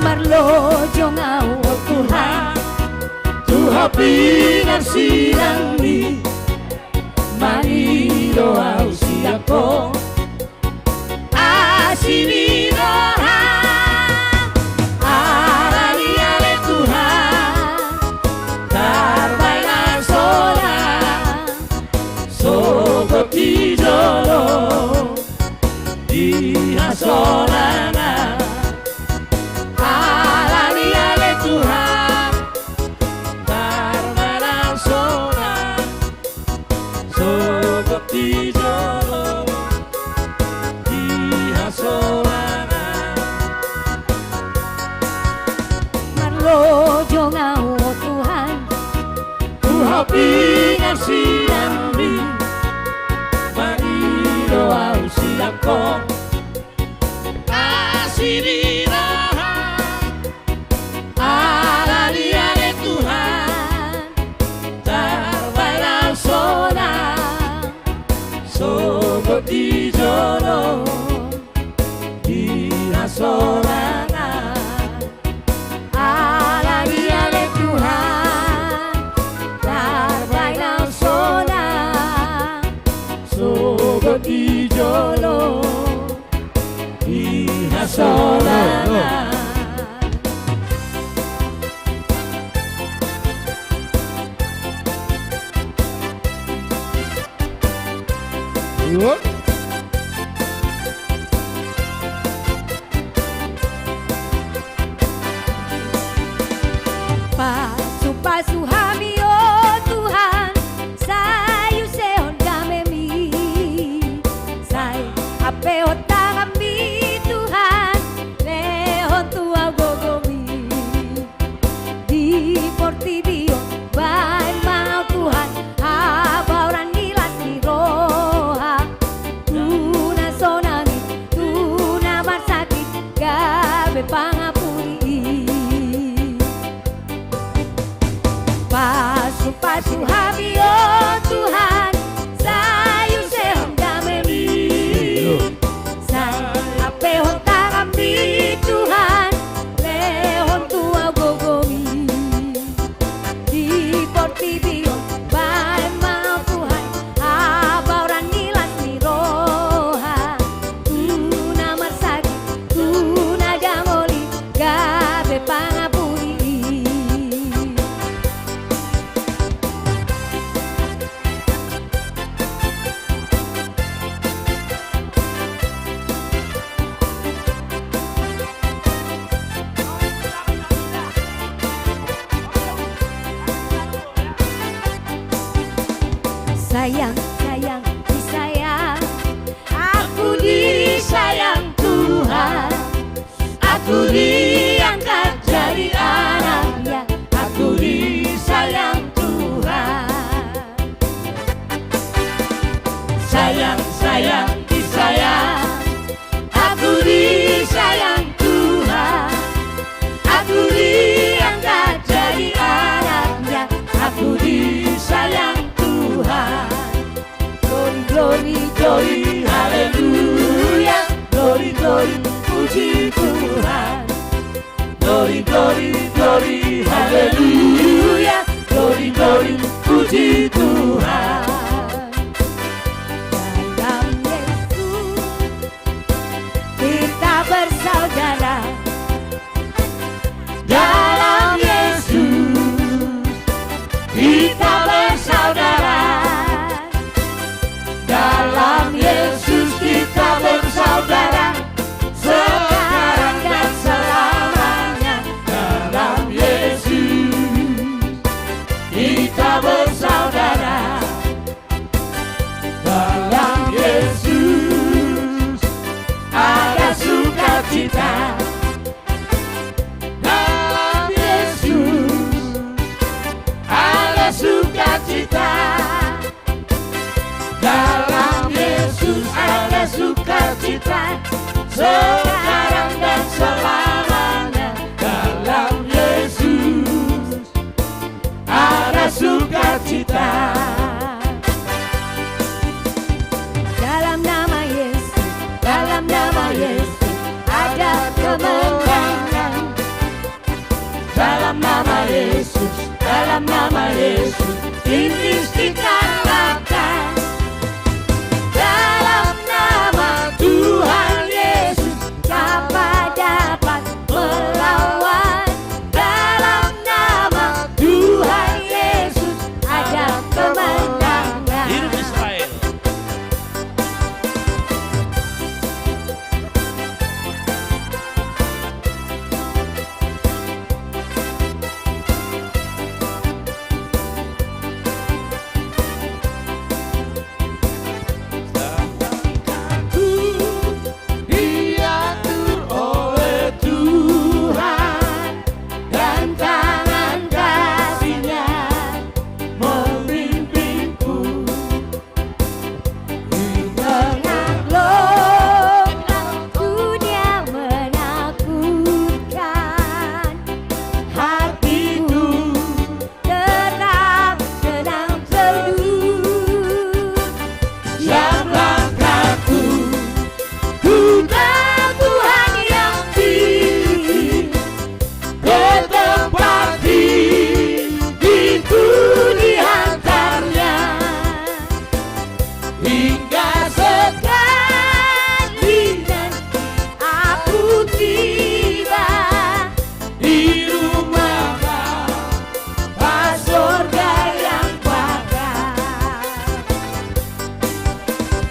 Marlojong ahu, o Tuhan, tu Ho pinarsilang-Mi, mangido ahu sian Ho. Asi ni roham, alani ale Tuhan, tarbahen ahu sonang, sogot di jolo di hasorangan. Alani ale Tuhan, tarbahen ahu sonang, sogot di jolo di hasorangan. Marlojong ahu, o Tuhan, tu Ho pinarsilang-Mi, mangido ahu sian Ho. Asi ni roham, alani ale Tuhan, tarbahen ahu sonang, sogot di jolo di hasorangan. Alani ale Tuhan, tarbahen ahu sonang, sogot di jolo di hasorangan. Pasupasu hami, o Tuhan, sai usehon dame-Mi, sai hampehon tangan-Mi, Tuhan, lehon tu ahu gogo-Mi. Di portibi on bahen ma ahu, Tuhan, habaoran ni las ni roha, tu na sonang i, tu na marsakit, gabe pangapuli i. Pasupasu hami, o Tuhan, sai usehon dame-Mi, sai hampehon tangan-Mi, Tuhan, lehon tu ahu gogo-Mi. Di portibi on bahen ma ahu, Tuhan, habaoran ni las ni roha, tu na marsakit, tu na jangoli, gabe pangapuli i. Sayang, sayang, disayang aku, disayang Tuhan. Aku diangkat jadi anak-Nya, aku disayang Tuhan. Sayang, sayang, disayang, aku disayang Tuhan. Aku diangkat jadi anak-Nya, aku disayang Tuhan. Glory, glory, glory, haleluya. Glory, glory, puji Tuhan. Glory, glory, glory, haleluya. Glory, glory, puji Tuhan. Dalam Yesus kita bersaudara. Dalam Yesus kita bersaudara. Dalam Yesus kita bersaudara, sekarang dan selamanya. Dalam Yesus kita bersaudara. Dalam Yesus ada sukacita. Nama Yesus, tindis dikalahkan. Dalam nama Tuhan Yesus, siapa dapat melawan? Dalam nama Tuhan Yesus, ada kemenangan. Hidup Israel. Langkahku diatur oleh Tuhan, dan tangan kasih-Nya memimpinku. Di tengah gelombang dunia menakutkan, hatiku tetap tenang teduh. Setiap langkahku, ku tahu Tuhan yang pimpin. Ke tempat tinggi ku diantar-Nya, hingga sekali nanti aku tiba di rumah Bapa sorga yang bakal.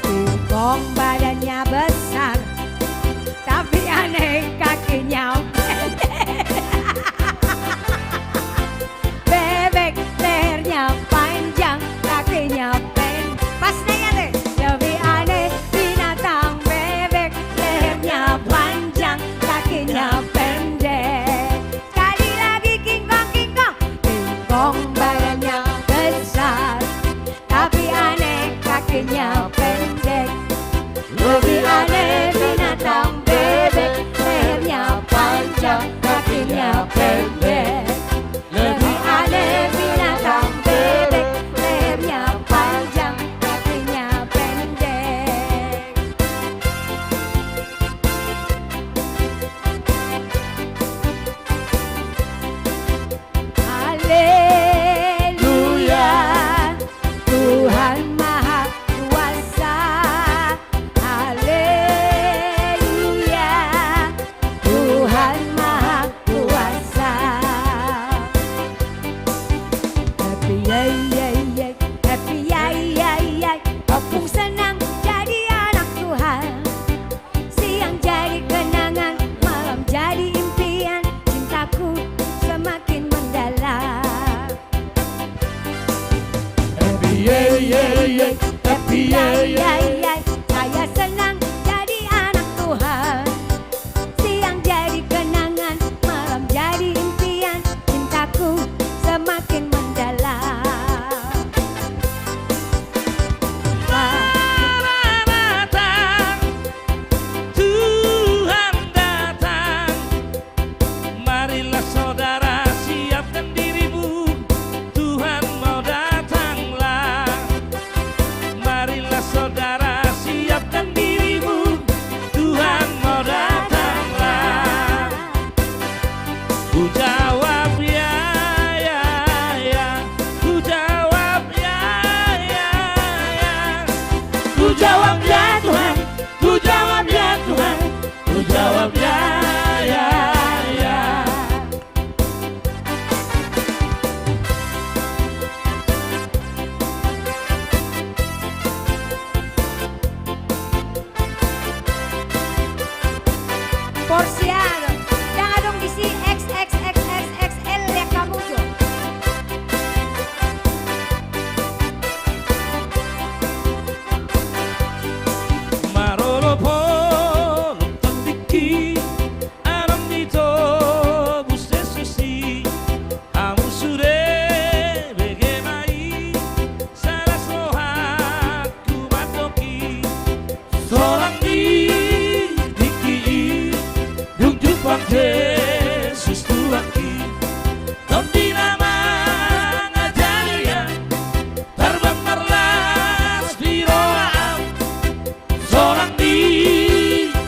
Singkong badannya besar, tapi aneh kakinya pendek. Bebek lehernya panjang, kakinya pendek. Pas na i ate. Lebih aneh binatang bebek, lehernya panjang, kakinya pendek. Sekali lagi, kingkong, kingkong. Singkong badannya besar, tapi aneh kakinya pendek. Lebih aneh binatang bebek, lehernya panjang, kakinya pendek. Lebih aneh binatang bebek, lehernya panjang, kakinya pendek. Haleluya, Tuhan Maha Kuasa. Haleluya, Tuhan Maha Kuasa. Happy, yay, yay, yay. Happy, yay, yay, yay. Ompung senang jadi anak Tuhan. Siang jadi kenangan, malam jadi impian, cintaku semakin mendalam. Happy, yay, yay, yay. Happy, yay, yay, yay. Saya senang jadi anak Tuhan. Siang jadi kenangan, malam jadi impian, cintaku semakin mendalam. Datang, Tuhan datang. Marilah saudara siapkan dirimu, Tuhan mau datanglah. Marilah saudara siapkan dirimu, Tuhan mau datanglah. Ku jawab ya, ya, ya. Ku jawab ya, ya, ya. Ku jawab ya Tuhan, ku jawab ya Tuhan, ku jawab ya, ya, ya. Porsiado, ndang adong disi X X X X X L ya kamu jo. Marolopolop tondingki, adong di tobu Jesus i. Hamu sude bege ma i, salas rohangku mandok i. Sonang di tingki i, dung jumpang Jesus Tuhanki. Tondi na mangajari au, tarbang marlas di roha au. Sonang di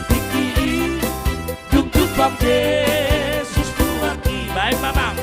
tingki i, dung jumpang Jesus Tuhanki. Baen ma, Bang.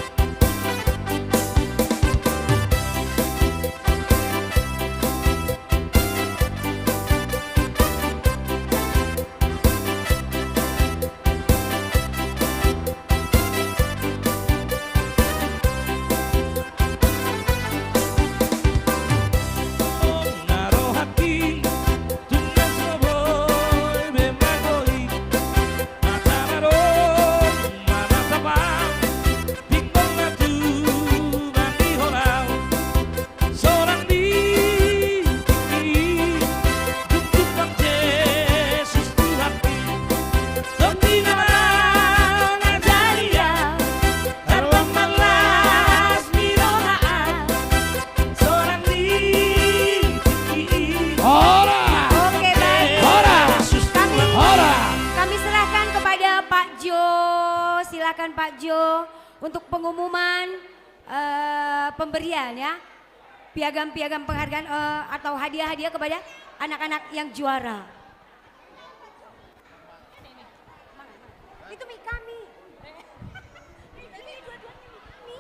Silakan Pak Jo untuk pengumuman, eh, pemberian, ya. Piagam-piagam penghargaan, eh, atau hadiah-hadiah kepada anak-anak yang juara. Itu mic kami. Ini dua-duanya mic kami.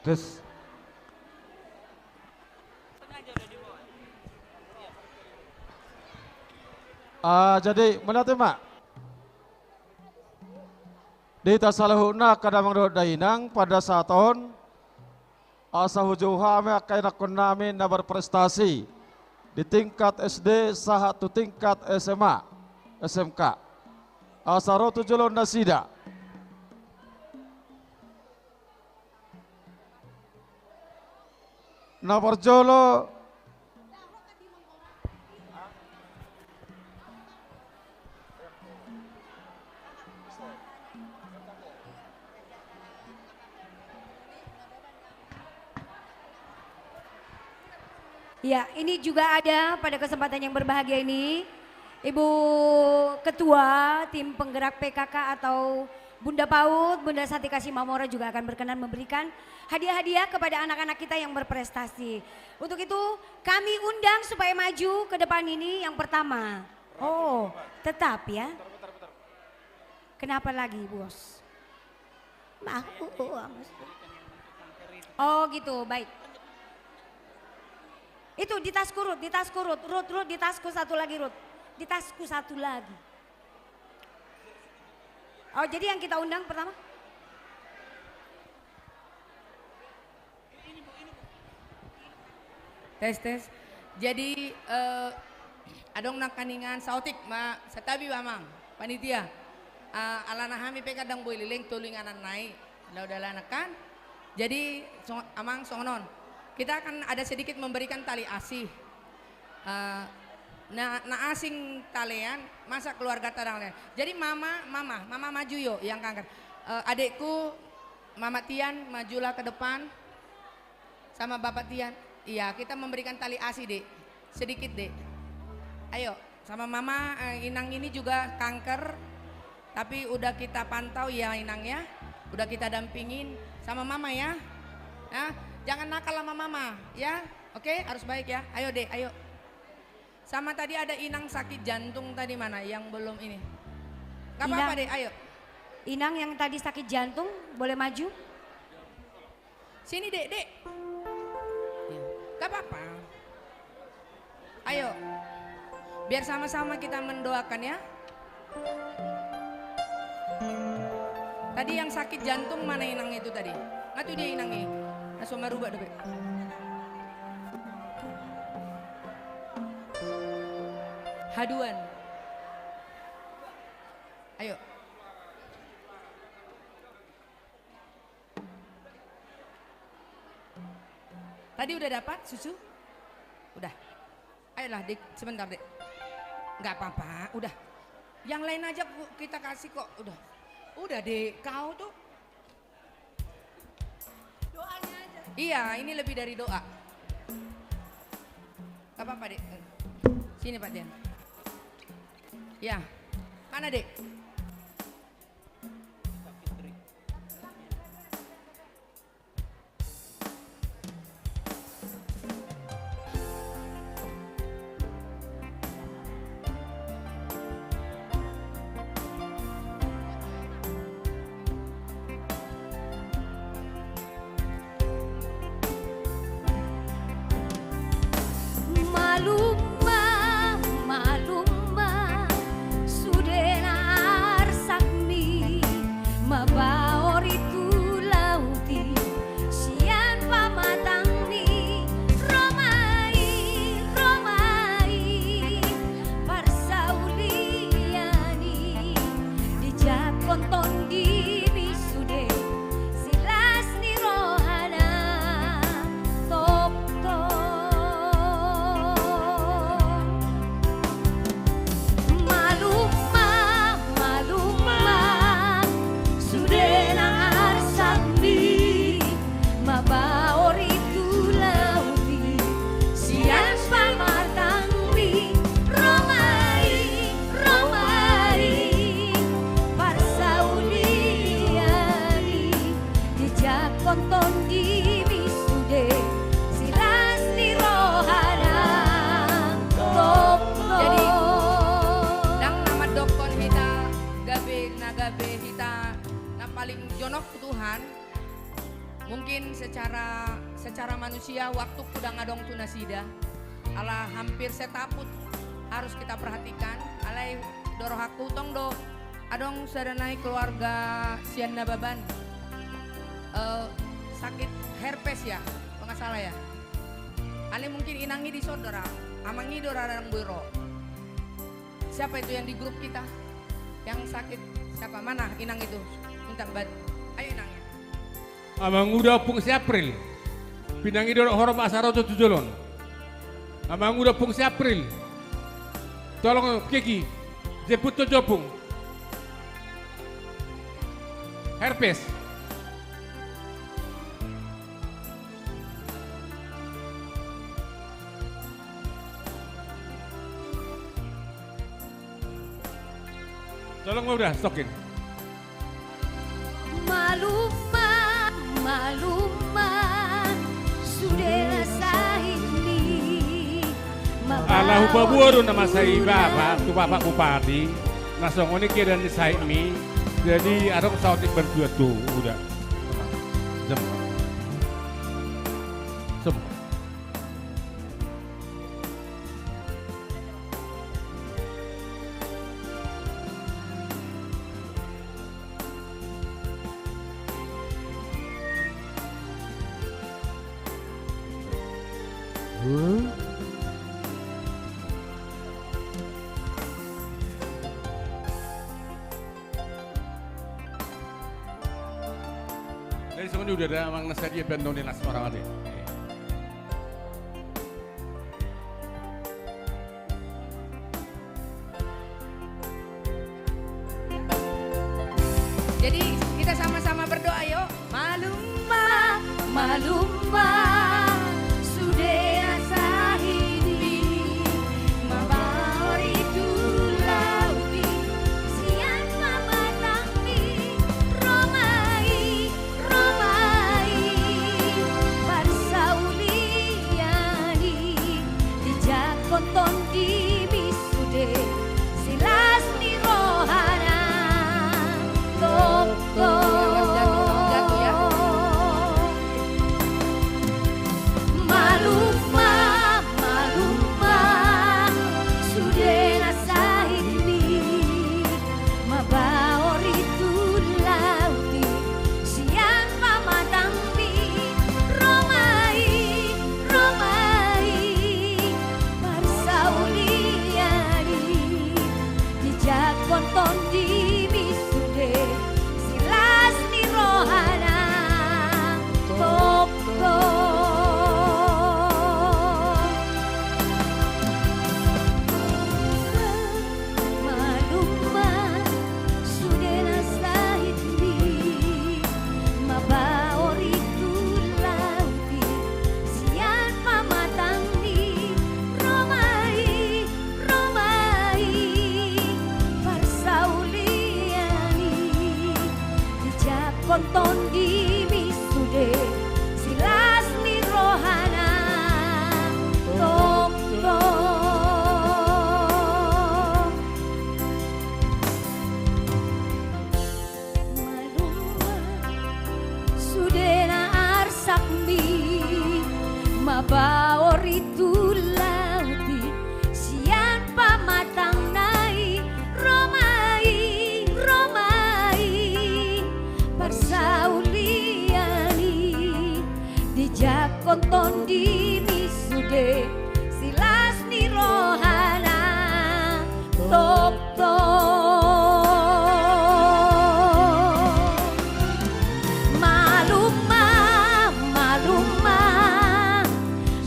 Terus. Ah, jadi, mauliate ma. Di hita saluhutna angka damang dohot dainang, pada saat on, asa hujou hami angka ianakhon nami na berprestasi di tingkat S D sahat tu tingkat S M A, S M K. Asa ro tu jolo nasida. Na parjolo. Ya, ini juga ada pada kesempatan yang berbahagia ini, Ibu Ketua Tim Penggerak P K K atau Bunda PAUD, Bunda Santi Kasih Mamora juga akan berkenan memberikan hadiah-hadiah kepada anak-anak kita yang berprestasi. Untuk itu, kami undang supaya maju ke depan ini yang pertama. Oh, tetap ya. Kenapa lagi, Bos? Mau, Bos. Oh, gitu, baik. Itu di tasku, Rut, di tasku, Rut. Rut, Rut, di tasku satu lagi, Rut. Di tasku satu lagi. Oh, jadi yang kita undang pertama? Tes, tes. Jadi, eh, adong nangkaningan saotik ma, santabi ma, Amang, panitia. Eh, alana hami pe kan ndang boi leleng tolu inganan nai. Laho dalan kan. Jadi, so-, Amang, songon on. Kita akan ada sedikit memberikan tali asi. Eh, na, na asing talean, masa keluarga ta ndang talean. Jadi mama, mama, mama maju yo yang kanker. Eh, adekku, Mama Tian, majulah ke depan. Sama Bapak Tian. Iya, kita memberikan tali asi, Dek. Sedikit, Dek. Ayo, sama Mama, eh, Inang ini juga kanker. Tapi udah kita pantau ya, Inang ya. Udah kita dampingin sama Mama ya. Ya, jangan nakal sama Mama ya. Oke, harus baik ya. Ayo, Dek, ayo. Sama tadi ada Inang sakit jantung tadi, mana yang belum ini? Nggak apa-apa, Inang. Dek, ayo. Inang yang tadi sakit jantung, boleh maju? Sini, Dek, Dek. Ya, nggak apa-apa. Ayo. Biar sama-sama kita mendoakan ya. Tadi yang sakit jantung mana Inang itu tadi? Ngatu dia Inang i? Na so marubak dope. Haduan. Ayo. Tadi udah dapat susu? Udah. Ayolah, Dek, sebentar, Dek. Nggak apa-apa, udah. Yang lain aja ku-, kita kasih kok, udah. Udah, Dek, kau tuh. Doanya aja. Iya, ini lebih dari doa. Nggak apa-apa, Dek. Sini, Pak Tian. Ya. Mana, Dek? Malum ma, malum ma, sude na Secara, secara manusia, waktu hudang adong tu nasida. Ala hampir setaput harus kita perhatikan. Alai do rohangku tong do, adong sada nai keluarga sian Nababan. Eh, sakit herpes ya, kalau nggak salah ya. Alai mungkin inang i di son do ra, amang i do ra, adong boi ro. Siapa itu yang di grup kita? Yang sakit siapa? Mana inang itu? Minta bantu. Ayo inang ya. Amanguda Ompung si April. Pinangido do ho ro ma asa ro jo tu jolo on. Amanguda Ompung si April. Tolong keki. Jemput jo Ompung. Herpes. Tolong ma uda, stokin. Malum ma, malum ma, sude na sahit ni. Ala hupaboa do na masa i bapa, tu Bapak Bupati, na songon i keadaan ni sahitmi, jadi adong saotik bantuan tu uda. Jam. Sem. Jadi songon i uda, amang na sadia pe annon ni las marangate. Jadi kita sama-sama berdoa yuk. Malum ma, malum ma, sude na sahit ni, mabaor i tu laut i, sian pamatang ni, ro ma i, ro ma i, parsaulian i, dijakkon tondimi sude, silas ni rohana, tongtong. Malum ma, malum ma, sude na sahit ni, mabaor i tu laut i, sian pamatangmi, ro ma i, ro ma i, parsaulian i, dijakkon tondimi sude, silas ni rohana, tongtong. Malum ma, sude na sahit ni, mabaor i tu laut i, sian pamatangmi, ro ma i, ro ma i, parsaulian i, dijakkon tondimi sude, silas ni rohana, tongtong. Malum ma, sude na arsakmi, mabaor i tu laut i, sian pamatangna i, ro ma i, ro ma i, parsaulian i, dijakkon tondimi sude, silas ni rohana, tongtong. Malum ma, malum ma,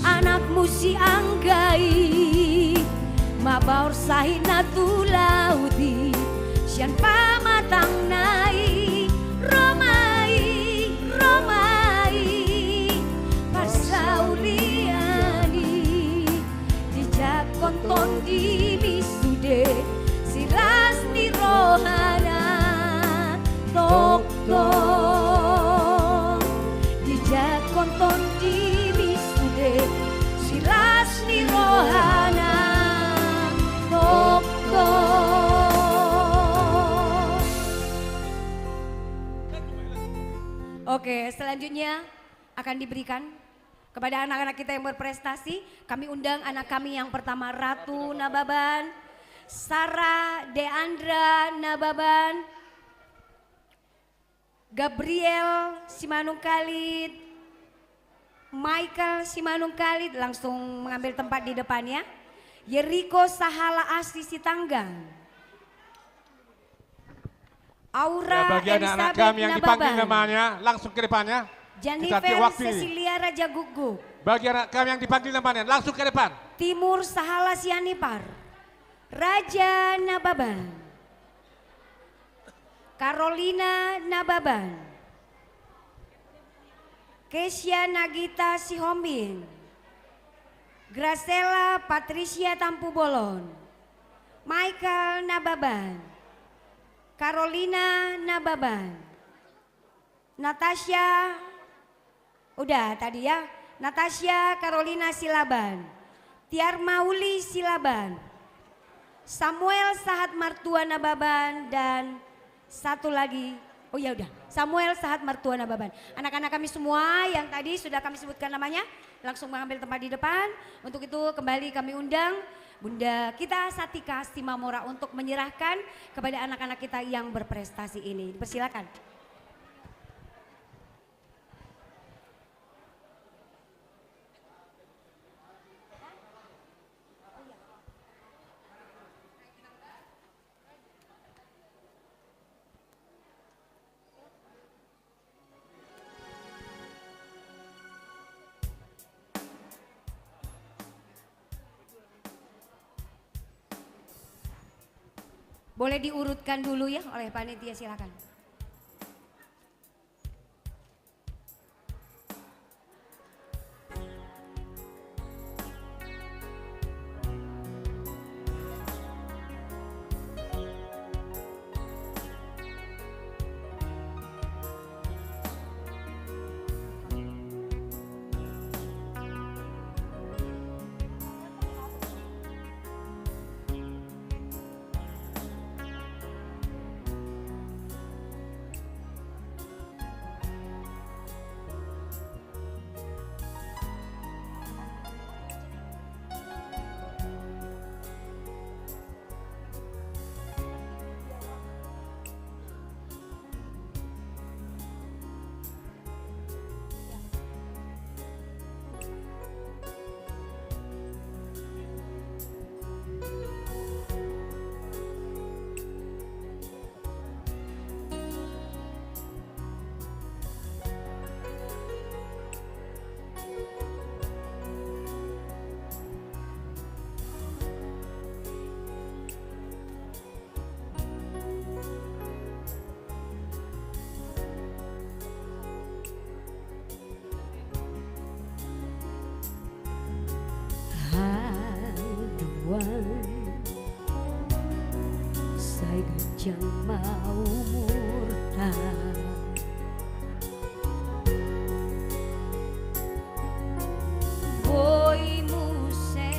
anakmu si Angga i, mabaor sahitna tu laut i, sian pamatangna i, ro ma i, ro ma i, parsaulian i, dijakkon tondimi sude, silas ni rohana, tongtong. Dijakkon tondimi sude, silas ni rohana, tongtong. Oke, selanjutnya. akan diberikan kepada anak-anak kita yang berprestasi. Kami undang anak kami yang pertama, Ratu Nababan, Sarah Deandra Nababan, Gabriel Simanungkalit, Michael Simanungkalit, langsung mengambil tempat di depannya. Yeriko Sahala Asih Sitanggang. Aura Elizabeth Nababan. Ya, bagi anak-anak kami yang dipanggil namanya, langsung ke depannya. Jennifer Cecilia Raja Guguk. Bagi anak kami yang dipanggil namanya, langsung ke depan. Timur Sahala Sianipar. Raja Nababan. Carolina Nababan. Kesia Nagita Sihombing. Graciela Patricia Tampubolon. Michael Nababan. Carolina Nababan. Natasha, udah tadi ya. Natasha Carolina Silaban. Tiar Mauli Silaban. Samuel Sahat Martua Nababan dan satu lagi. Oh ya udah, Samuel Sahat Martua Nababan. Anak-anak kami semua yang tadi sudah kami sebutkan namanya, langsung mengambil tempat di depan. Untuk itu kembali kami undang Bunda kita Satika Simamora untuk menyerahkan kepada anak-anak kita yang berprestasi ini. Dipersilakan. Boleh diurutkan dulu ya oleh panitia, silakan. Haduan, sai ganjang ma umurta. Boi muse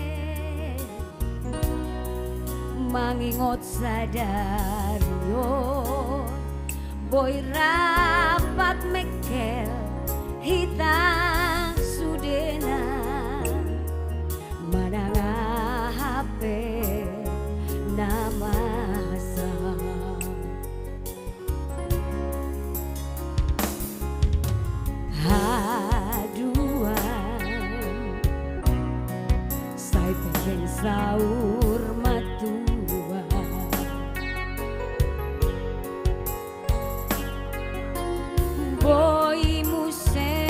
mangingot sadari on, boi rap mengkel hita sudena, manang aha pe na masa. Haduan, sai pe saur matua. Boi muse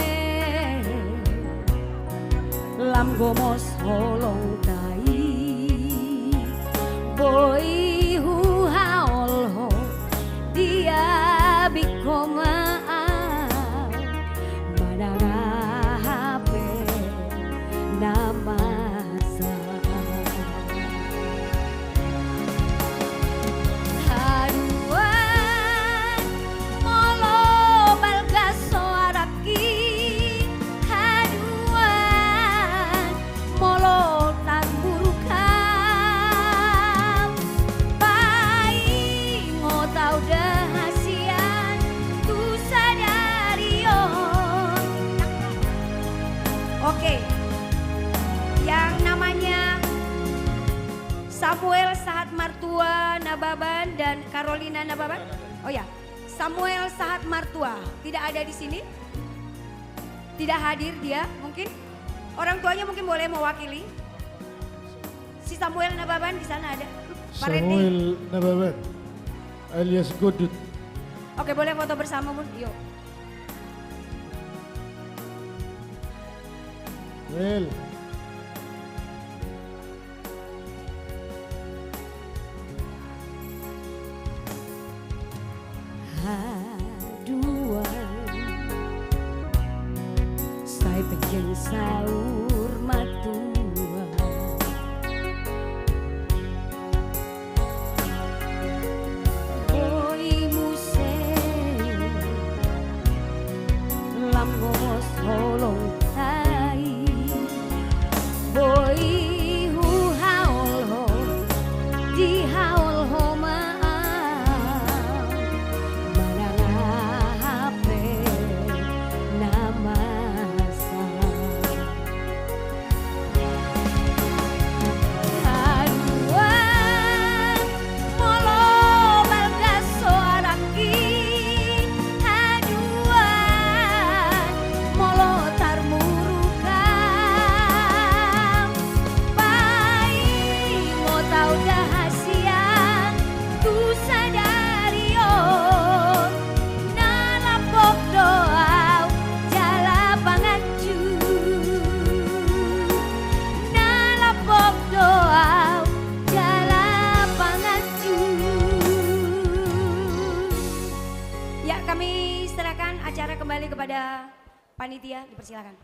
lam gomos holongta i, boi huhaholhon di abingku ma au, manang aha pe na masa. Haduan, molo balga soarangki, haduan, molo tar Samuel Sahat Martua Nababan dan Carolina Nababan. Oh ya, Samuel Sahat Martua tidak ada di sini. Tidak hadir dia, mungkin orang tuanya mungkin boleh mewakili. Si Samuel Nababan di sana ada. Pak Randy. Samuel Nababan alias Godut. Oke, boleh foto bersama, Bun. Yuk. Wel. Haduan sai penggeng saur matua. Boi muse lam gomos holong tai. Boi huhaol ho, dihaol ho ma au manang aha pe na masa. Haduan molo balga soarangki, haduan molo tarmuruk au, paingot au da hasian tu sadari on. Na lambok do au jala panganju. Na lambok do au jala panganju. Ya, kami serahkan acara kembali kepada panitia, dipersilakan.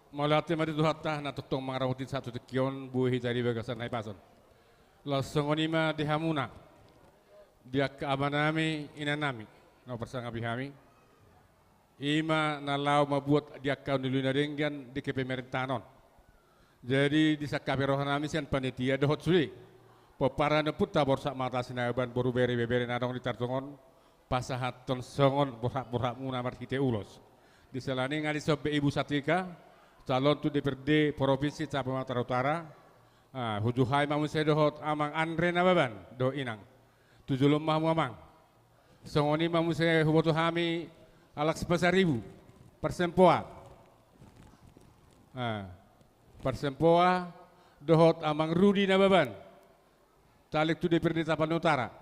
Mauliate ma di Tuhanta na tongtong mangaramoti sahat tu tingki on, boi hita di bagasan hahipason. Laos songon i ma di hamuna, di angka amanami, inanami na huparsangapi hami. I ma na laho mambuat di angka uli-uli na denggan di kepemerintahon on. Jadi disangkapi rohanami sian panitia dohot sude pomparan ni ompunta Borsak Martasi Nababan, boru, bere, ibebere na adong di Tartongon, pasahathon songon borhat-borhatmuna marhite ulos. Di sela ni i nga dison be Ibu Satika, calon tu D P R D Provinsi Sumatera Utara. Ah, hujou hami ma muse dohot Amang Andre Nababan dohot Inang. Tu jolo ma hamu, Amang. Songon i ma muse huboto hami halak Sipasaribu, Parsempoa. Ah, Parsempoa dohot Amang Rudi Nababan, caleg tu D P R D Tapanuli Utara.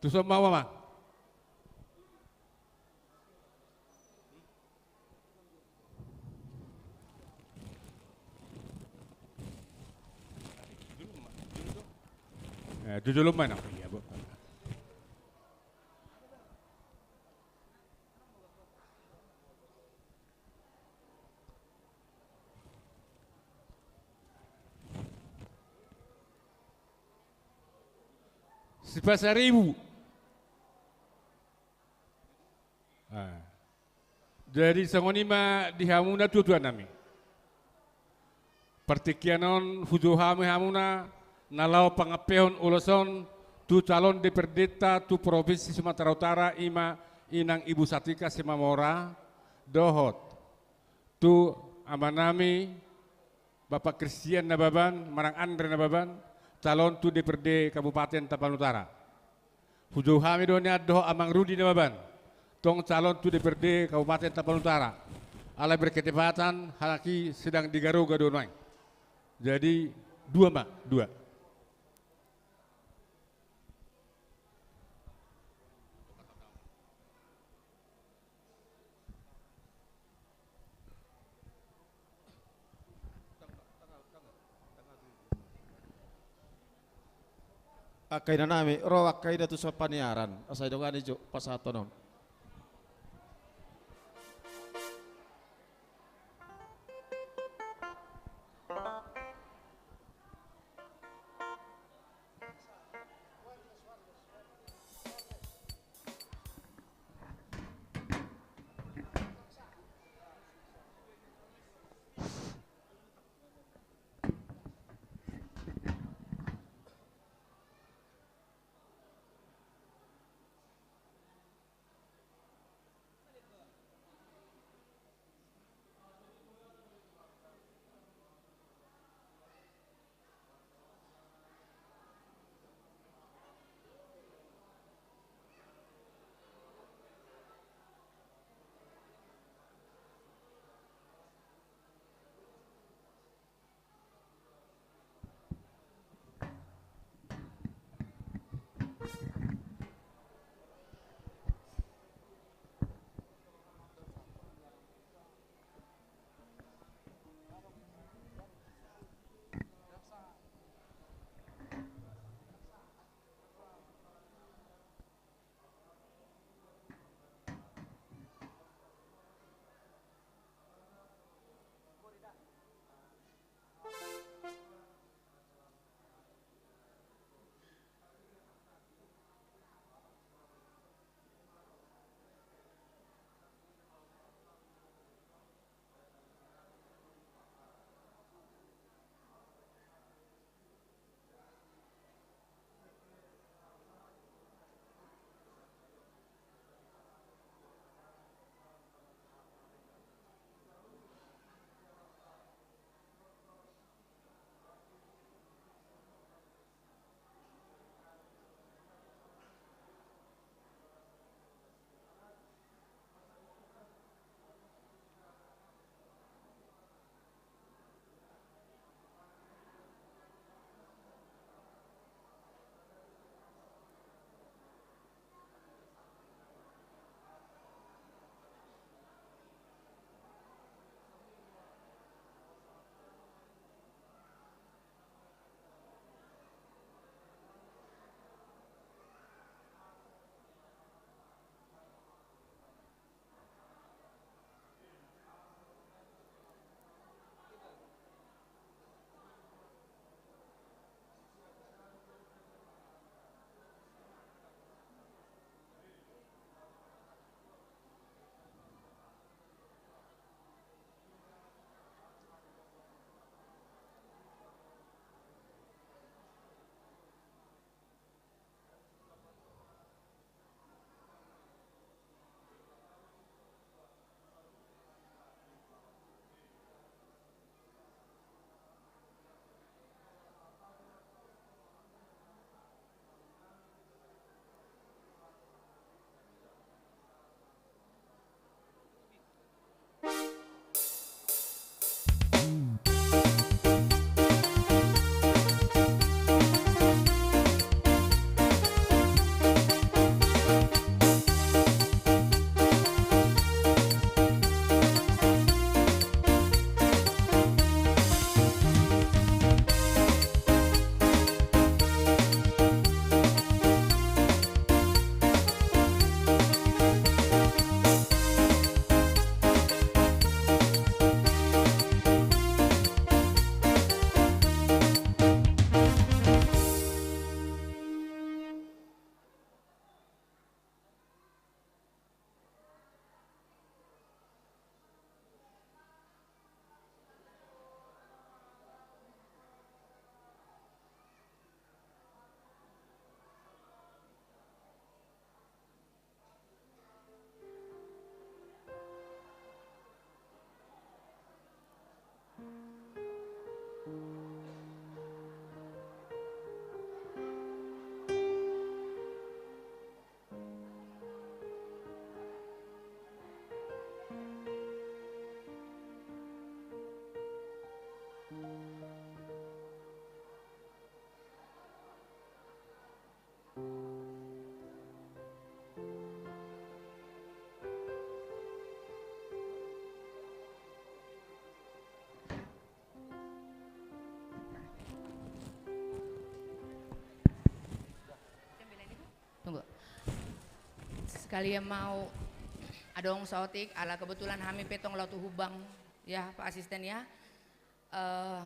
Tuson ma hamu, Amang. Eh, tu jolo ma, Inang. Sipasaribu. Ah. Jadi songon i ma di hamu natuatuanami. Partingkian on hujou hami hamuna na laho pangampehon ulos on tu calon D P R D-ta tu Provinsi Sumatera Utara, i ma Inang Ibu Satika Simamora, dohot tu amanami Bapak Christian Nababan manang Andre Nababan, calon tu D P R D Kabupaten Tapanuli Utara. Hujou hami do nian dohot Amang Rudi Nababan, tong calon tu D P R D Kabupaten Tapanuli Utara. Alai berketepatan, halak i sedang di Garoga do nuaeng. Jadi dua ma, dua. Angka inanami, ro angka ina tu sian paniaran, asa didongani jo pasahaton on. Kalian mau adong saotik, ala kebetulan hami pe tong laho tu Hubang, ya, Pak Asisten, ya. Eh,